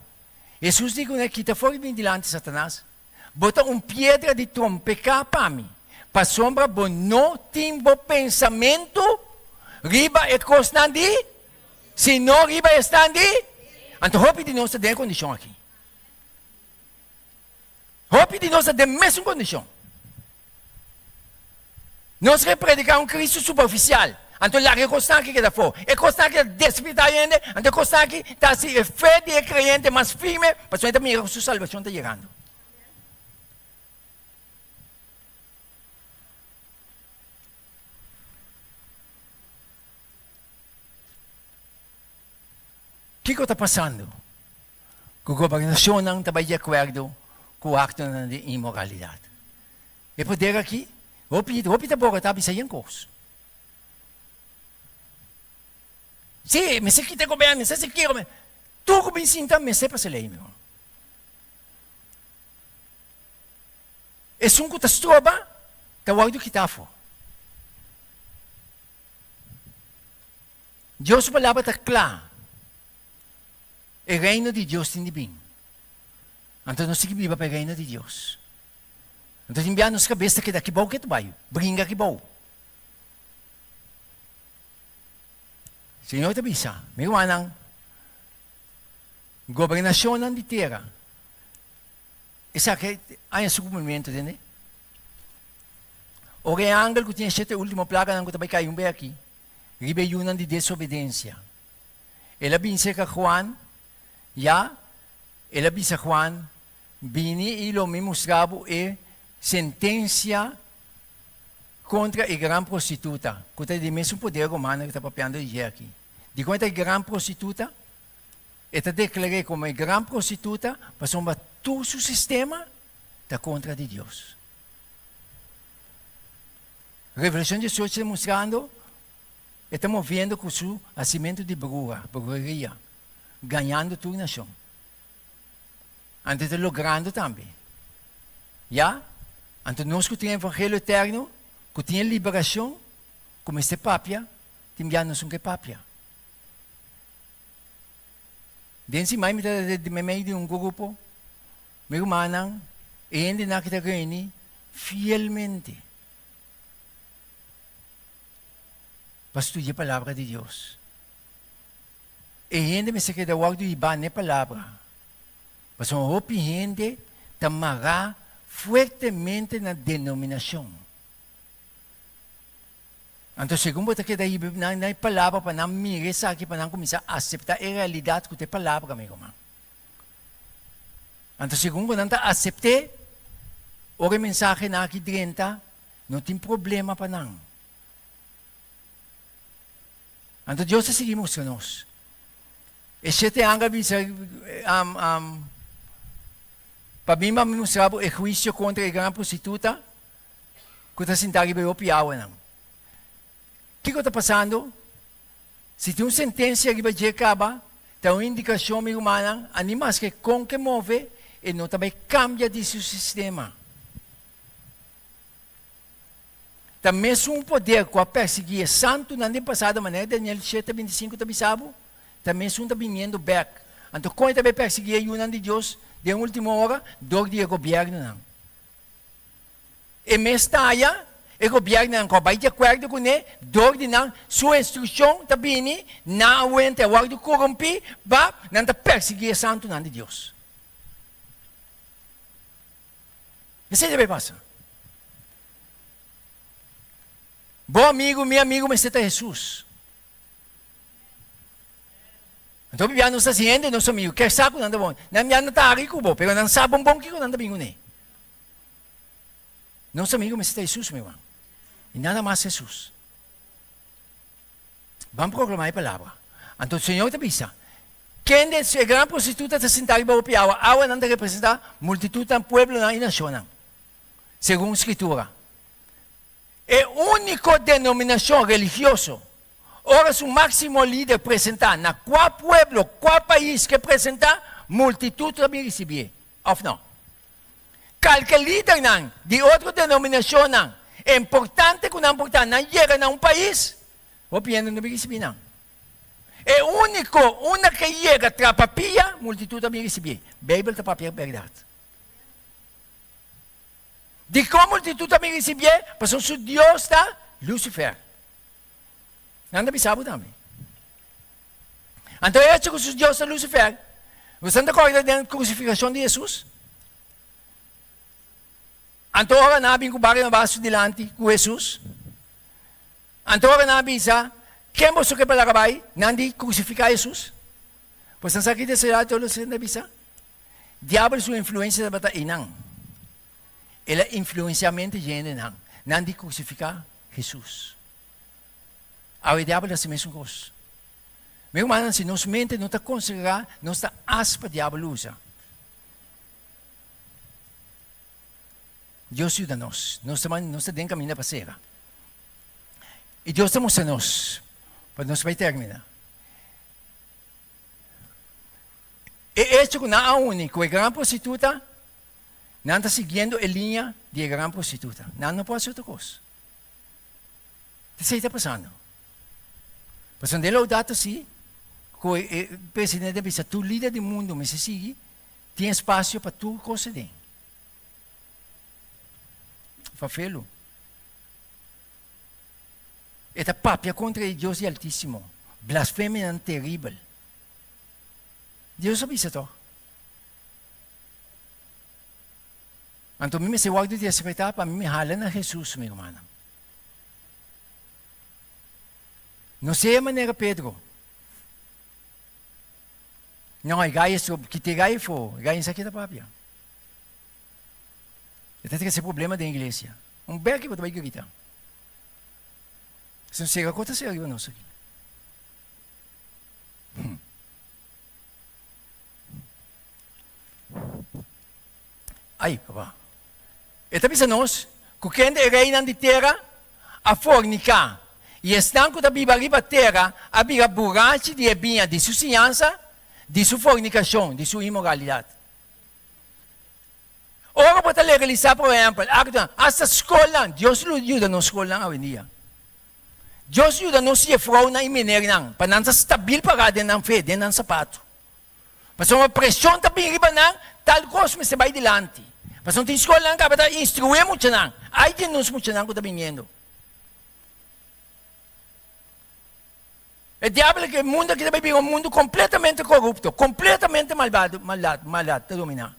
Hesus di kuné, Kita for di mi dilanti, Satanas! Bo ta un piedra di trompeká pa mi, pasobra bo no tin bo pensamentu riba e kosnan di, sino riba esnan di. Anto hopi di nos ta den e kondishon aki. Hopi di nos ta den mesun kondishon. Nos ke prediká un Kristu superfisial, anto laga e kosnan aki keda afó. E kosnan aki ta despirtá hende, anto e kosnan aki ta hasi e fe di e kreyente mas firme, pasobra e ta mira ku su salbashon ta yegando. Kiko ta pasando? Ku gobernashonnan ta bai di akuerdo ku aktonan di inmoralidat. E poder aki, hopi hopi ta borotá bisa yen kos. Sí, mester kita e gobierno, mester si kiko, tur ku bin sinta mester pasa lei, mi hermano. Esun ku ta stroba ta wòrdu kitá afó. Dios su palabra ta kla. E reino di Dios tin di bin. Anto nos tin ki biba pa e reino di Dios. Anto tin bia nos kabes ta keda aki bou ketu bai, bringa aki bou. Señor ta bisa, mi rumannan, gobernashonnan di tera, esaki haña su kumplimentu, tende? Ora e angel ku tin e shete ultimo plaganan ku ta bai kai un be aki, riba e yunan di desobedensia. El a bin serka Juan, ya, el a bisa Juan, Bini i lo mi mustra bo e sentensia kontra e gran prostituta, ku ta di mesun poder romano ku ta papiando di dje aki. Dikon e ta e gran prostituta? E ta deklar'é komo e gran prostituta pasobra tur su sistema ta kontra di Dios. Revelashon diesocho ta mustrando E ta moviendo cu su hacimento di bruha, bruheria, gañando tur nacion. Anto e ta logrando tambe. Ya? Anto nos cu tin e evangelio eterno, cu tin e liberacion, cu mester papia, tin bia nos un ke papia. Den siman mi ta meimei di un grupo, mi rumannan, e hendenan ki ta reuni fielmente. Pa studia e Palabra di Dios. E hende mester keda wòrdu hibá n'e Palabra, pasobra hopi hende ta mará fuertemente na denominashon. Anto segun bo ta keda hiba nan na e Palabra pa nan mira esaki, pa nan kuminsá aseptá e realidat ku ta e Palabra, mi ruman. Anto segun ku nan ta asept'é, ora e mensahenan aki drenta, no tin problema pa nan. Anto Dios ta sigui mustra nos. E shete angel a bisa, um, um, pa mi mami mustra bo e huisio kontra e gran prostituta ku ta sintá riba e hopi awanan. Kiko ta pasando? Si tin un sentensia riba dje kaba, ta un indikashon, mi rumannan, a ni maske kon ke move, e no ta bai kambia di su sistema. Ta mesun poder ku a persiguí e santunan den pasado, manera Daniel shete bintisinku ta bisa bo. Ta mesun ta biniendo bek. Anto kon e ta bay persiguí e yunan di Dios den ultimo ora? Dor di e gobièrnunan. E mes ta aya, e gobièrnunan ku a bai di akuerdo kuné, dor di nan, su instrukshon ta bini, nan a wenta e wòrdu korumpí, ba, nan ta persiguí e santunan di Dios. Esei ta bai pasa. Bo amigu, mi amigu mester ta Hesus. Anto bibia nos ta hasi hende nos amigu, ke sa ku nan ta bon. Nan bia nan ta hari ku bo, pero nan sa bon bon kiko nan ta bin kuné. Nos amigu mester ta Hesus, mi ruman. I nada mas Hesus. Ban proklamá e palabra. Anto Señor ta bisa, Kende e gran prostituta ta sintá riba hopi awa? Awanan ta representá multitutnan, pueblonan i nashonnan, segun Skritura. E úniko denominashon religioso, ora su máksimo lider presentá na kua pueblo, kua pais ke presentá, multitut ta bin risibié, òf nò? Kalke lidernan di otro denominashonnan importante ku nan por ta, nan yega na un pais, hopi hende no bin risibí nan. E úniko unda ke yega trapa pia, multitut ta bin risibí. Beibel ta papia bèrdat. Dikon multitut ta bin risibié? Pasobra su dios ta Lucifer. Nan ta bisa bo tambe. Anto e hecho ku su dios ta Lucifer, boso ta kòrda den krusifikashon di Hesus? Anto ora nan a bin ku Barnabas su dilanti ku Hesus, anto ora nan a bisa, Ken boso ke pa laga bai? Nan di, Krusifiká Hesus. Pues nan sa ki deseá tur loke nan ta bisa? Diabel su influensia tabata einan. El a influensiá mente dje hendenan. Nan di krusifiká Hesus. Awe diabel ta hasi mesun kos. Mi rumannan, si nos mente no ta konsagrá, nos ta as pa diabel usa. Dios yuda nos. Nos ta nos ta den kaminda pa sera. I Dios ta mustra nos pa nos bai terminá. E echo ku nan a uni ku e gran prostituta, nan ta siguiendo e liña di e gran prostituta. Nan no por hasi otro kos. Esei ta pasando. Pasobra den Laudato Si, ku e presidente a bisa tur lider di mundu mester sigui, tin espasio pa tur kos aden. Fafelu. E ta papia kontra e Dios di Altísimo, blasfemianan teribel. Dios a bisa tòg. Anto mi mester wòrdu di respetá pa mi hala na Hesus, mi rumannan. No sea manera Pedro. No, e gai es, kita e gai afó, e gai no sa kita papia. E ta trese problema den iglesia. Un beki bo ta bai grita. Si no sera kos ta sera riba nos aki. Hmm. Ai, papá. E ta bisa nos ku kende e reinan di tera a forniká i esnan ku ta biba riba tera a bira burachi di e biña di su siñansa, di su fornikashon, di su inmoralidat. Ora bo ta legalisá, por ehèmpel, aktonan, asta skolnan, Dios lo yuda nos skolnan awendia. Dios yuda nos jefrounan i menernan pa nan ta stabil pará den nan fe, den nan sapatu. Pasobra preshon ta bin riba nan, tal kos mester bai dilanti. Pasobra tin skolnan kaba ta instruí e muchanan. Ai di nos muchanan ku ta biniendo. E diabel aki, e mundu aki ta bai bira un mundu kompletamente korupto, kompletamente malbado, maldat, maldat ta dominá.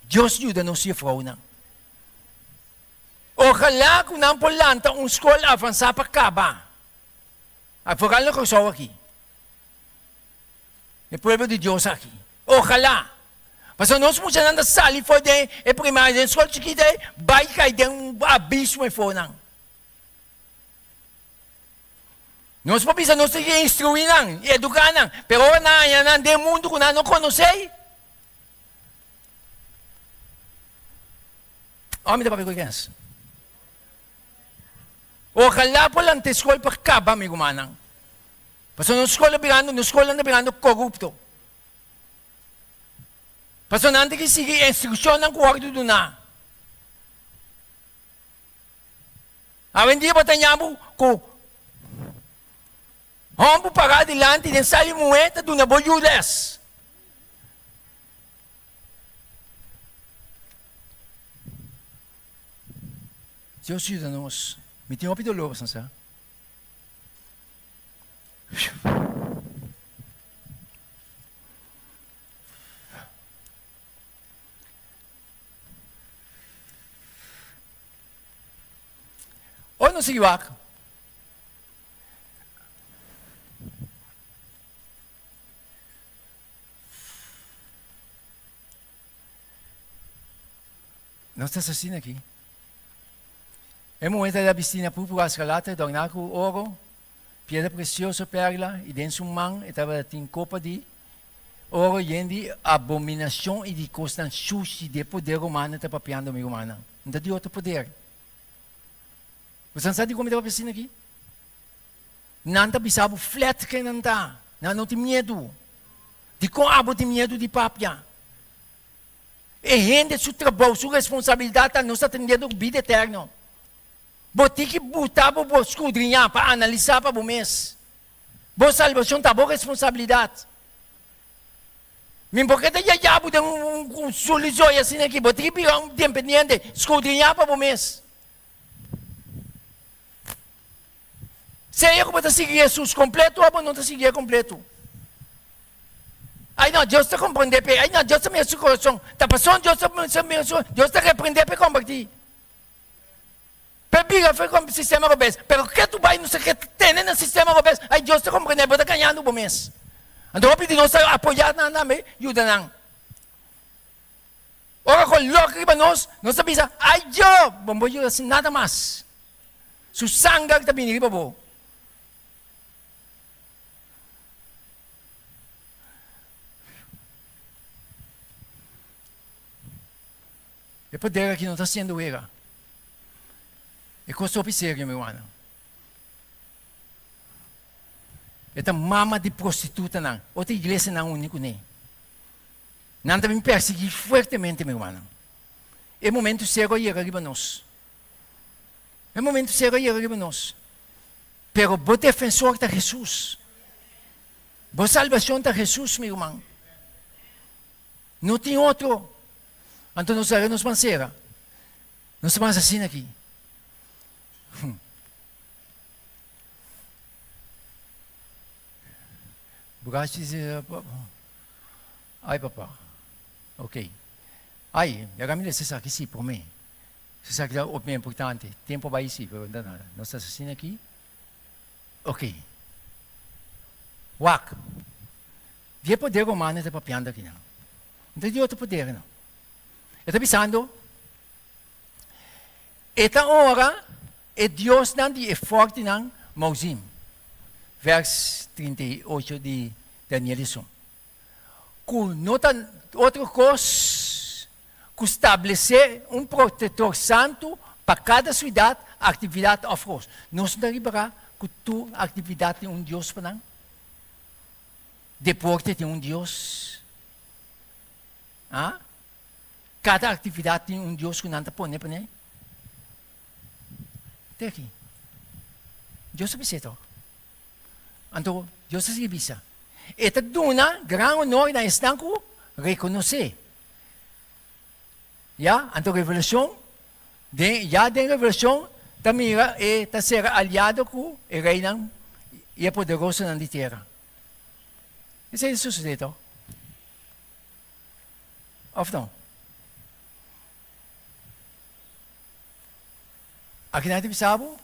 Dios yuda nos jefrounan. Ojalá ku nan por lanta un skol avansá pa kaba. Foral na Kòrsou aki. E pueblo di Dios aki. Ojalá. Pasobra nos muchanan ta sali for den e primaria, den skol chikito ei, bai kai den un abismo efonan. Nos por bisa nos ta instruí nan, eduká nan, pero ora nan haña nan den mundu ku nan no konosé, ora mi ta papia ku e kens. Ojalá por lanta e skol pa kaba, mi rumannan. Pasobra nos skol ta birando, nos skolnan ta birando korupto. Pasobra nan ta ke sigui instrukshonnan ku wòrdu duná. Awendia bo ta ña bo ku. Hòmber pará dilanti den sali muhé ta duna bo yu lès. Dios yuda nos. Mi tin hopi dolor, san sa. Ora nos sigui wak. Nos ta asina aki. E muhé ta bisti na púrpura escarlata, dòrná ku oro, piedra presioso, pèrla, i den su man e tabata tin kopa di oro yen di abominashon i di kosnan shushi di e poder romano ta papiando, mi rumannan. No ta di otro poder. Bo sa dikon mi ta papia asina aki? Nan ta bisa bo flat ken nan ta. Nan no tin miedu. Dikon abo tin miedu di papia? E hende su trabou, su responsabilidat ta nos ta teniendo ku bida eterno. Bo tin ki buta bo bo skudriñá pa analisá pa bo mes. Bo salbashon ta bo responsabilidat. Mi por ke ta yaya bo den un sulizoy asina aki. Bo tin ki bira un dependiente, skudriñá pa bo mes. Sea ku bo ta sigui Hesus kompletu òf bo no ta siguié kompletu. Ai no, Dios ta komprendé p'e. Ai no, Dios ta mira su kurason. Ta pasobra Dios ta mira su, Dios ta reprendé p'e kombertí. P'e bira for di sistema robes. Pero ke tu bai no sa ke tene na sistema robes, ai Dios ta komprendé, bo ta gañando bo mes. Anto hopi di nos ta apoyá nan tambe, yuda nan. Ora ku lòk riba nos, nos ta bisa, Ai Dios! Bo no por yuda sin nada mas. Su sanger ta bini riba bo. E poder aki no ta hasiendo wega. E kos hopi serio, mi rumannan. E ta mama di prostitutanan. Otro iglesianan uni kuné. Nan ta bin persiguí fuertemente, mi rumannan. E momento serio a yega riba nos. E momento serio a yega riba nos. Pero bo defensor ta Hesus. Bo salbacion ta Hesus, mi ruman. No tin otro. Anto nos a nos ban cera. Nos ta ban asina aki. Burachi Ai papa. Ok. Ai, laga mi lesa esaki si promé. Esaki ta hopi importante. Tempo a bai si, pero no ta nada. Nos ta asina aki. Ok. Wak. Di e poder romano e ta papiando akinan. No ta di otro poder no. E ta bisando, e ta ora e diosnan di e fortenan Mauzim. Vers 38 di Daniel esun. Ku no ta otro kos ku stablesé un protektor santu pa kada siudat, aktividat òf kos. Nos no ta ripará ku tur aktividat tin un dios pa nan? Deporte tin un dios. Ah? Kada aktividat tin un dios ku nan ta pone pa ne. Te aki. Dios ta bis'é tòg. Anto Dios ta sigui bisa, E ta duna gran honor na esnan ku rekonosé. Ya, anto Revelashon, den, ya den Revelashon ta mira e ta sera aliado ku e reinan i e poderosonan di tera. Esei ta sosodé tòg? Òf no? Aki nan ta bisa bo,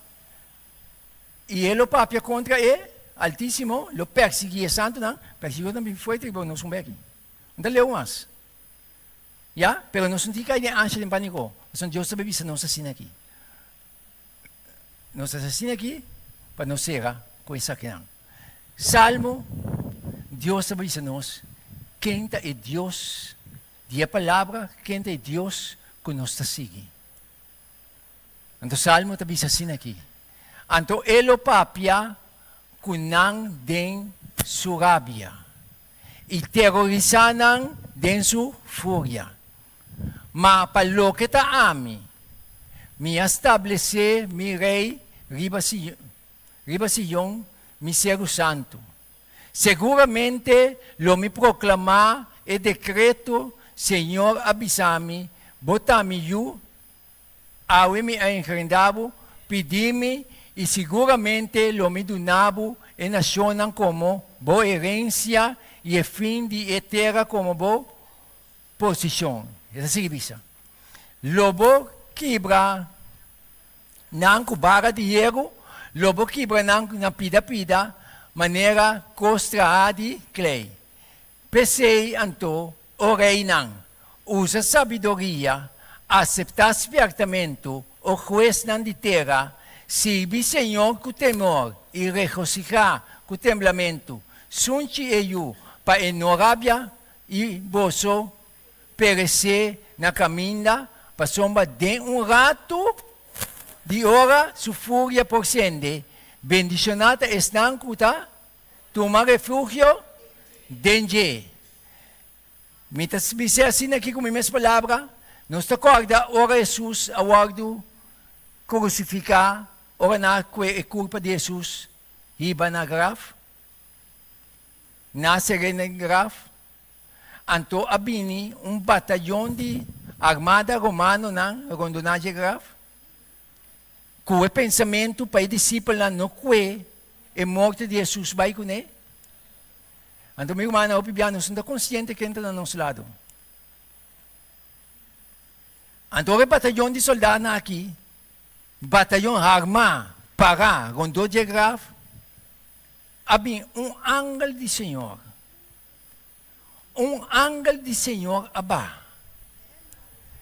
I e lo papia kontra e Altísimo, lo persiguí e santunan, persiguió ta bin fuerte riba nos un beki. No ta leu mas. Ya, pero nos no tin kai den ansha, den pániko, pasobra Dios ta bai bisa nos asina aki. Nos ta asina aki pa nos sera ku esakinan. Salmo, Dios ta bai bisa nos ken ta e Dios di e palabra, ken ta e Dios ku nos ta sigui. Anto Salmo ta bisa asina aki, Anto e lo papia ku nan den su rabia, i terorisá nan den su furia. Ma pa loke ta ami, mi a stablesé mi rei riba riba Sion. mi seru santu. Seguramente lo mi proklamá e dekreto, Señor a bisa mi, Bo ta mi yu, awe mi a engrendá bo, pidi mi, i siguramente lo mi duna bo e nashonnan komo bo herensia i e fin di e tera komo bo posishon. E ta sigui bisa, Lo bo kibra nan ku bara di yeru, lo bo kibra nan na pida pida manera kos trahá di klei. P'esei anto, o reinan, usa sabiduria, aseptá spièrtamentu, o huesnan di tera, sirbi Señor ku temor i regosihá ku temblamentu. Sunchi e yu pa e no rabia i boso peresé na kaminda, pasobra den un ratu di ora su furia por sende. Bendishoná ta esnan ku ta tuma refugio den dje. Mi ta bis'é asina aki ku mi mes palabra, nos ta kòrda ora Hesus a wòrdu krusifiká, ora nan a kue e kurpa di Hesus hiba na graf, nan a ser'é na graf, Anto a bini un batayon di armada romanonan rondoná dje graf, ku e pensamentu pa e disipelnan no kue e morto di Hesus bai kuné. Anto mi rumannan, hopi bia nos no ta konsiente ken ta na nos lado. Anto ora e batayon di soldanan aki, batayon harmá, pará rondó dje graf, a bin un angel di Señor. Un angel di Señor a baha.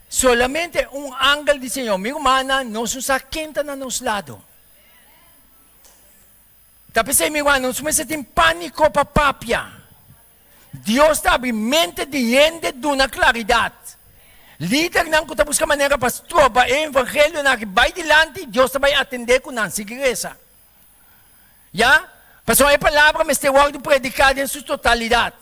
Solamente un angel di Señor. Mi rumannan, nos no sa ken ta na nos lado. Ta p'esei, mi rumannan, nos mester tin pániko pa papia. Dios ta abri mente di hende duna klaridat. Lidernan ku ta buska manera pa stroba e evangelionan aki bai dilanti, Dios ta bai atendé ku nan. Sigui resa. Ya, pasobra e palabra mester wòrdu prediká den su totalidat.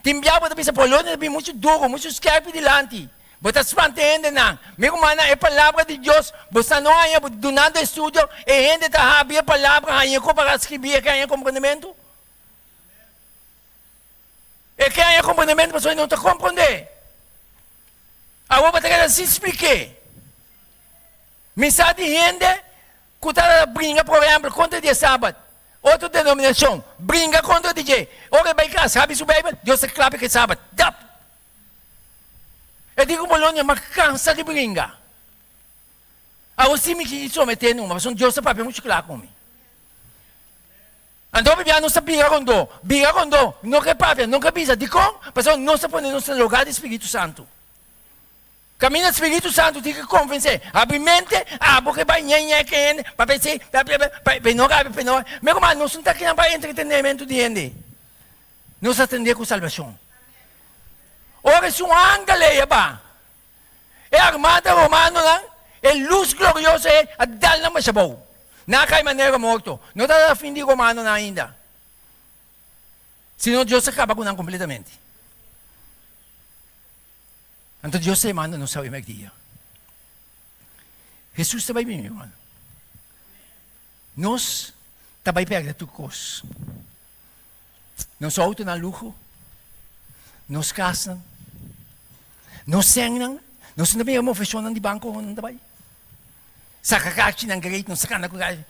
Tin bia bo ta bisa, Polonia ta bin muchu duru, muchu skèrpi dilanti. Bo ta spanta e hendenan. Mi rumannan, e palabra di Dios, bo sa no haña bo dunando estudio, e hende ta habri e palabra, haña kon pa skribí, e ke haña komprendementu? E ke haña komprendementu pasobra e no ta komprondé. Awor bo ta keda sin splik'é. Mi sa di hende Ku ta bringa por ehèmpel kontra di e Sabat, otro denominashon bringa kontra di dje, ora e bai kas habi su Beibel, Dios ta klap'e ku e Sabat, dap! E di ku Bolonia, M'a kansa di bringa. Awor si mi kiki someté numa, pasobra Dios ta papia muchu kla ku mi. Anto hopi bia nos ta bira rondó, bira rondó, no ke papia, no ke bisa. Dikon? Pasobra nos ta pone nos na lugá di Spiritu Santu. Kaminda Spiritu Santu tin ki konvensé. Habri mente, abo ke bai ñe ñe ke hende, pa pens'é, pa pa pa no rabia, pa no. Mi ruman, nos no ta kinan pa entretenimento di hende. Nos ta atendé ku salbashon. Ora esun angel ei a ba, e armada romanonan, e lus glorioso ei a dal nan basha abou. Nan a kai manera morto. No tabata fin di romanonan ainda. Sino Dios a kaba ku nan kompletamente. Anto Dios ta yamando nos awe merdia. Hesus ta bai bini, hermano. Nos ta bai perde tur kos. Nos autonan luho, nos kasnan, nos sènnan, nos no ta mira mofeshonnan di banko nan ta bai. Saka karchinan great, nos ta kanda ku karchi.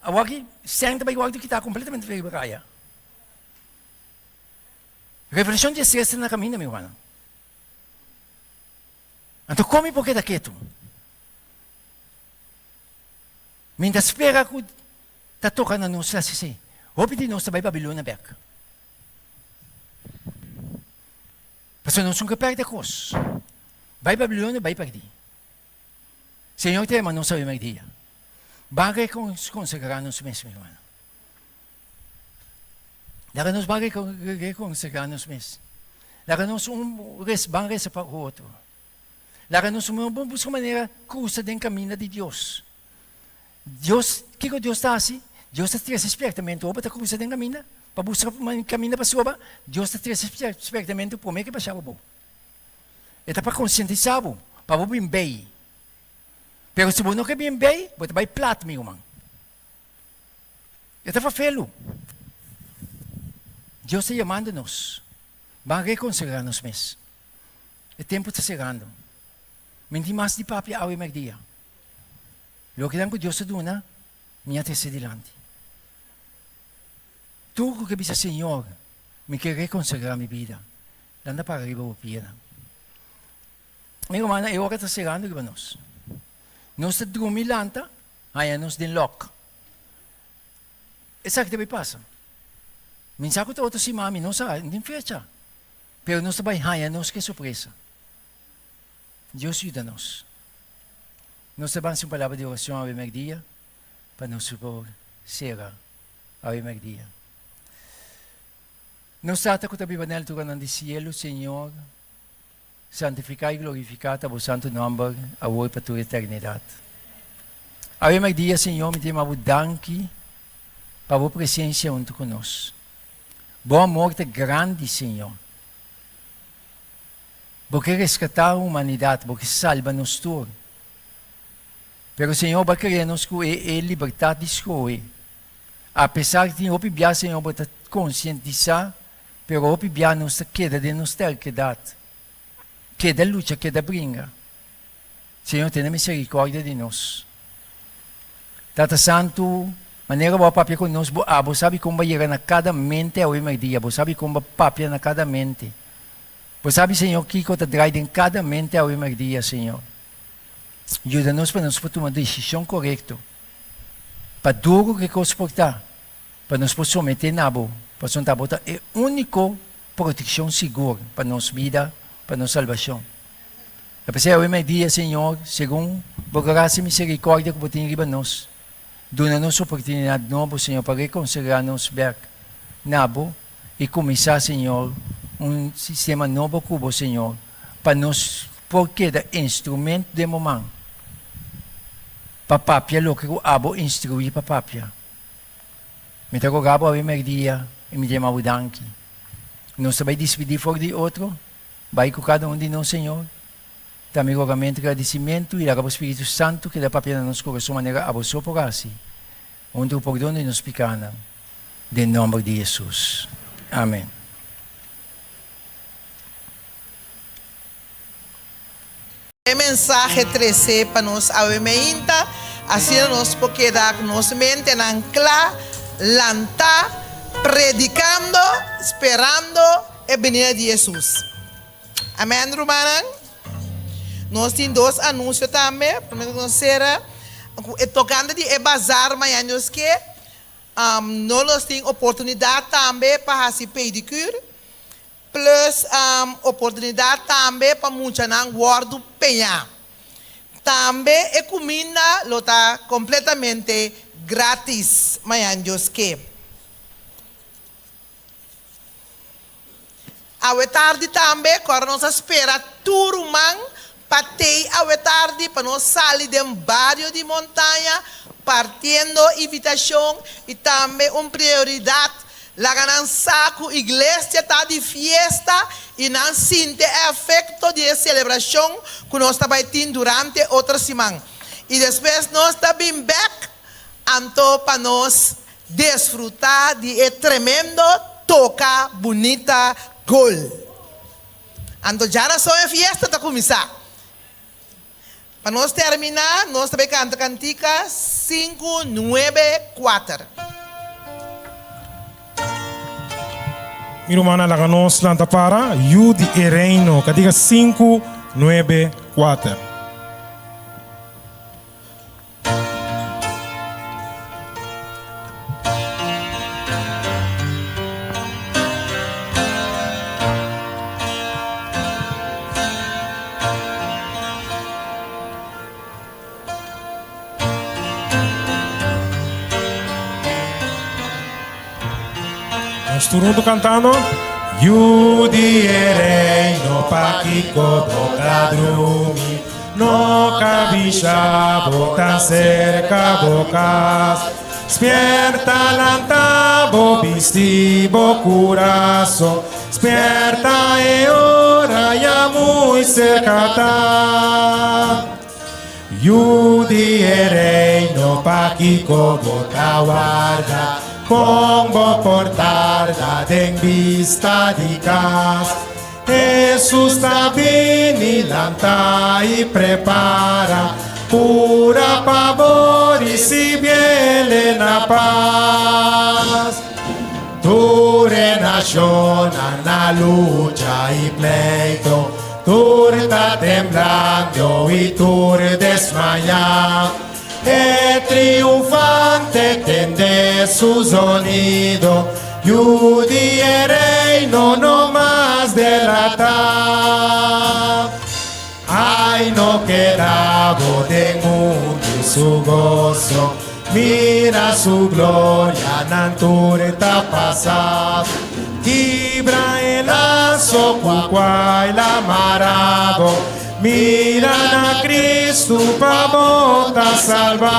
Awor aki sèn ta bai wòrdu kitá kompletamente riba kaya. Revelashon di estres ta na kaminda, mi rumannan. Anto kon mi por keda ketu? Mi ta spera ku ta toka na nos hasi esei. Hopi di nos ta bai Babilonia bèk. Pasobra nos nunka pèrdè kos. Bai Babilonia, bai pèrdí. Señor ta yama nos awe mèrdia. Ban rekonsagrá nos mes, mi rumannan. Laga nos ban rekonsagrá nos mes. Laga nos un res, ban resa pa otro. Laga nos un bon buska manera krusa den kaminda di Dios. Dios, kiko Dios ta hasi? Dios ta trese spiertamentu. Ora bo ta krusa den kaminda, pa buska kaminda pa soba, Dios ta trese spiertamentu promé ke basha bo bou. E ta pa konsientisá bo, pa bo bin bei. Pero si bo no ke bin bei, bo ta bai plat, mi ruman. E ta fafelu. Dios ta yamando nos. Ban rekonsagrá nos mes. E tempu ta serando. Mi no tin mas di papia awe mèrdia. Lokenan ku Dios ta duna, mi a trese dilanti. Tur ku ke bisa, Señor, mi ke rekonsagrá mi bida, lanta para riba bo pianan. Mi rumannan, e ora ta serando riba nos. Nos ta drumi lanta, haña nos den lòk. Esaki ta bai pasa. Mi sa ku ta otro siman, mi no sa, no tin fecha. Pero nos ta bai haña nos ke sorpresa. Dios yuda nos. Nos ta ban sin palabra di oracion awe merdia pa nos por cera awe merdia. Nos Tata cu ta biba na alturanan di cielo, Señor, santifica y glorifica ta bo santo nomber awor y pa tur eternidad. Awe merdia, Señor, mi ta yama bo danki pa bo presencia hunto cu nos. Bo amor ta grandi, Señor. Bo ke reskatá humanidat, bo ke salba nos tur. Pero Señor, bo a krea nos ku e e libertat di skohe. Apesar ku tin hopi bia, Señor, bo ta konsientisá, pero hopi bia nos ta keda den nos terkedat. Keda lucha, keda bringa. Señor, tene miserikòrdia di nos. Tata Santu, manera bo a papia ku nos, bo abo sabi kon bo a yega na kada mente awe merdia, bo sabi kon bo a papia na kada mente. Bo sabi, Señor, kiko ta drai den kada mente awe merdia, Señor. Yuda nos pa nos por tuma desishon korekto, pa duru ku e kos por ta, pa nos por someté na Bo, pasobra ta Bo ta e úniko protekshon sigur pa nos bida, pa nos salbashon. Ta p'esei awe merdia, Señor, segun Bo grasia i miserikòrdia ku Bo tin riba nos, duna nos oportunidat nobo, Señor, pa rekonsiderá nos bèk na Bo, i kuminsá, Señor, un sistema nobo ku Bo, Señor, pa nos por keda instrument den Bo man pa papia loke ku Abo instruí pa papia. Mi ta roga Bo awe merdia i mi ta yama Bo danki. Nos ta bai dispidí for di otro, bai ku kada un di nos, Señor. Ta mi rogamentu, gradisimentu i laga Bo Spiritu Santu keda papia na nos kurason manera Abo so por hasi. Huntu ku pordon di nos pikánan, den nòmber di Hesus. Amen. E mensahe trese pa nos awe meinta, asina nos por keda ku nos mentenan kla, lantá, predikando, sperando e binida di Hesus. Amen, rumannan. Nos tin dos anunsio tambe, prome ku nos sera, ku e tokante di e bazar mañana Dios ke, no nos tin oportunidat tambe pa hasi pedicure, plus oportunidat tambe pa muchanan wòrdu peñá. Tambe e kuminda lo ta kompletamente gratis mañana Dios ke. Awe tardi tambe ku ora nos a spera tur ruman pa tei awe tardi pa nos sali den bario di Montaña partiendo invitashon i tambe un prioridat laga nan sa ku iglesia ta di fiesta i nan sinti e afekto di e selebrashon ku nos ta bai tin durante otro siman i despues nos ta bin bek anto pa nos Desfrutá di e tremendo toka bunita gol. Anto djarason e fiesta ta kuminsá. Pa nos terminá, nos ta bai kanta kantika sinku nuebe kuater. Mi rumannan laga nos lanta para, Yu di e Reino, kantika sinku nuebe kuater. Nos tur huntu kantando. Yu di e reino, pakiko bo ta drumi? No kabisha bo tan serka bo kas. Spierta lanta bo bisti bo kurason. Spierta e ora ya muy serka ta. Yu di e reino pakiko bo ta warda? Kon bo por tarda den bista di kas? Hesus ta bini, lanta i prepara, pura pa bo risibiele na pas. Tur e nashonnan na lucha i pleito, tur ta temblando i tur desmayá. E triunfante tende su zonido, Yu di e reino no mas delatá. Ai no keda bo den mundu su goso, mira su gloria nan tur ta pasa. Kibra e laso ku kua el a mara bo. Mira na Cristo pa bo ta salbá.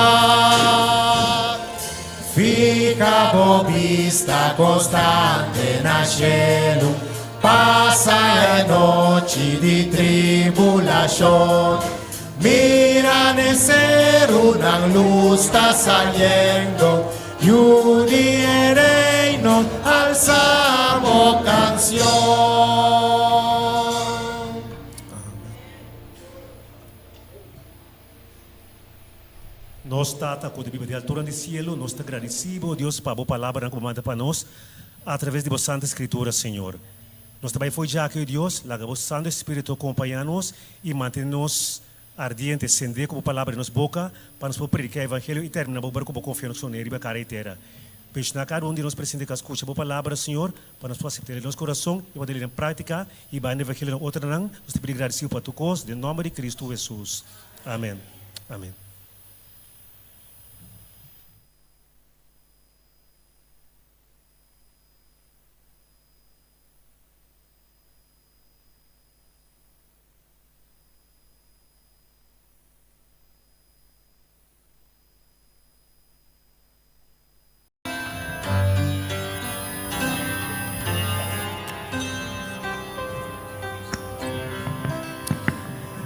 Fica bo bista constante na shelu, pasa e nochi di tribulacion. Mira n'e serunan luz ta saliendo, Yu di e Reino alsa bo cancion. Nos Tata ku ta biba den altura di sielu, nos ta gradisí bo, Dios, pa bo palabranan ku bo manda pa nos atraves di bo Santa Skritura, Señor. Nos ta bai fo'i djaki, o Dios, laga bo Santu Spiritu kompañá nos i mantené nos ardiente, sendé ku bo palabra den nos boka, pa nos por prediká e Evangelio i terminá bo obra ku bo konfia nos soné riba kara i tera. Benshoná kada un di nos presente ku a skucha bo palabra, Señor, pa nos por asept'é den nos kurason i por dal den práktika i bai na evangelio na otronan. Nos ta pidi gradisido pa tur kos den nòmber di Kristu Hesus. Amèn. Amèn.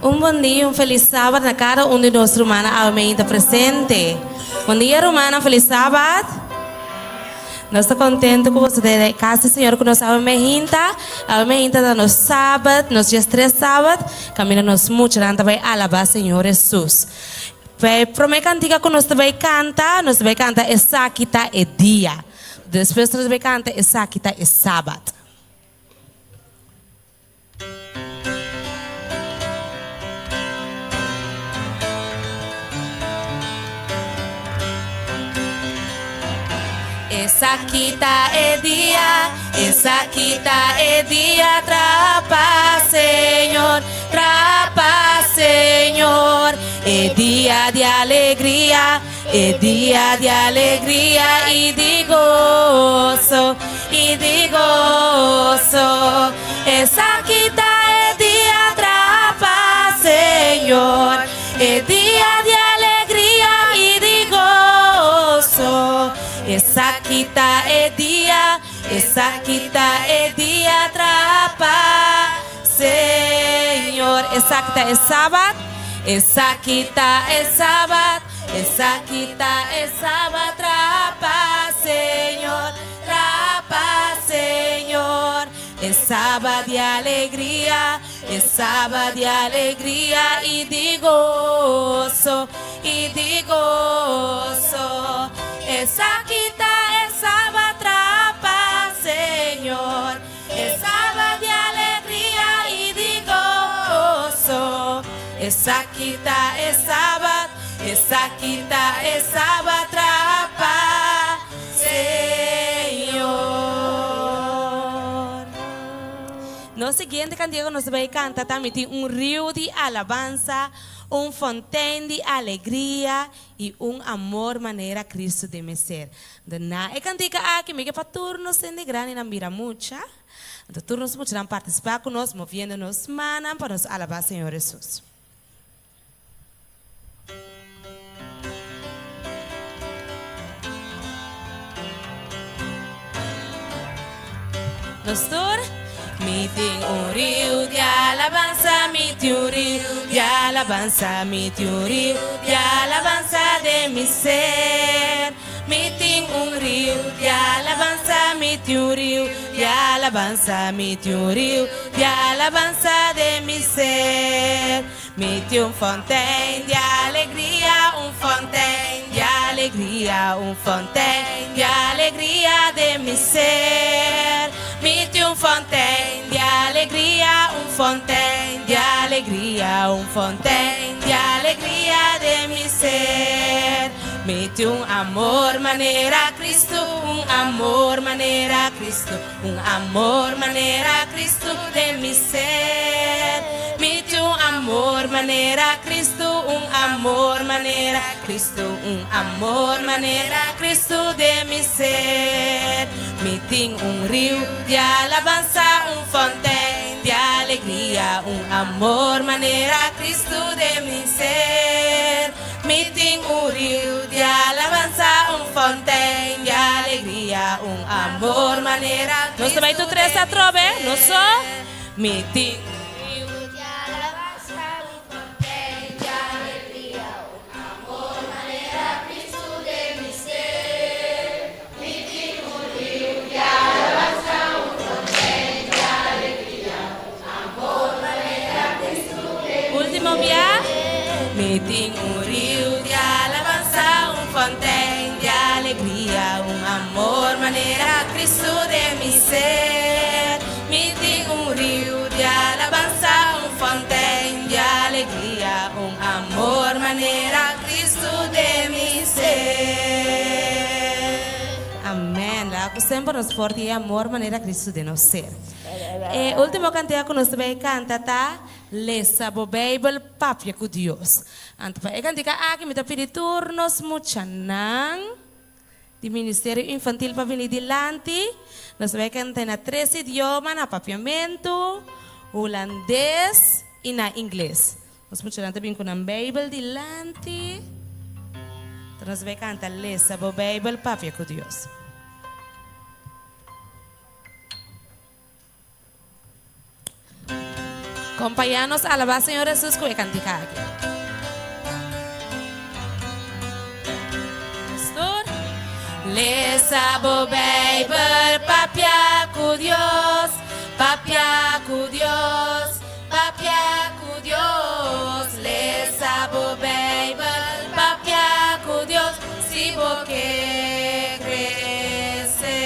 Un bon dia y un feliz sabat na cada un di nos rumannan awe meinta presente. Bon dia rumannan, feliz sabat. Nos ta contento cu boso ta den cas di Señor cu nos awe meinta. Awe meinta ta nos sabat, nos diestres sabat, caminda nos muchanan ta bay alaba Señor Jesus. P'e promé kantika ku nos ta bai kanta, nos ta bai kanta Esaki ta e dia. Despues nos ta bai kanta Esaki ta e sabat. Esaki ta e dia, esaki ta e dia, trapa Señor, trapa Señor. E dia di alegria, e dia di alegria i di goso, i di goso. Esaki ta e dia, trapa Señor, e dia di alegria i di goso. Esaki ta e dia, esaki ta e dia, trapa Señor. Esaki ta e sabat, esaki ta e sabat, esaki ta e sabat, trapa Señor, trapa Señor. E sabat di alegria, e sabat di alegria i di goso, i di goso. Esaki ta e sabat, trapa Señor, e sabat di alegria i di goso. Esaki ta e sabat, esaki ta e sabat, trapa Señor. Nos siguiente kantika ku nos ta bai kanta ta Mi tin un riu di alabansa, un fontein di alegria i un amor manera Cristo den mi ser. Anto na e kantika aki mi ke pa tur nos hende grandinan bira mucha, anto tur nos muchanan partisipá ku nos moviendo nos mannan pa nos alabá Señor Hesus. Nos tur. Mi tin un riu di alabansa, mi tin un riu di alabansa, mi tin un riu di alabansa den mi ser. Mi tin un riu di. tin un riu di alabansa, mi tin un riu di alabansa den mi ser. Mi tin un fontein di alegria, un fontein di alegria, un fontein di alegria den mi ser. Mi tin un fontein di alegria, un fontein di alegria, un fontein di alegria den mi ser. Mi tin un amor manera Cristo, un amor manera Cristo, Un amor manera Cristo den mi ser. Mi tin un amor manera Cristo, un amor manera Cristo, un amor manera Cristo den mi ser. Mi tin un riu di alabansa, un fontein di alegria, un amor manera Cristo den mi ser. Mi tin un riu di alabansa, un fontein di alegria, un amor manera Nos ta bai tur tres atrobe, no so? Mi tin un riu di alabansa, un fontein di alegria, un amor manera Cristo den mi ser. Mi tin un riu di alabansa, un fontein di alegria, un amor manera Cristo den mi Ultimo bia. Mi tin un riu di alabansa, un fontein di alegria, un amor manera Cristo den mi ser. Mi tin un riu di alabansa, un fontein di alegria, un amor manera Cristo den mi ser. Amen. Laga cu semper nos por tin e amor manera Cristo den nos ser. E ultimo cantica cu nos ta bay canta ta Lesa bo Bijbel, papia cu Dios. Anto pa e cantica aki mi ta pidi tur nos muchanan di Ministerio Infantil pa bini dilanti. Nos ta bay canta na tres idioma, na Papiamentu, Hulandes y na Ingles. Nos muchanan ta bin cu nan Bijbel dilanti. Anto nos ta bay canta Lesa bo Bijbel, papia cu Dios. Compaña nos alaba Señor Jesus cu e cantica aki. Pastor. Lesa bo Bijbel, papia cu Dios, papia cu Dios, papia cu Dios. Lesa bo Bijbel, papia cu Dios, si bo ke crece.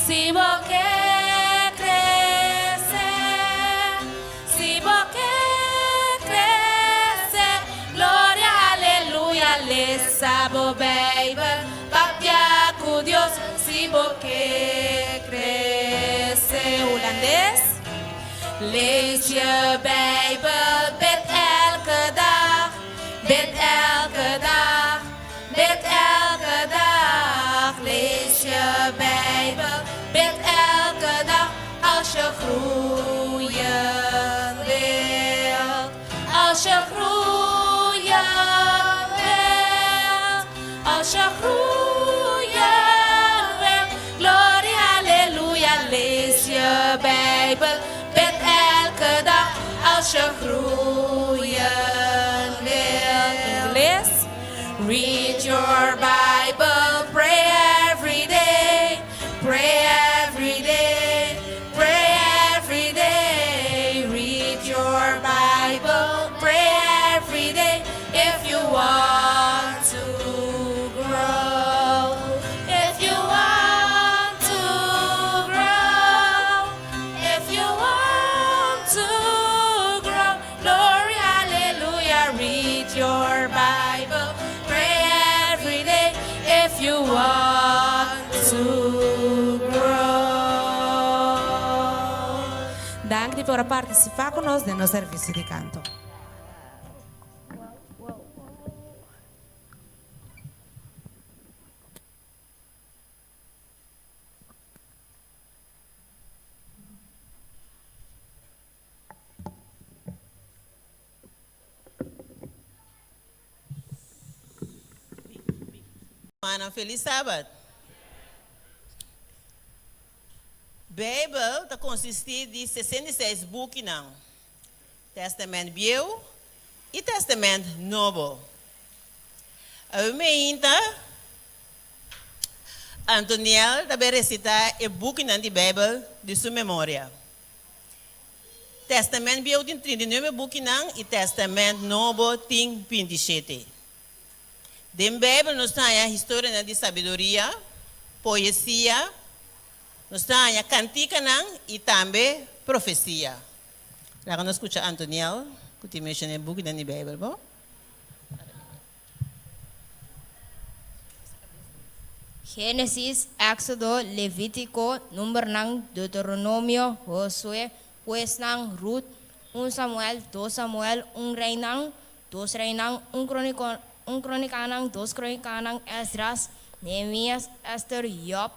Si bo ke krese, si bo ke krese, gloria aleluya, lesa bo Bijbel, papia ku Dios, si bo ke krese. Hulandes, Lees je Bijbel, bid elke dag, bid elke dag. Bid elke dag, lees je Bijbel. Bid elke dag, als je groeien wilt. Als je groeien wilt. Als je groeien wilt. Gloria, halleluja, lees je Bijbel. Bid elke dag, als je groeien wilt. Read your Bible, pray every day, pray every day, pray every day. Read your Bible, pray every day if you want to grow. If you want to grow, if you want to grow, glory, hallelujah, read your Bible, pray every day if you want to grow. Danki por a participa cu nos den nos servicio di canto. Rumannan felis sabat. Beibel ta konsistí di 66 bukinan, Tèstamènt Bieu i Tèstamènt Nobo. Awe meinta. Antoniel ta bai resitá e bukinan di Beibel di su memoria. Tèstamènt Bieu tin 39 bukinan i Tèstamènt Nobo tin 27. Den Beibel nos ta haña historianan di sabiduria, poesia, nos ta haña kantikanan i tambe profesia. Laga nos skucha Antoniel ku tin menshoná e bukinan di Beibel, bo. Génesis, Éxodo, Levítico, Numbernan, Deuteronomio, Josué, Huesnan, Rut, Un Samuel, Dos Samuel, Un Reinan, Dos Reinan, Un Crónico, Un Crónicanan, Dos Crónicanan, Esdras, Nehemías, Ester, Job,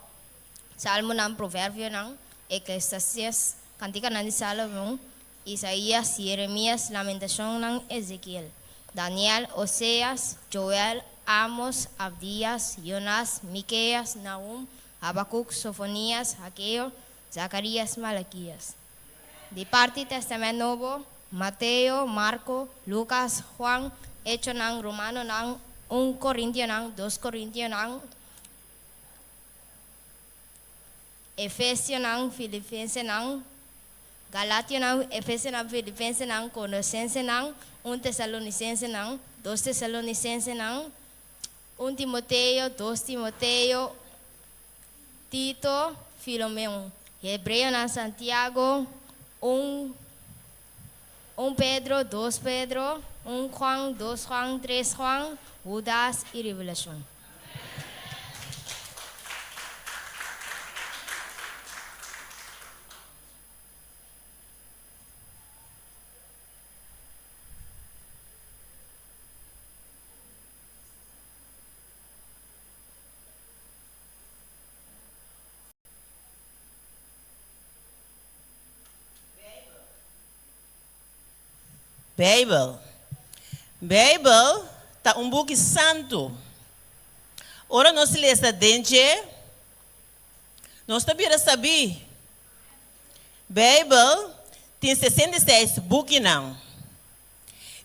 Salmonan, Proverbionan, Eclesiastés, Canticanan di Salomon, Isaías, Jeremías, Lamentacionnan, Ezekiel, Daniel, Oseas, Joel, Amos, Abdías, Jonás, Miqueas, Nahum, Habacuc, Sofonías, Hageo, Zacarías, Malaquías. Di parti Testament Nobo, Mateo, Marco, Lucas, Juan, Echonan, Romanonan, Un Corintionan, Dos Corintionan, Efesionan, Filipensenan, Galationan, Efesionan, Filipensenan, Colosensenan, Un Tesalonicensenan, Dos Tesalonicensenan, Un Timoteo, Dos Timoteo, Tito, Filomeon, Hebreonan, Santiago, Un Un Pedro, Dos Pedro, Un Juan, Dos Juan, Tres Juan, Hudas i Revelashon. Beibel. Beibel ta un buki santu. Ora nos lesa den dje, nos ta bira sabí. Beibel tin 66 bukinan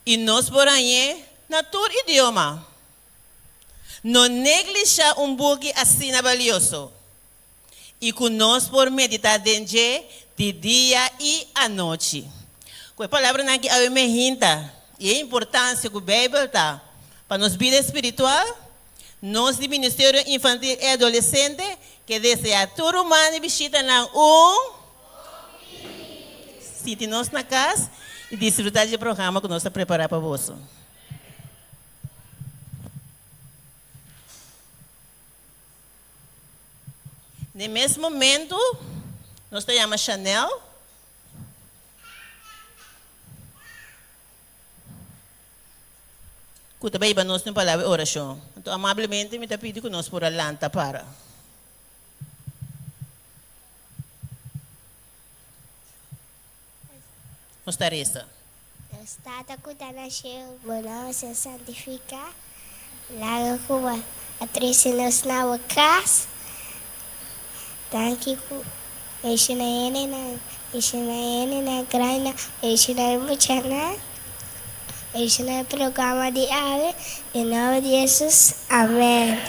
i nos por hañ'é na tur idioma. No neglishá un buki asina balioso i ku nos por meditá den dje di dia i anochi. Ku e palabranan aki awe me hinta i e importansia ku Beibel ta pa nos bida espiritual, nos di Ministerio Infantil i Adolesente ke deseá tur ruman i bishitanan un sinti nos na kas i disfrutá dje programa ku nos ta prepará pa boso. N'e mes momento, nos ta yama Chanel. Ku ta bai hiba nos den palabra di orashon. Anto amablemente mi ta pidi ku nos por a lanta para. Nos ta resa. Nos Tata ku ta na shelu, bo nòmber ser santifiká. Laga ku bo a trese nos na bo kas. Danki ku bendishoná hendenan, bendishoná hendenan grandinan, bendishoná e muchanan, bendishoná e programa di awe. Den nòmber di Hesus, amèn.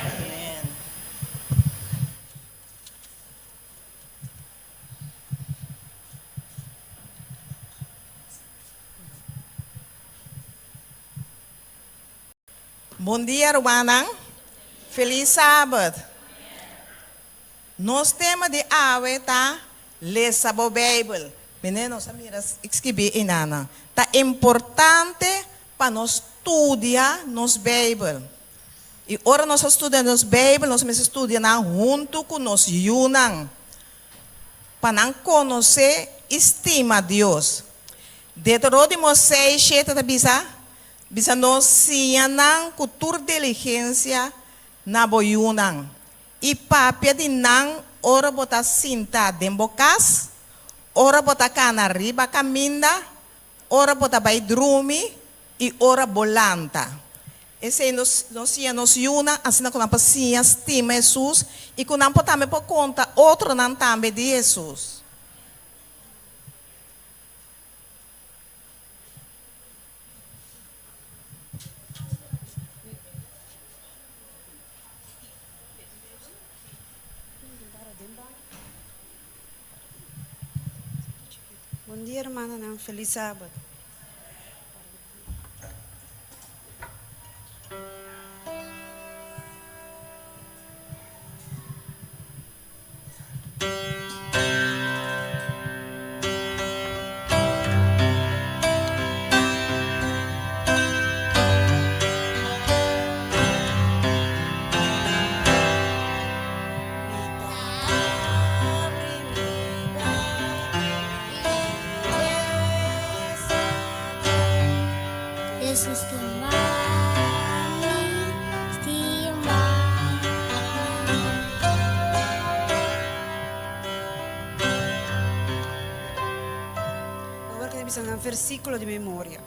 Bon dia rumannan, felis sabat. Nos tema di awe ta Lesa bo Bijbel. Mene nos a mira skibí einanan. Ta importante pa nos studia nos Bijbel. I ora nos a studia nos Bijbel, nos mester studia nan huntu ku nos yunan, pa nan konosé i stima Dios. Deuterónimo seis, shete ta bisa, Bisa nos, Siña nan ku tur diligensia na bo yunan, i papia di nan ora bo ta sinta den bo kas, ora bo ta kana riba kaminda, ora bo ta bai drumi i ora bo lanta. Esei nos nos siña nos yunan asina ku nan por siña stima Hesus i ku nan por tambe por konta otronan tambe di Hesus. Bon dia hermananan, felis sabat. Jesus stima mi, stima mi. Awor ke ta bisa nan versíkulo di memoria.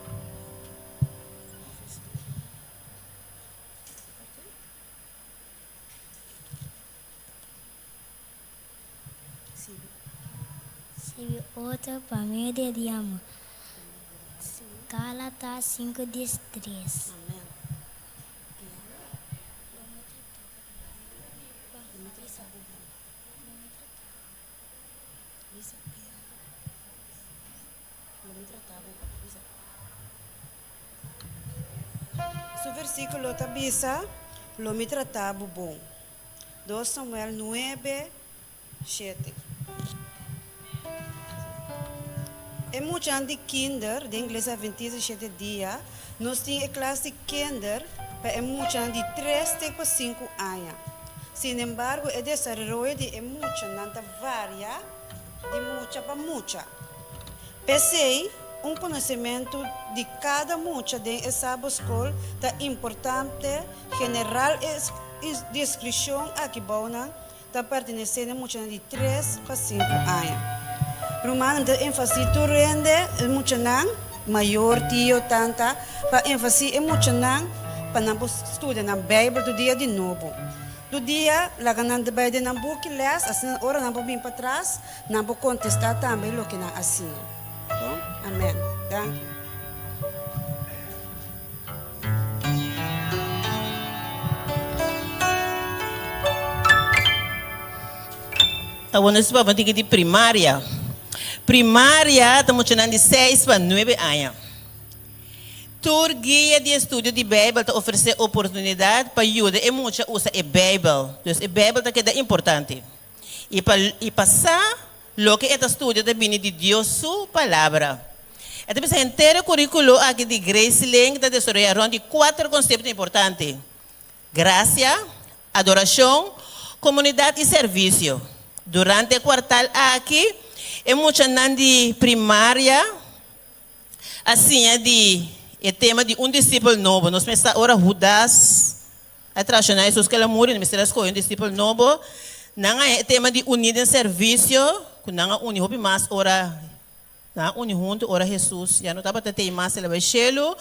Sirbi otro pa medio di amor. Gálatas 5, 13. Su versíkulo ta bisa, Lo mi trata bo bon. Dos Samuel nuebe, shete. E muchanan di kinder den Iglesia Adventista di Shete Dia, nos tin e klas di kinder pa e muchanan di tres te pa sinku aña. Sinembargo, e desaroyo di e muchanan ta varia di mucha pa mucha. P'esei, un konosementu di kada mucha den e saboskol ta importante. General e deskripshon aki bounan ta pertenesé na muchanan di tres pa sinku aña. Rumannan ta enfasí tur hende, e muchanan, mayor, tio, tanta, pa enfasí e muchanan pa nan por studia nan Beibel tur dia di nobo. Tur dia laga nan ta bai den nan buki lès, asina ora nan por bin patras, nan por kontestá tambe loke nan a siña. Bon? Amèn. Danki. Awor nos papia tiki di primaria. Primaria ta muchanan di seis pa nuebe aña. Tur guia di estudio di Beibel ta ofresé oportunidat pa yuda e mucha usa e Beibel. Dus e Beibel ta keda importante. I pa i pa sa loke e ta studia ta bini di Dios su Palabra. E ta bisa henter e kuríkulo aki di Grace Link ta desaroyá rònt di kuater konsepto importante, grasia, adorashon, komunidat i servisio. Durante e kuartal aki e muchanan di primaria a siña di e tema di un disipel nobo. Nos mester sa ora Hudas a trashoná Hesus ku el a muri, nos mester a skohe un disipel nobo. Nan a haña e tema di uní den servisio, ku nan a uni hopi mas ora nan a uni huntu ora Hesus ya no tabata tei mas, el a bai shelu.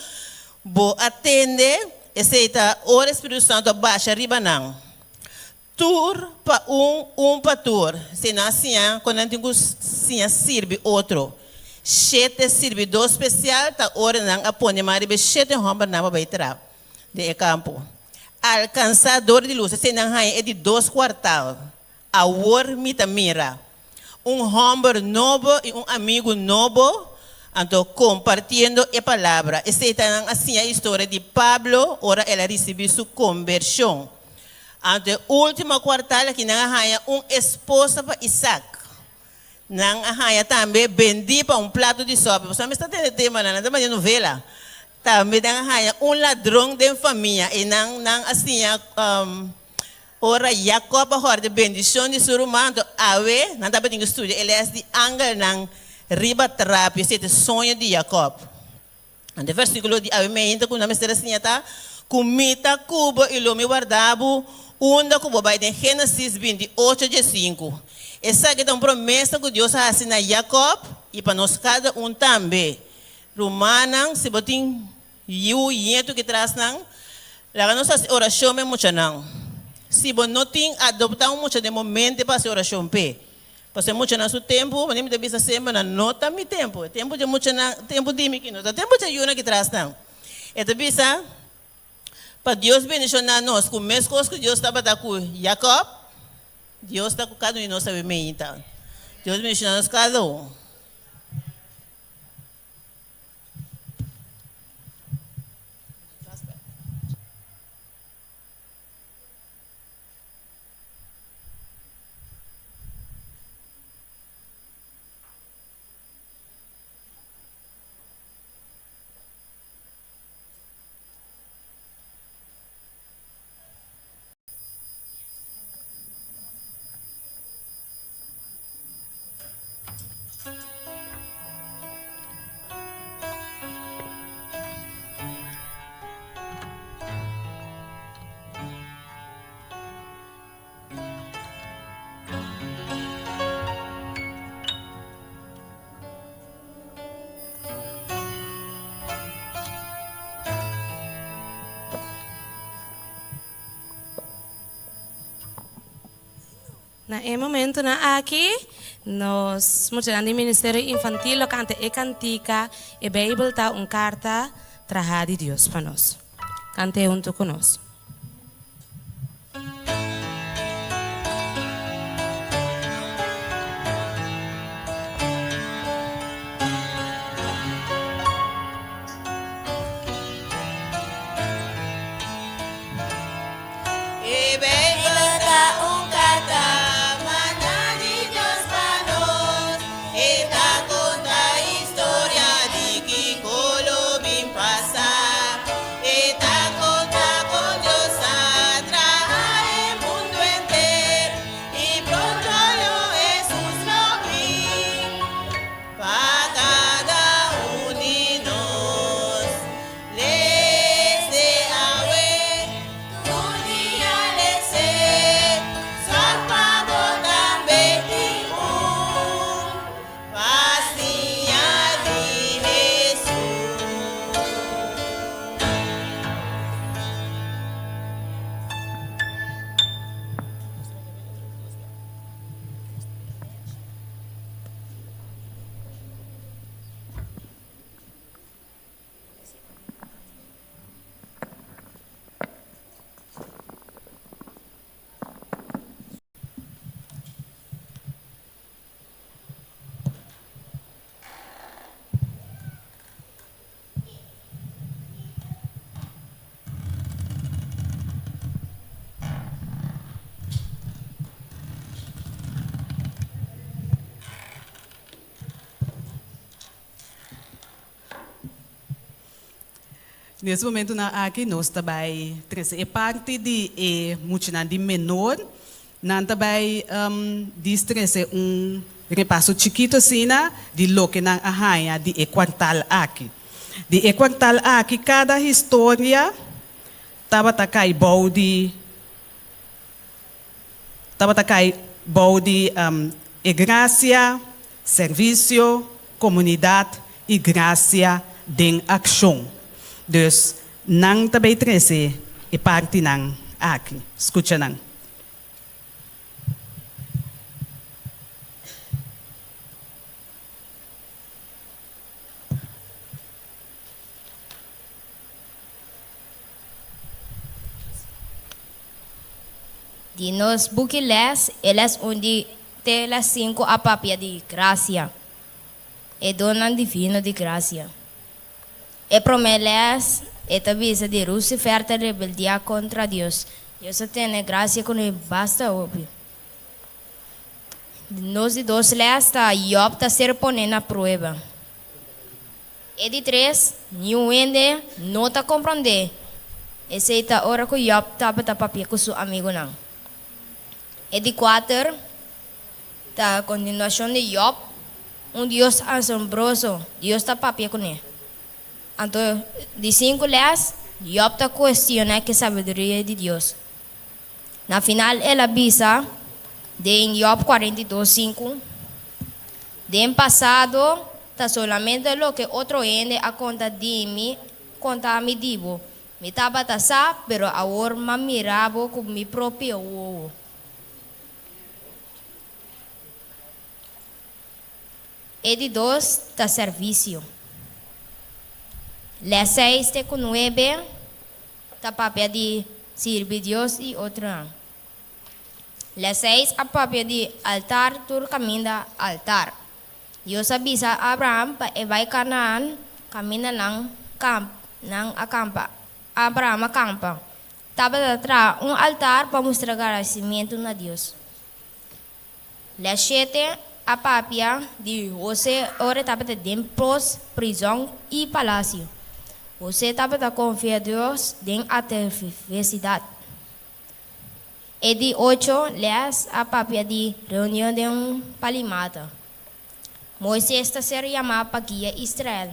Bo a tende esei ta ora e Spiritu Santu a basha riba nan. Tur pa un, un pa tur. Si nan a siña kon nan tin ku siña sirbi otro. Shete sirbidó spesial ta ora nan a pone man riba e shete hòmbernan pa bai tra den e kampo. Alkansá dor di lus, esei nan haña e di dos kuartal. Awor mi ta mira un hòmber nobo i un amigu nobo, anto kompartiendo e palabra. Esei ta nan a siña e historia di Pablo ora el a risibí su kombershon. Anto e último kuartal aki nan a haña un esposa pa Isak. Nan a haña tambe bendí pa un plato di sòpi. Boso a mester tende temanan, nan ta manda novela. Tambe nan a haña un ladron den famia i nan nan a siña ora Jakòb a hòrta e bendishon di su ruman. Anto awe nan tabatin ku studia e lès di angelnan riba trapi, esei ta e soño di Jakòb. Anto e versíkulo di awe meinta ku nan mester a siña ta, Ku mi ta ku bo i lo mi warda bo unda ku bo bai den Génesis 28 diesinku. Esaki ta un promesa ku Dios a hasi na Jakòb i pa nos kada un tambe. Rumannan, si bo tin yu ñetu ki tras nan, laga nos hasi orashon pa e muchanan. Si bo no tin, adoptá un mucha den momente pa hasi orashon p'e. Pasobra e muchanan su tempu, manera mi ta bisa semper, nan no ta mi tempu. E tempu dje muchanan, tempu di mi ki no ta tempu dje yunan ki tras nan. E ta bisa, Pa Dios bendishoná nos ku meskos ku Dios tabata ku Jakòb, Dios ta ku kada un di nos awe meinta. Dios bendishoná nos kada un. Na e momentonan aki, nos muchanan di Ministerio Infantil lo kanta e kantika E Beibel Ta un Karta Trahá di Dios pa Nos. Kant'é huntu ku nos. E Beibel ta un karta mandá di Dios pa nos. E ta konta historia di kiko lo bin pasa. E ta konta kon Dios a traha e mundu henter i pronto lo Hesus lo bin pa kada un di nos. Lese awe, tur dia lese, sòrg pa bo tambe tin un pa siña di Hesus. Nes momentunan aki nos ta bai trese e parti di e muchanan di menor. Nan ta bai dis trese un repaso chikito asina di loke nan a haña di e kuartal aki. Di e kuartal aki kada historia tabata kai bou di tabata kai bou di e grasia, servisio, komunidat i grasia den akshon. Dus nan ta bay trese e partinan aki. Skucha nan. Di nos buki les, e les un di te les sinku a papia di grasia, e donnan divino di grasia. E promé les, e ta bisa di Lucifer ta rebeldiá kontra Dios. Dios a tene grasia ku ne basta hopi. Di nos di dos les ta Job ta ser poné na prueba. E di tres, niun hende no ta komprondé. Esei ta ora ku Yòb tabata papia ku su amigunan. E di kuater ta kontinuashon di Yòb, un Dios asombroso, Dios ta papia kuné. Anto di sinku lès, Yòb ta kuestioná ku e sabiduria di Dios. Na final el a bisa den Job 42, 5, Den pasado ta solamente loke otro hende a konta di mi konta mi di bo. Mi tabata sa, pero awor m'a mira bo ku mi propio wowo. E di dos ta servisio. Lès seis te ku nuebe. Ta papia di sirbi Dios i otronan. Les seis a papia di altar tur kaminda altar. Dios a bisa Abraham pa e bai Kanaan kaminda nan kamp nan a kampa. Abraham a kampa. Tabata traha un altar pa mustra gradisimentu na Dios. Les shete a papia di José ora e tabata den pos, prizòn i palasio. José tabata konfia Dios den atversidat. E di ocho les a papia di reunion den un palimata. Moises ta ser yamá pa guia Israel.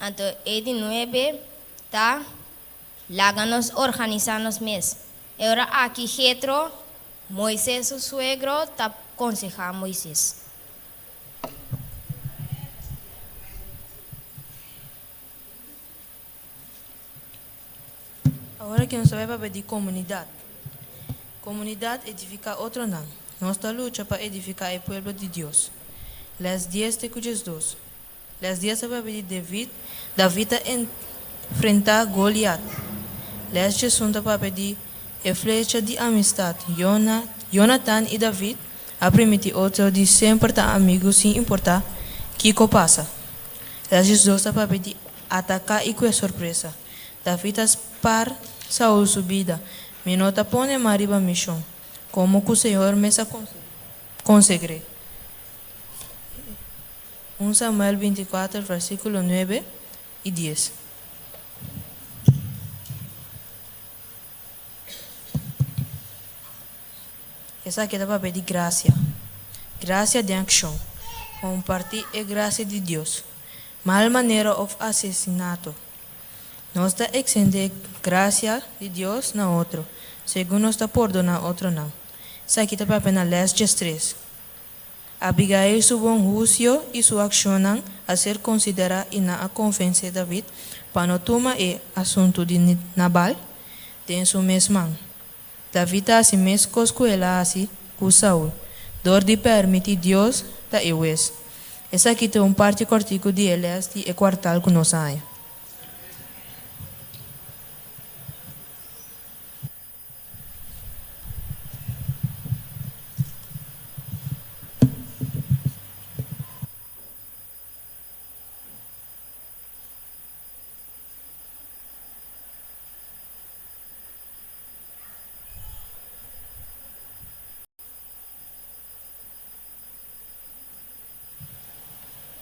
Anto e di nuebe ta laga nos organisá nos mes. E ora aki Jetro, Moises su suegro, ta konsehá Moises. Awor aki nos ta bai papia di komunidat. Komunidat, edifiká otronan. Nos ta lucha pa edifiká e pueblo di Dios. Lès dies te ku 12. Lès dies ta papia di David, David ta enfrentá Goliat. Lès 11 ta papia di e flecha di amistat, Yona, Yonatan i David a primintí otro di semper ta amigu sin importá kiko pasa. Lès 12 ta papia di ataká i kue sorpresa. David a spar Saul su bida, Mi no ta pone mas riba mi shon, komo ku Señor mes a konsegr'é. Un Samuel 24, versíkulo 9 i 10. Esaki ta papia di grasia. Grasia den akshon. Kompartí e grasia di Dios. Mal manera òf asesinato. Nos ta eksendé grasia di Dios na otro, segun nos ta pordoná otronan. Esaki ta papia na lès 13. Abigail su bon husio i su akshonnan a ser konsiderá i nan a konvensé David pa no tuma e asuntu di Nabal den su mes man. David a hasi meskos ku el a hasi ku Saul, dor di pèrmití Dios ta e hues. Esaki ta un parti kòrtiku di e lès di e kuartal ku nos a haña.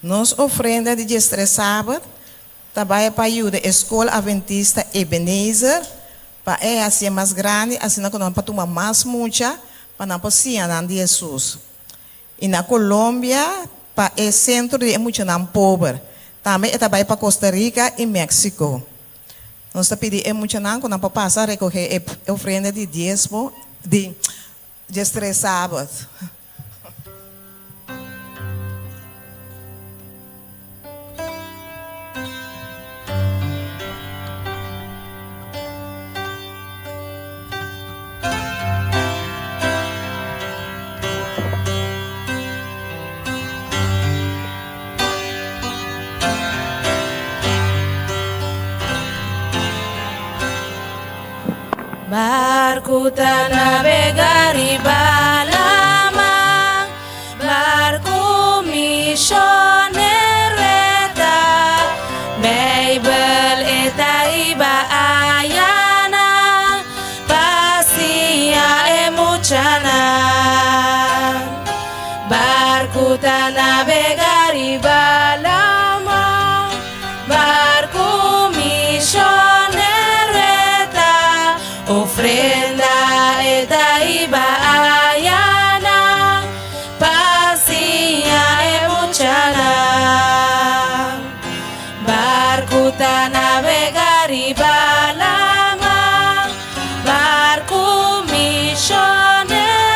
Nos ofrenda di diestres sabat ta bai pa yuda e Skol Adventista Ebenezer pa e hasié mas grandi asina ku nan por tuma mas mucha pa nan por siña nan di Hesus. I na Colombia pa e sentro di e muchanan pober. Tambe e ta bai pa Costa Rica i Mexico. Nos ta pidi e muchanan ku nan por pasa rekohé e ofrenda di diesmo di diestres sabat. Barku ta nabegá riba laman, barku misionero e ta, Beibel e ta hiba ayanan, pa siña e muchanan. Barku ta nabegá riba laman, barku misionero e ta, ofrenda e ta hiba ayanan, pa siña e muchanan. Barku ta nabegá riba laman, barku misionero.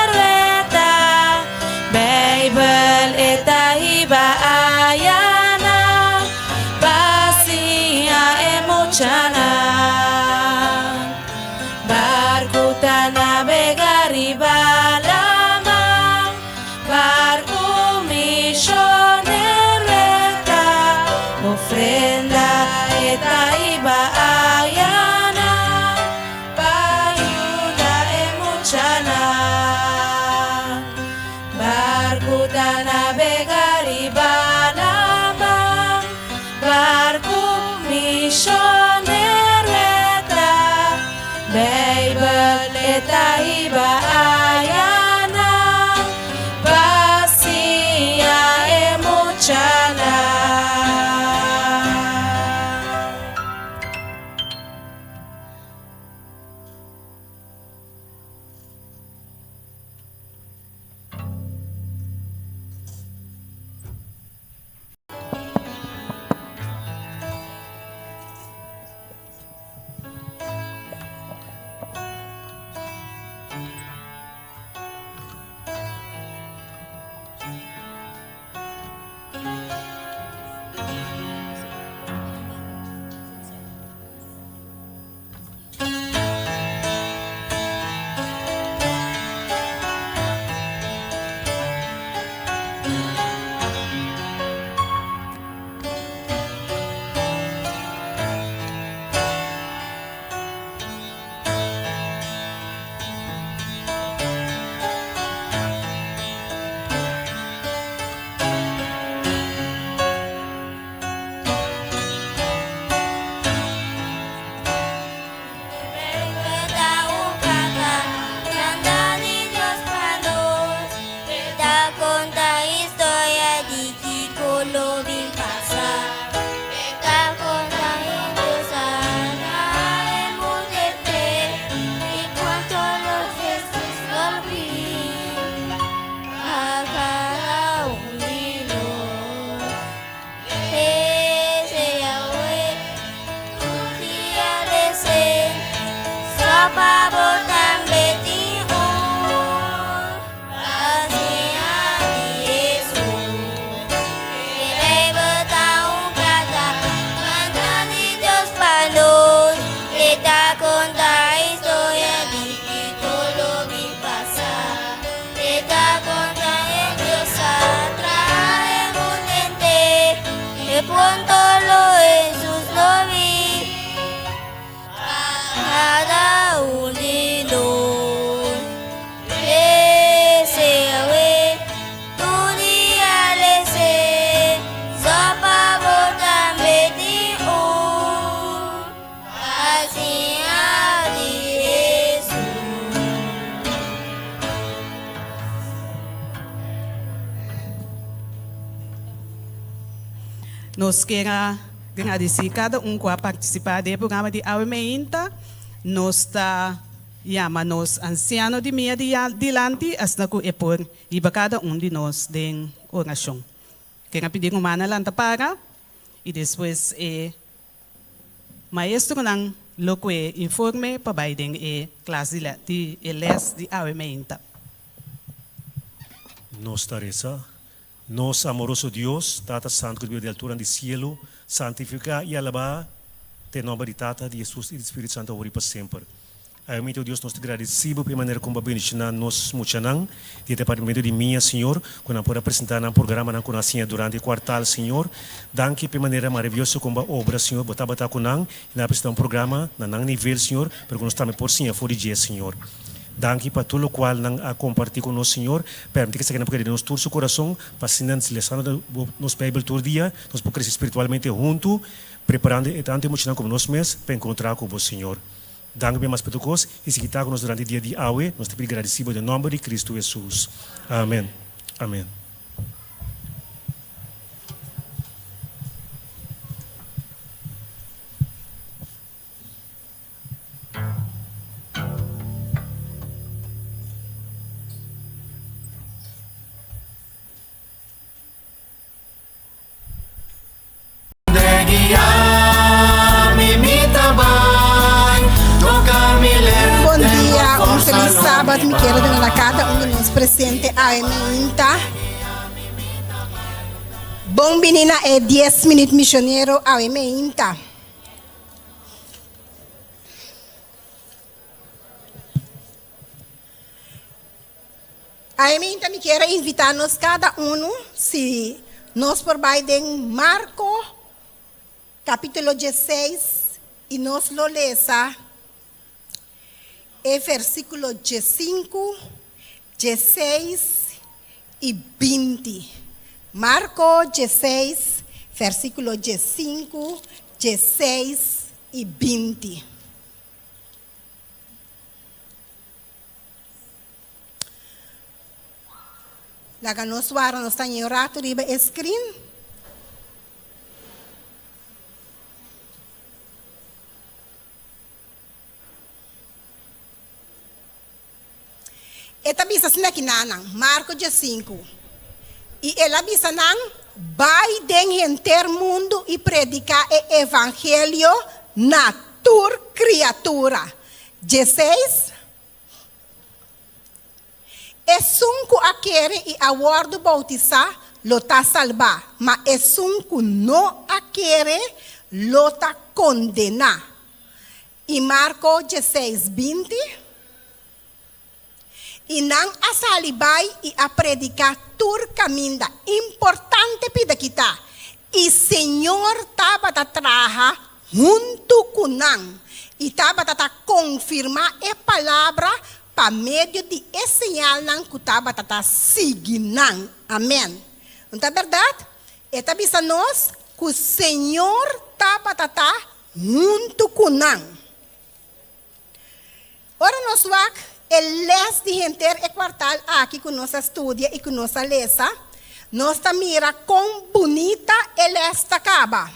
Nos kier a gradisí kada un ku a partisipá den e programa di awe meinta. Nos ta yama nos ansiano di mia di dilanti asina ku e por hiba kada un di nos den orashon. Kier a pidi rumannan lanta para i despues e maestronan lo kue informe pa bai den e klas di e lès di awe meinta. Nos ta resa Nos amoroso Dios, Tata Santu ku ta biba di alturan di sielu, santifiká i alabá te nòmber di Tata, di Hesus i di Spiritu Santu awor i pa semper. Ayomito Dios nos ta gradisí Bo pa e manera kon Bo a bendishoná nos muchanan di e departamento di mia, Señor, ku nan por a presentá nan programanan ku nan a siña durante e kuartal, Señor. Danki pa e manera maravioso kon Bo a obra, Señor. Bo tabata ku nan i nan a presentá un programa na nan nivel, Señor, pero ku nos tambe por siña for di dje, Señor. Danki pa tur lokual nan a kompartí ku nos, Señor. Permití ku esaki nan por keda den nos tur su kurason, pa asina lesando nos Beibel tur dia, nos por krese spiritualmente huntu, preparando e tantu emoshonal komo nos mes pa enkontrá ku bo, Señor. Danki pa e mas pa tur kos i sigui ta ku nos durante dia di awe. Nos ta pidi gradisí bo den nòmber di Kristu Hesus. Amen. Amen. Bon dia, un feliz sabat mi quiero duna na cada un di nos presente awe meinta. Bon bini na e 10 minuut misionero awe meinta. Aiminta mi kier a invita nos kada unu si nos por bai den Marko kapitulo dieseis i nos lo lesa e versikulo diesinku, dieseis i 20. Marko 16, versíkulo 15, 16 i 20. Laga nos wara nos ta un rato riba e screen. E ta bisa asina ki na nan, Marko 15, I el a bisa nan, Bai den henter mundu i prediká e evangelio na tur kriatura. 16, Esun ku a kere i a wòrdu boutisá lo ta salbá, ma esun ku no a kere lo ta kondená. I Marko 16, 20, I nan a sali bai i a prediká tur kaminda. Importante pida kita, I Señor tabata traha huntu ku nan i tabata ta konfirmá e palabra pa medio di e señalnan ku tabata ta sigui nan. Amèn. No ta bèrdat? E ta bisa nos ku Señor tabata ta huntu ku nan. Ora nos wak e les di henter e kwartal aki ku nos a studia i ku nos a lesa, nos ta mira kon bunita e les ta kaba.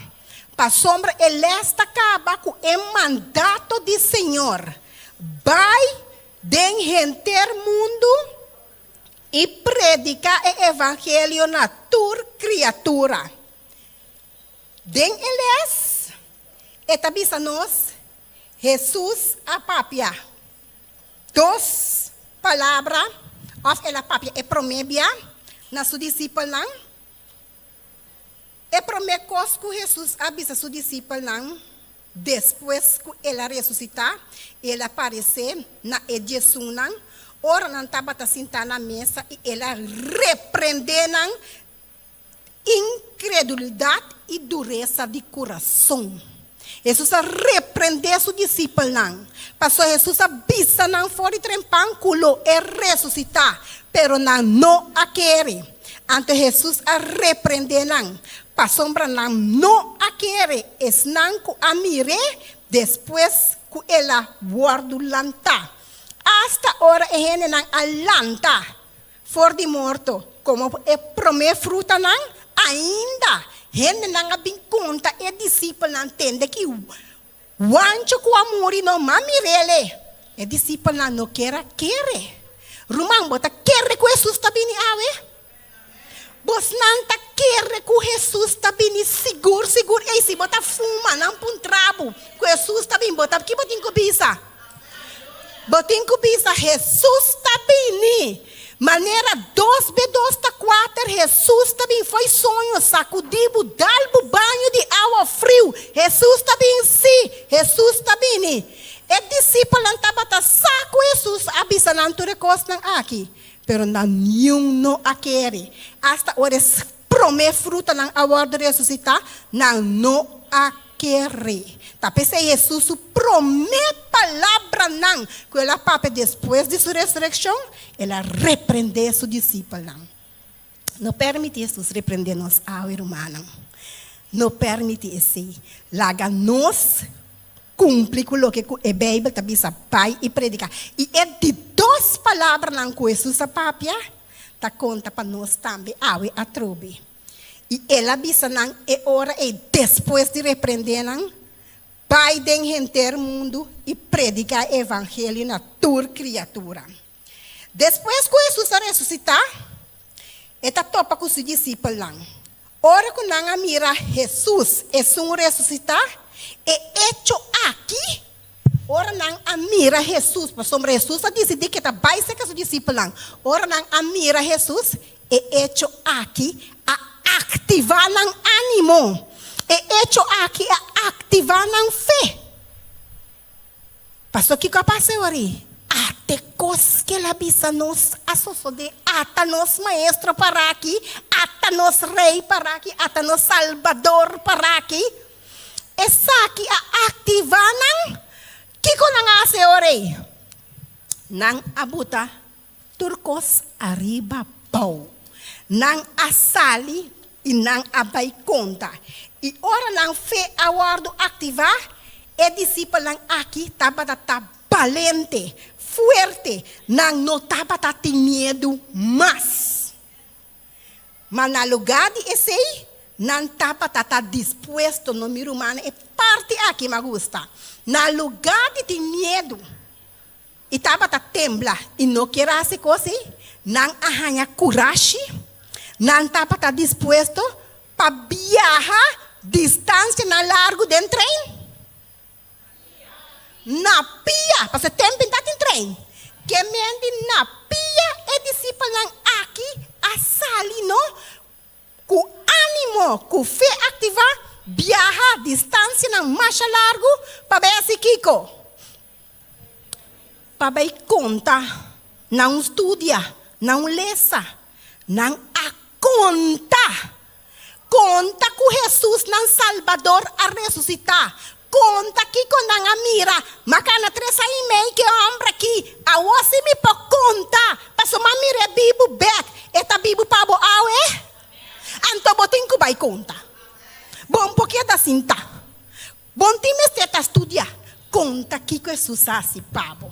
Pasobra e les ta kaba ku e mandato di Señor, Bai den henter mundu i prediká e evangelio na tur kriatura. Den e les, e ta bisa nos Hesus a papia dos palabra, òf el a papia e promé bia na su disipelnan. E promé kos ku Hesus a bisa su disipelnan despues ku el a resusitá, el a paresé na e diesunnan ora nan tabata sintá na mesa i el a reprendé nan Inkredulidat i duresa di kurason. Hesus a reprendé su disipelnan, pasobra Hesus a bisa nan for di trempan ku lo e resusitá, pero nan no a kere. Anto Hesus a reprendé nan, pasobra nan no a kere esnan ku a mir'é despues ku el a wòrdu lantá. Asta ora e hendenan a lanta, For di morto, komo e promé frutanan, ainda Hendenan a bin konta e disipelnan, Tende ki wancho ku a muri no mas mir'el. E disipelnan no ker a kere. Ruman, bo ta kere ku Hesus ta bini awe? Bosnan ta kere ku Hesus ta bini sigur sigur? Ey, si bo ta fuma, nan puntra bo ku Hesus ta bini, bo ta ki bo tin ku bisa? Bo tin ku bisa, Hesus ta bini! Manera dos be dos ta kuater, Hesus ta bin fo'i soño, sakudí bo, dal bo baño di awa friu. Hesus ta bin? Sí, Hesus ta bini! E disipelnan tabata sa ku Hesus a bisa nan tur e kosnan aki. Pero nan niun no a kere. Asta ora e promé frutanan a wòrdu resusitá, nan no a kere. Ta p'esei Hesus su promé palabranan ku el a papia despues di su resurekshon, el a reprendé su disipelnan. No pèrmití Hesus reprendé nos awe, rumannan. No pèrmití esei. Laga nos Kumpli ku loke ku e Beibel ta bisa, bai i prediká. I e di dos palabranan ku Hesus a papia ta konta pa nos tambe awe atrobe. I el a bisa nan e ora ei despues di reprendé nan, Bai den henter mundu i prediká e evangelio na tur kriatura. Despues ku Hesus a resusitá, e ta topa ku su disipelnan. Ora ku nan a mira Hesus esun resusitá, e echo aki, ora nan a mira Hesus, pasobra Hesus a disidí ku e ta bai serka su disipelnan, ora nan a mira Hesus, e echo aki a aktivá nan ánimo, e echo aki a aktivá nan fe. Paso kiko a pasa e ora ei? Ata e kos ku el a bisa nos a sosodé, ata nos Maestro pará aki, ata nos Rei pará aki, ata nos Salbador pará aki. Esaki a aktivá nan. Kiko nan a hasi e ora ei? Nan a buta Tur kos ariba bou. Nan a sali i nan a bai konta. I ora nan fe a wòrdu aktivá, e disipelnan aki tabata ta balente, fuerte, nan no tabata tin miedu mas. Ma na lugá di esei, nan tabata ta dispuesto, no mi rumannan, e parti aki mi a gusta, na lugá di tin miedu, I tabata tembla i no kier a hasi kos ei, nan a haña kurashi, nan tabata dispuesto pa biaha distansianan largu den trein. Na pia, pasobra e tempu ta tin trein. Ke men di na pia e disipelnan aki a sali no ku ánimo, ku fe aktivá, biaha distansianan masha largu pa bai hasi kiko? Pa bai konta na un studia, na un lesa, nan a konta. Konta ku Hesus nan Salbador a resusitá. Konta kiko nan a mira. Ma kana tres aña i mei ku e hòmber akí. Awor si mi por konta, pasobra mi a mir'é bibu bèk. E ta bibu pa bo awe? Anto bo tin ku bai konta. Bo no por keda sintá. Bon tin mester ta studia. Konta kiko Hesus a hasi pa bo.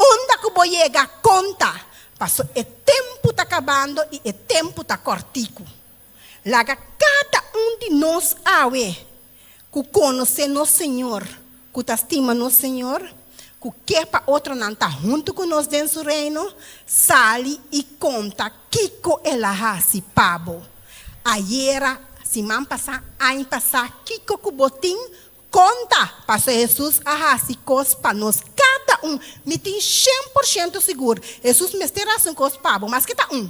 Unda ku bo yega, konta, paso e tempu ta kabando i e tempu ta kòrtiku. Laga kada un di nos awe ku konosé nos Señor, ku ta stima nos Señor, ku ke pa otronan ta huntu ku nos den Su Reino, sali i konta kiko El a hasi pa bo. Ayera, siman pasá, aña pasá, kiko ku bo tin konta? Pasobra Hesus a hasi kos pa nos kada un. Mi tin shen por shento sigur, Hesus mester hasi un kos pa bo, maske ta un.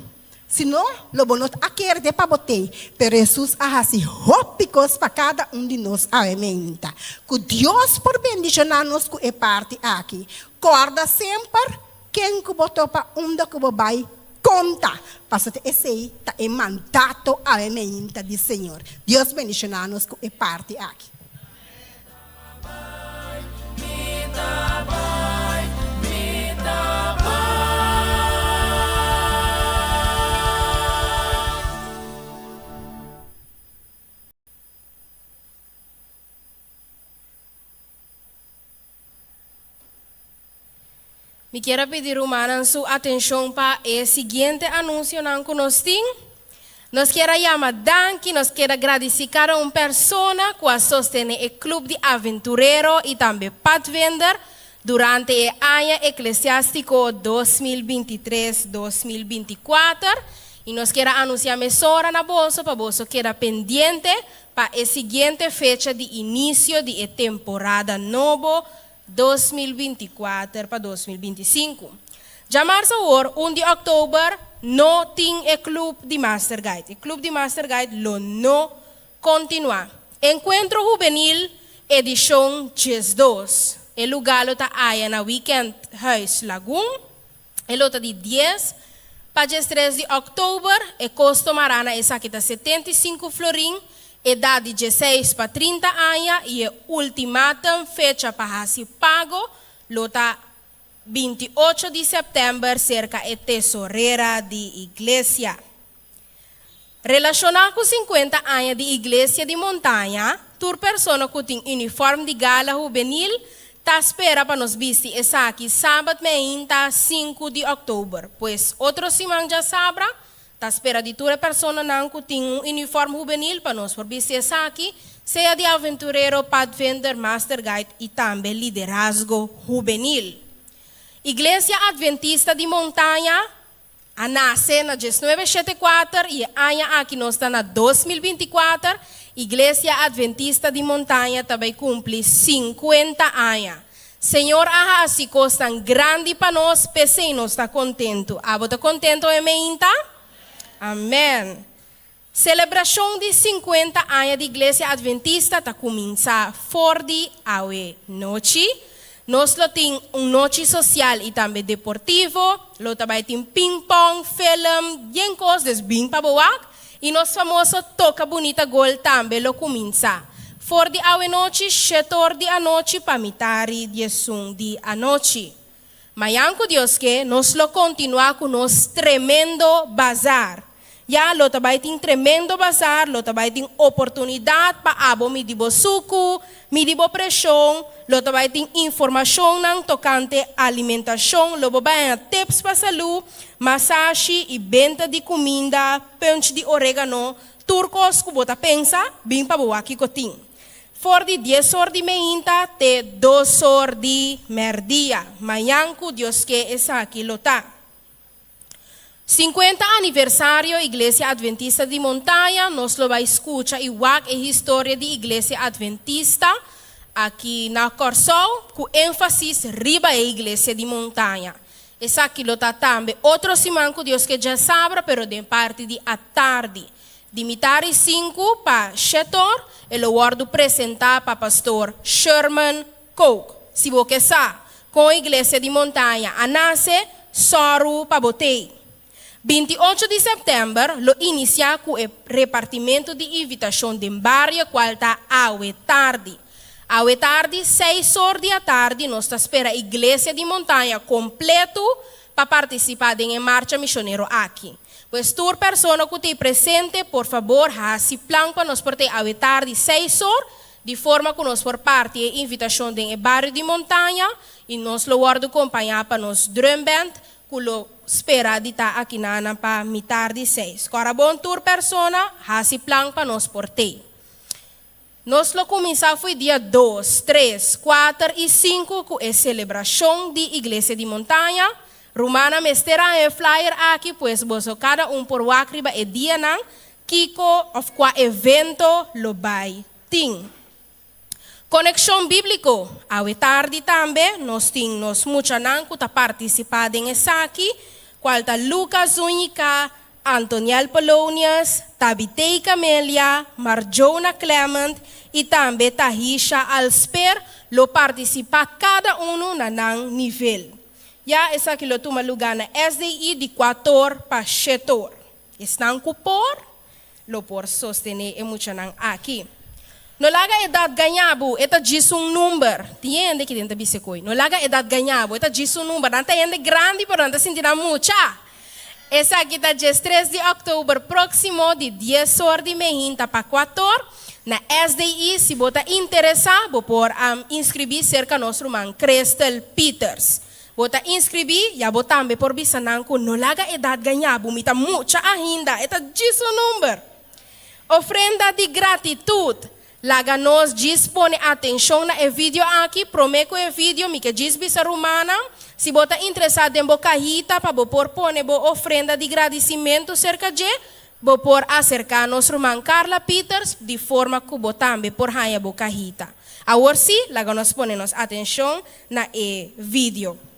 Si no, lo bo no a kere te pa bo tei. Pero Hesus a hasi hopi kos pa kada un di nos awe meinta. Ku Dios por bendishoná nos ku e parti aki. Kòrda semper, ken ku bo topa unda ku bo bai, konta, pasobra esei ta e mandato awe meinta di Señor. Dios bendishoná nos ku e parti aki. Mi kier a pidi rumannan su atencion pa e siguiente anuncionan cu nos tin. Nos kier a yama danki, nos kier a gradisí kada un persona ku a sostené e Club di Aventurero i tambe Padvinder durante e aña eklesiástiko 2023, 2024 i nos kier a anunsiá mesora na boso pa boso keda pendiente pa e siguiente fecha di inisio di e temporada nobo 2024 pa 2025. Djamars awor, un di òktober, no tin e club di Master Guide. E club di Master Guide lo no kontinuá. Enkuentro Hubenil edishon 12. E lugá lo ta aya na Weekend Huis Lagun. E lo ta di dies pa 13 di òktober. E kosto mará na esaki ta 75 florin, edat di 16 pa 30 aña i e ultimatum fecha pa hasi pago lo ta 28 di sèptèmber serka e tesorera di iglesia. Relashoná ku 50 aña di Iglesia di Montaña, tur persona ku tin unifòrm di gala hubenil ta spera pa nos bisti esaki sabat meinta 5 di òktober. Pues otro siman djasabra ta spera di tur e personanan ku tin un unifòrm hubenil pa nos por bisti esaki, sea di aventurero, padvinder, master guide i tambe liderazgo hubenil. Iglesia Adventista di Montaña a nase na 1974 i e aña aki nos ta na 2024, Iglesia Adventista di Montaña ta bai kumpli 50 aña. Señor a hasi kosnan grandi pa nos, p'esei nos ta kontentu. Abo ta kontentu e meinta? Amèn. Selebrashon di 50 aña di Iglesia Adventista ta kuminsá for di awe nochi. Nos lo tin un nochi sosial i tambe deportivo, lo ta bai tin ping-pong, film, yen kos, dus bin pa bo wak. I nos famoso Toka Bunita Gol tambe lo kuminsá. For di awe nochi, 7 or di anochi pa mitari 11 di anochi. Mañan ku Dios ke, nos lo kontinuá ku nos tremendo bazar. Ya, lo ta bai tin tremendo bazar, lo ta bai tin oportunidat pa abo midi bo suku, midi bo preshon, lo ta bai tin informashonnan tokante alimentashon, lo bo bai haña tips pa salú, masashi i benta di kuminda, punch di oregano, tur kos ku bo ta pensa, bin pa bo wak kiko tin. For di 10 or di meinta te 2 or di mèrdia. Mañan ku Dios ke esaki lo ta. 50 aniversario Iglesia Adventista di Montaña, nos lo bai skucha i wak e historia di Iglesia Adventista aki na Kòrsou, ku énfasis riba e Iglesia di Montaña. Esaki lo ta tambe otro siman ku Dios ke djasabra, pero den parti di atardi. Di mitari 5 pa 7 or, e lo wòrdu presentá pa pastor Sherman Kook. Si bo ke sa, kon Iglesia di Montaña a nase, sòru pa bo tei. 28 di sèptèmber lo inisiá ku e repartimentu di invitashon den bario kual ta awe tardi. Awe tardi, 6 or di atardi, nos ta spera Iglesia di Montaña kompleto pa partisipá den e marcha misionero aki. Pues tur persona ku ta presente, por fabor, hasi plan pa nos por ta awe tardi 6 or, di forma ku nos por parti e invitashon den e bario di Montaña i nos lo wòrdu kompañá pa nos drum band ku lo spera di ta aki na pa mitar di 6. Kòrda bon tur persona, hasi plan pa nos por tei. Nos lo kuminsá for di dia 2, 3, 4 i 5 ku e selebrashon di Iglesia di Montaña. Rumannan mester a e flyer aki, pues boso kada un por wak riba e dianan, kiko òf kua evento lo bai tin. Konekshon Bíbliko, awe tardi tambe, nos tin nos muchanan ku ta partisipá den esaki, kual ta Lucas Zúñiga, Antoniel Polonius, Tabitei Camelia, Marjona Clement i tambe Tahisha Alsper lo partisipá kada un na nan nivel. Ya esaki lo tuma lugá na SDI di 4 pa 7 or. Esnan ku por, lo por sostené e muchanan aki. No laga edat gaña bo, e ta djis un number. Tin hende ku ta bisa koi. No laga edat gaña bo, e ta djis un number. Nan ta hende grandi, pero nan ta sinti nan mucha. Esaki ta 3 di òktober próksimo di 10 or di mainta pa 4 or. Na SDI, si bo ta interesá, bo por inskribí serka nos ruman Crystal Peters. Bo ta inskribí, ya bo tambe por bisa nan ku no laga edat gañá bo, mi ta mucha ainda, e ta djis un number. Ofrenda di gratitut. Laga nos djis pone atenshon na e video aki, promé ku e video mi ke djis bisa rumannan, si bo ta interesá den bo kahita pa bo por pone bo ofrenda di gradisimentu serka dje, bo por aserká nos ruman Carla Pieters di forma ku bo tambe por haña bo kahita. Awor sí, laga nos pone nos atenshon na e video.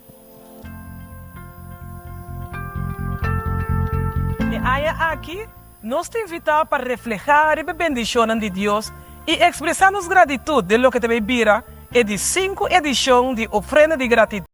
E aña aki, nos ta invitá pa reflehá riba e bendishonnan di Dios i ekspresá nos gratitut den loke ta bay bira e di sinku edishon di Ofrenda di Gratitut.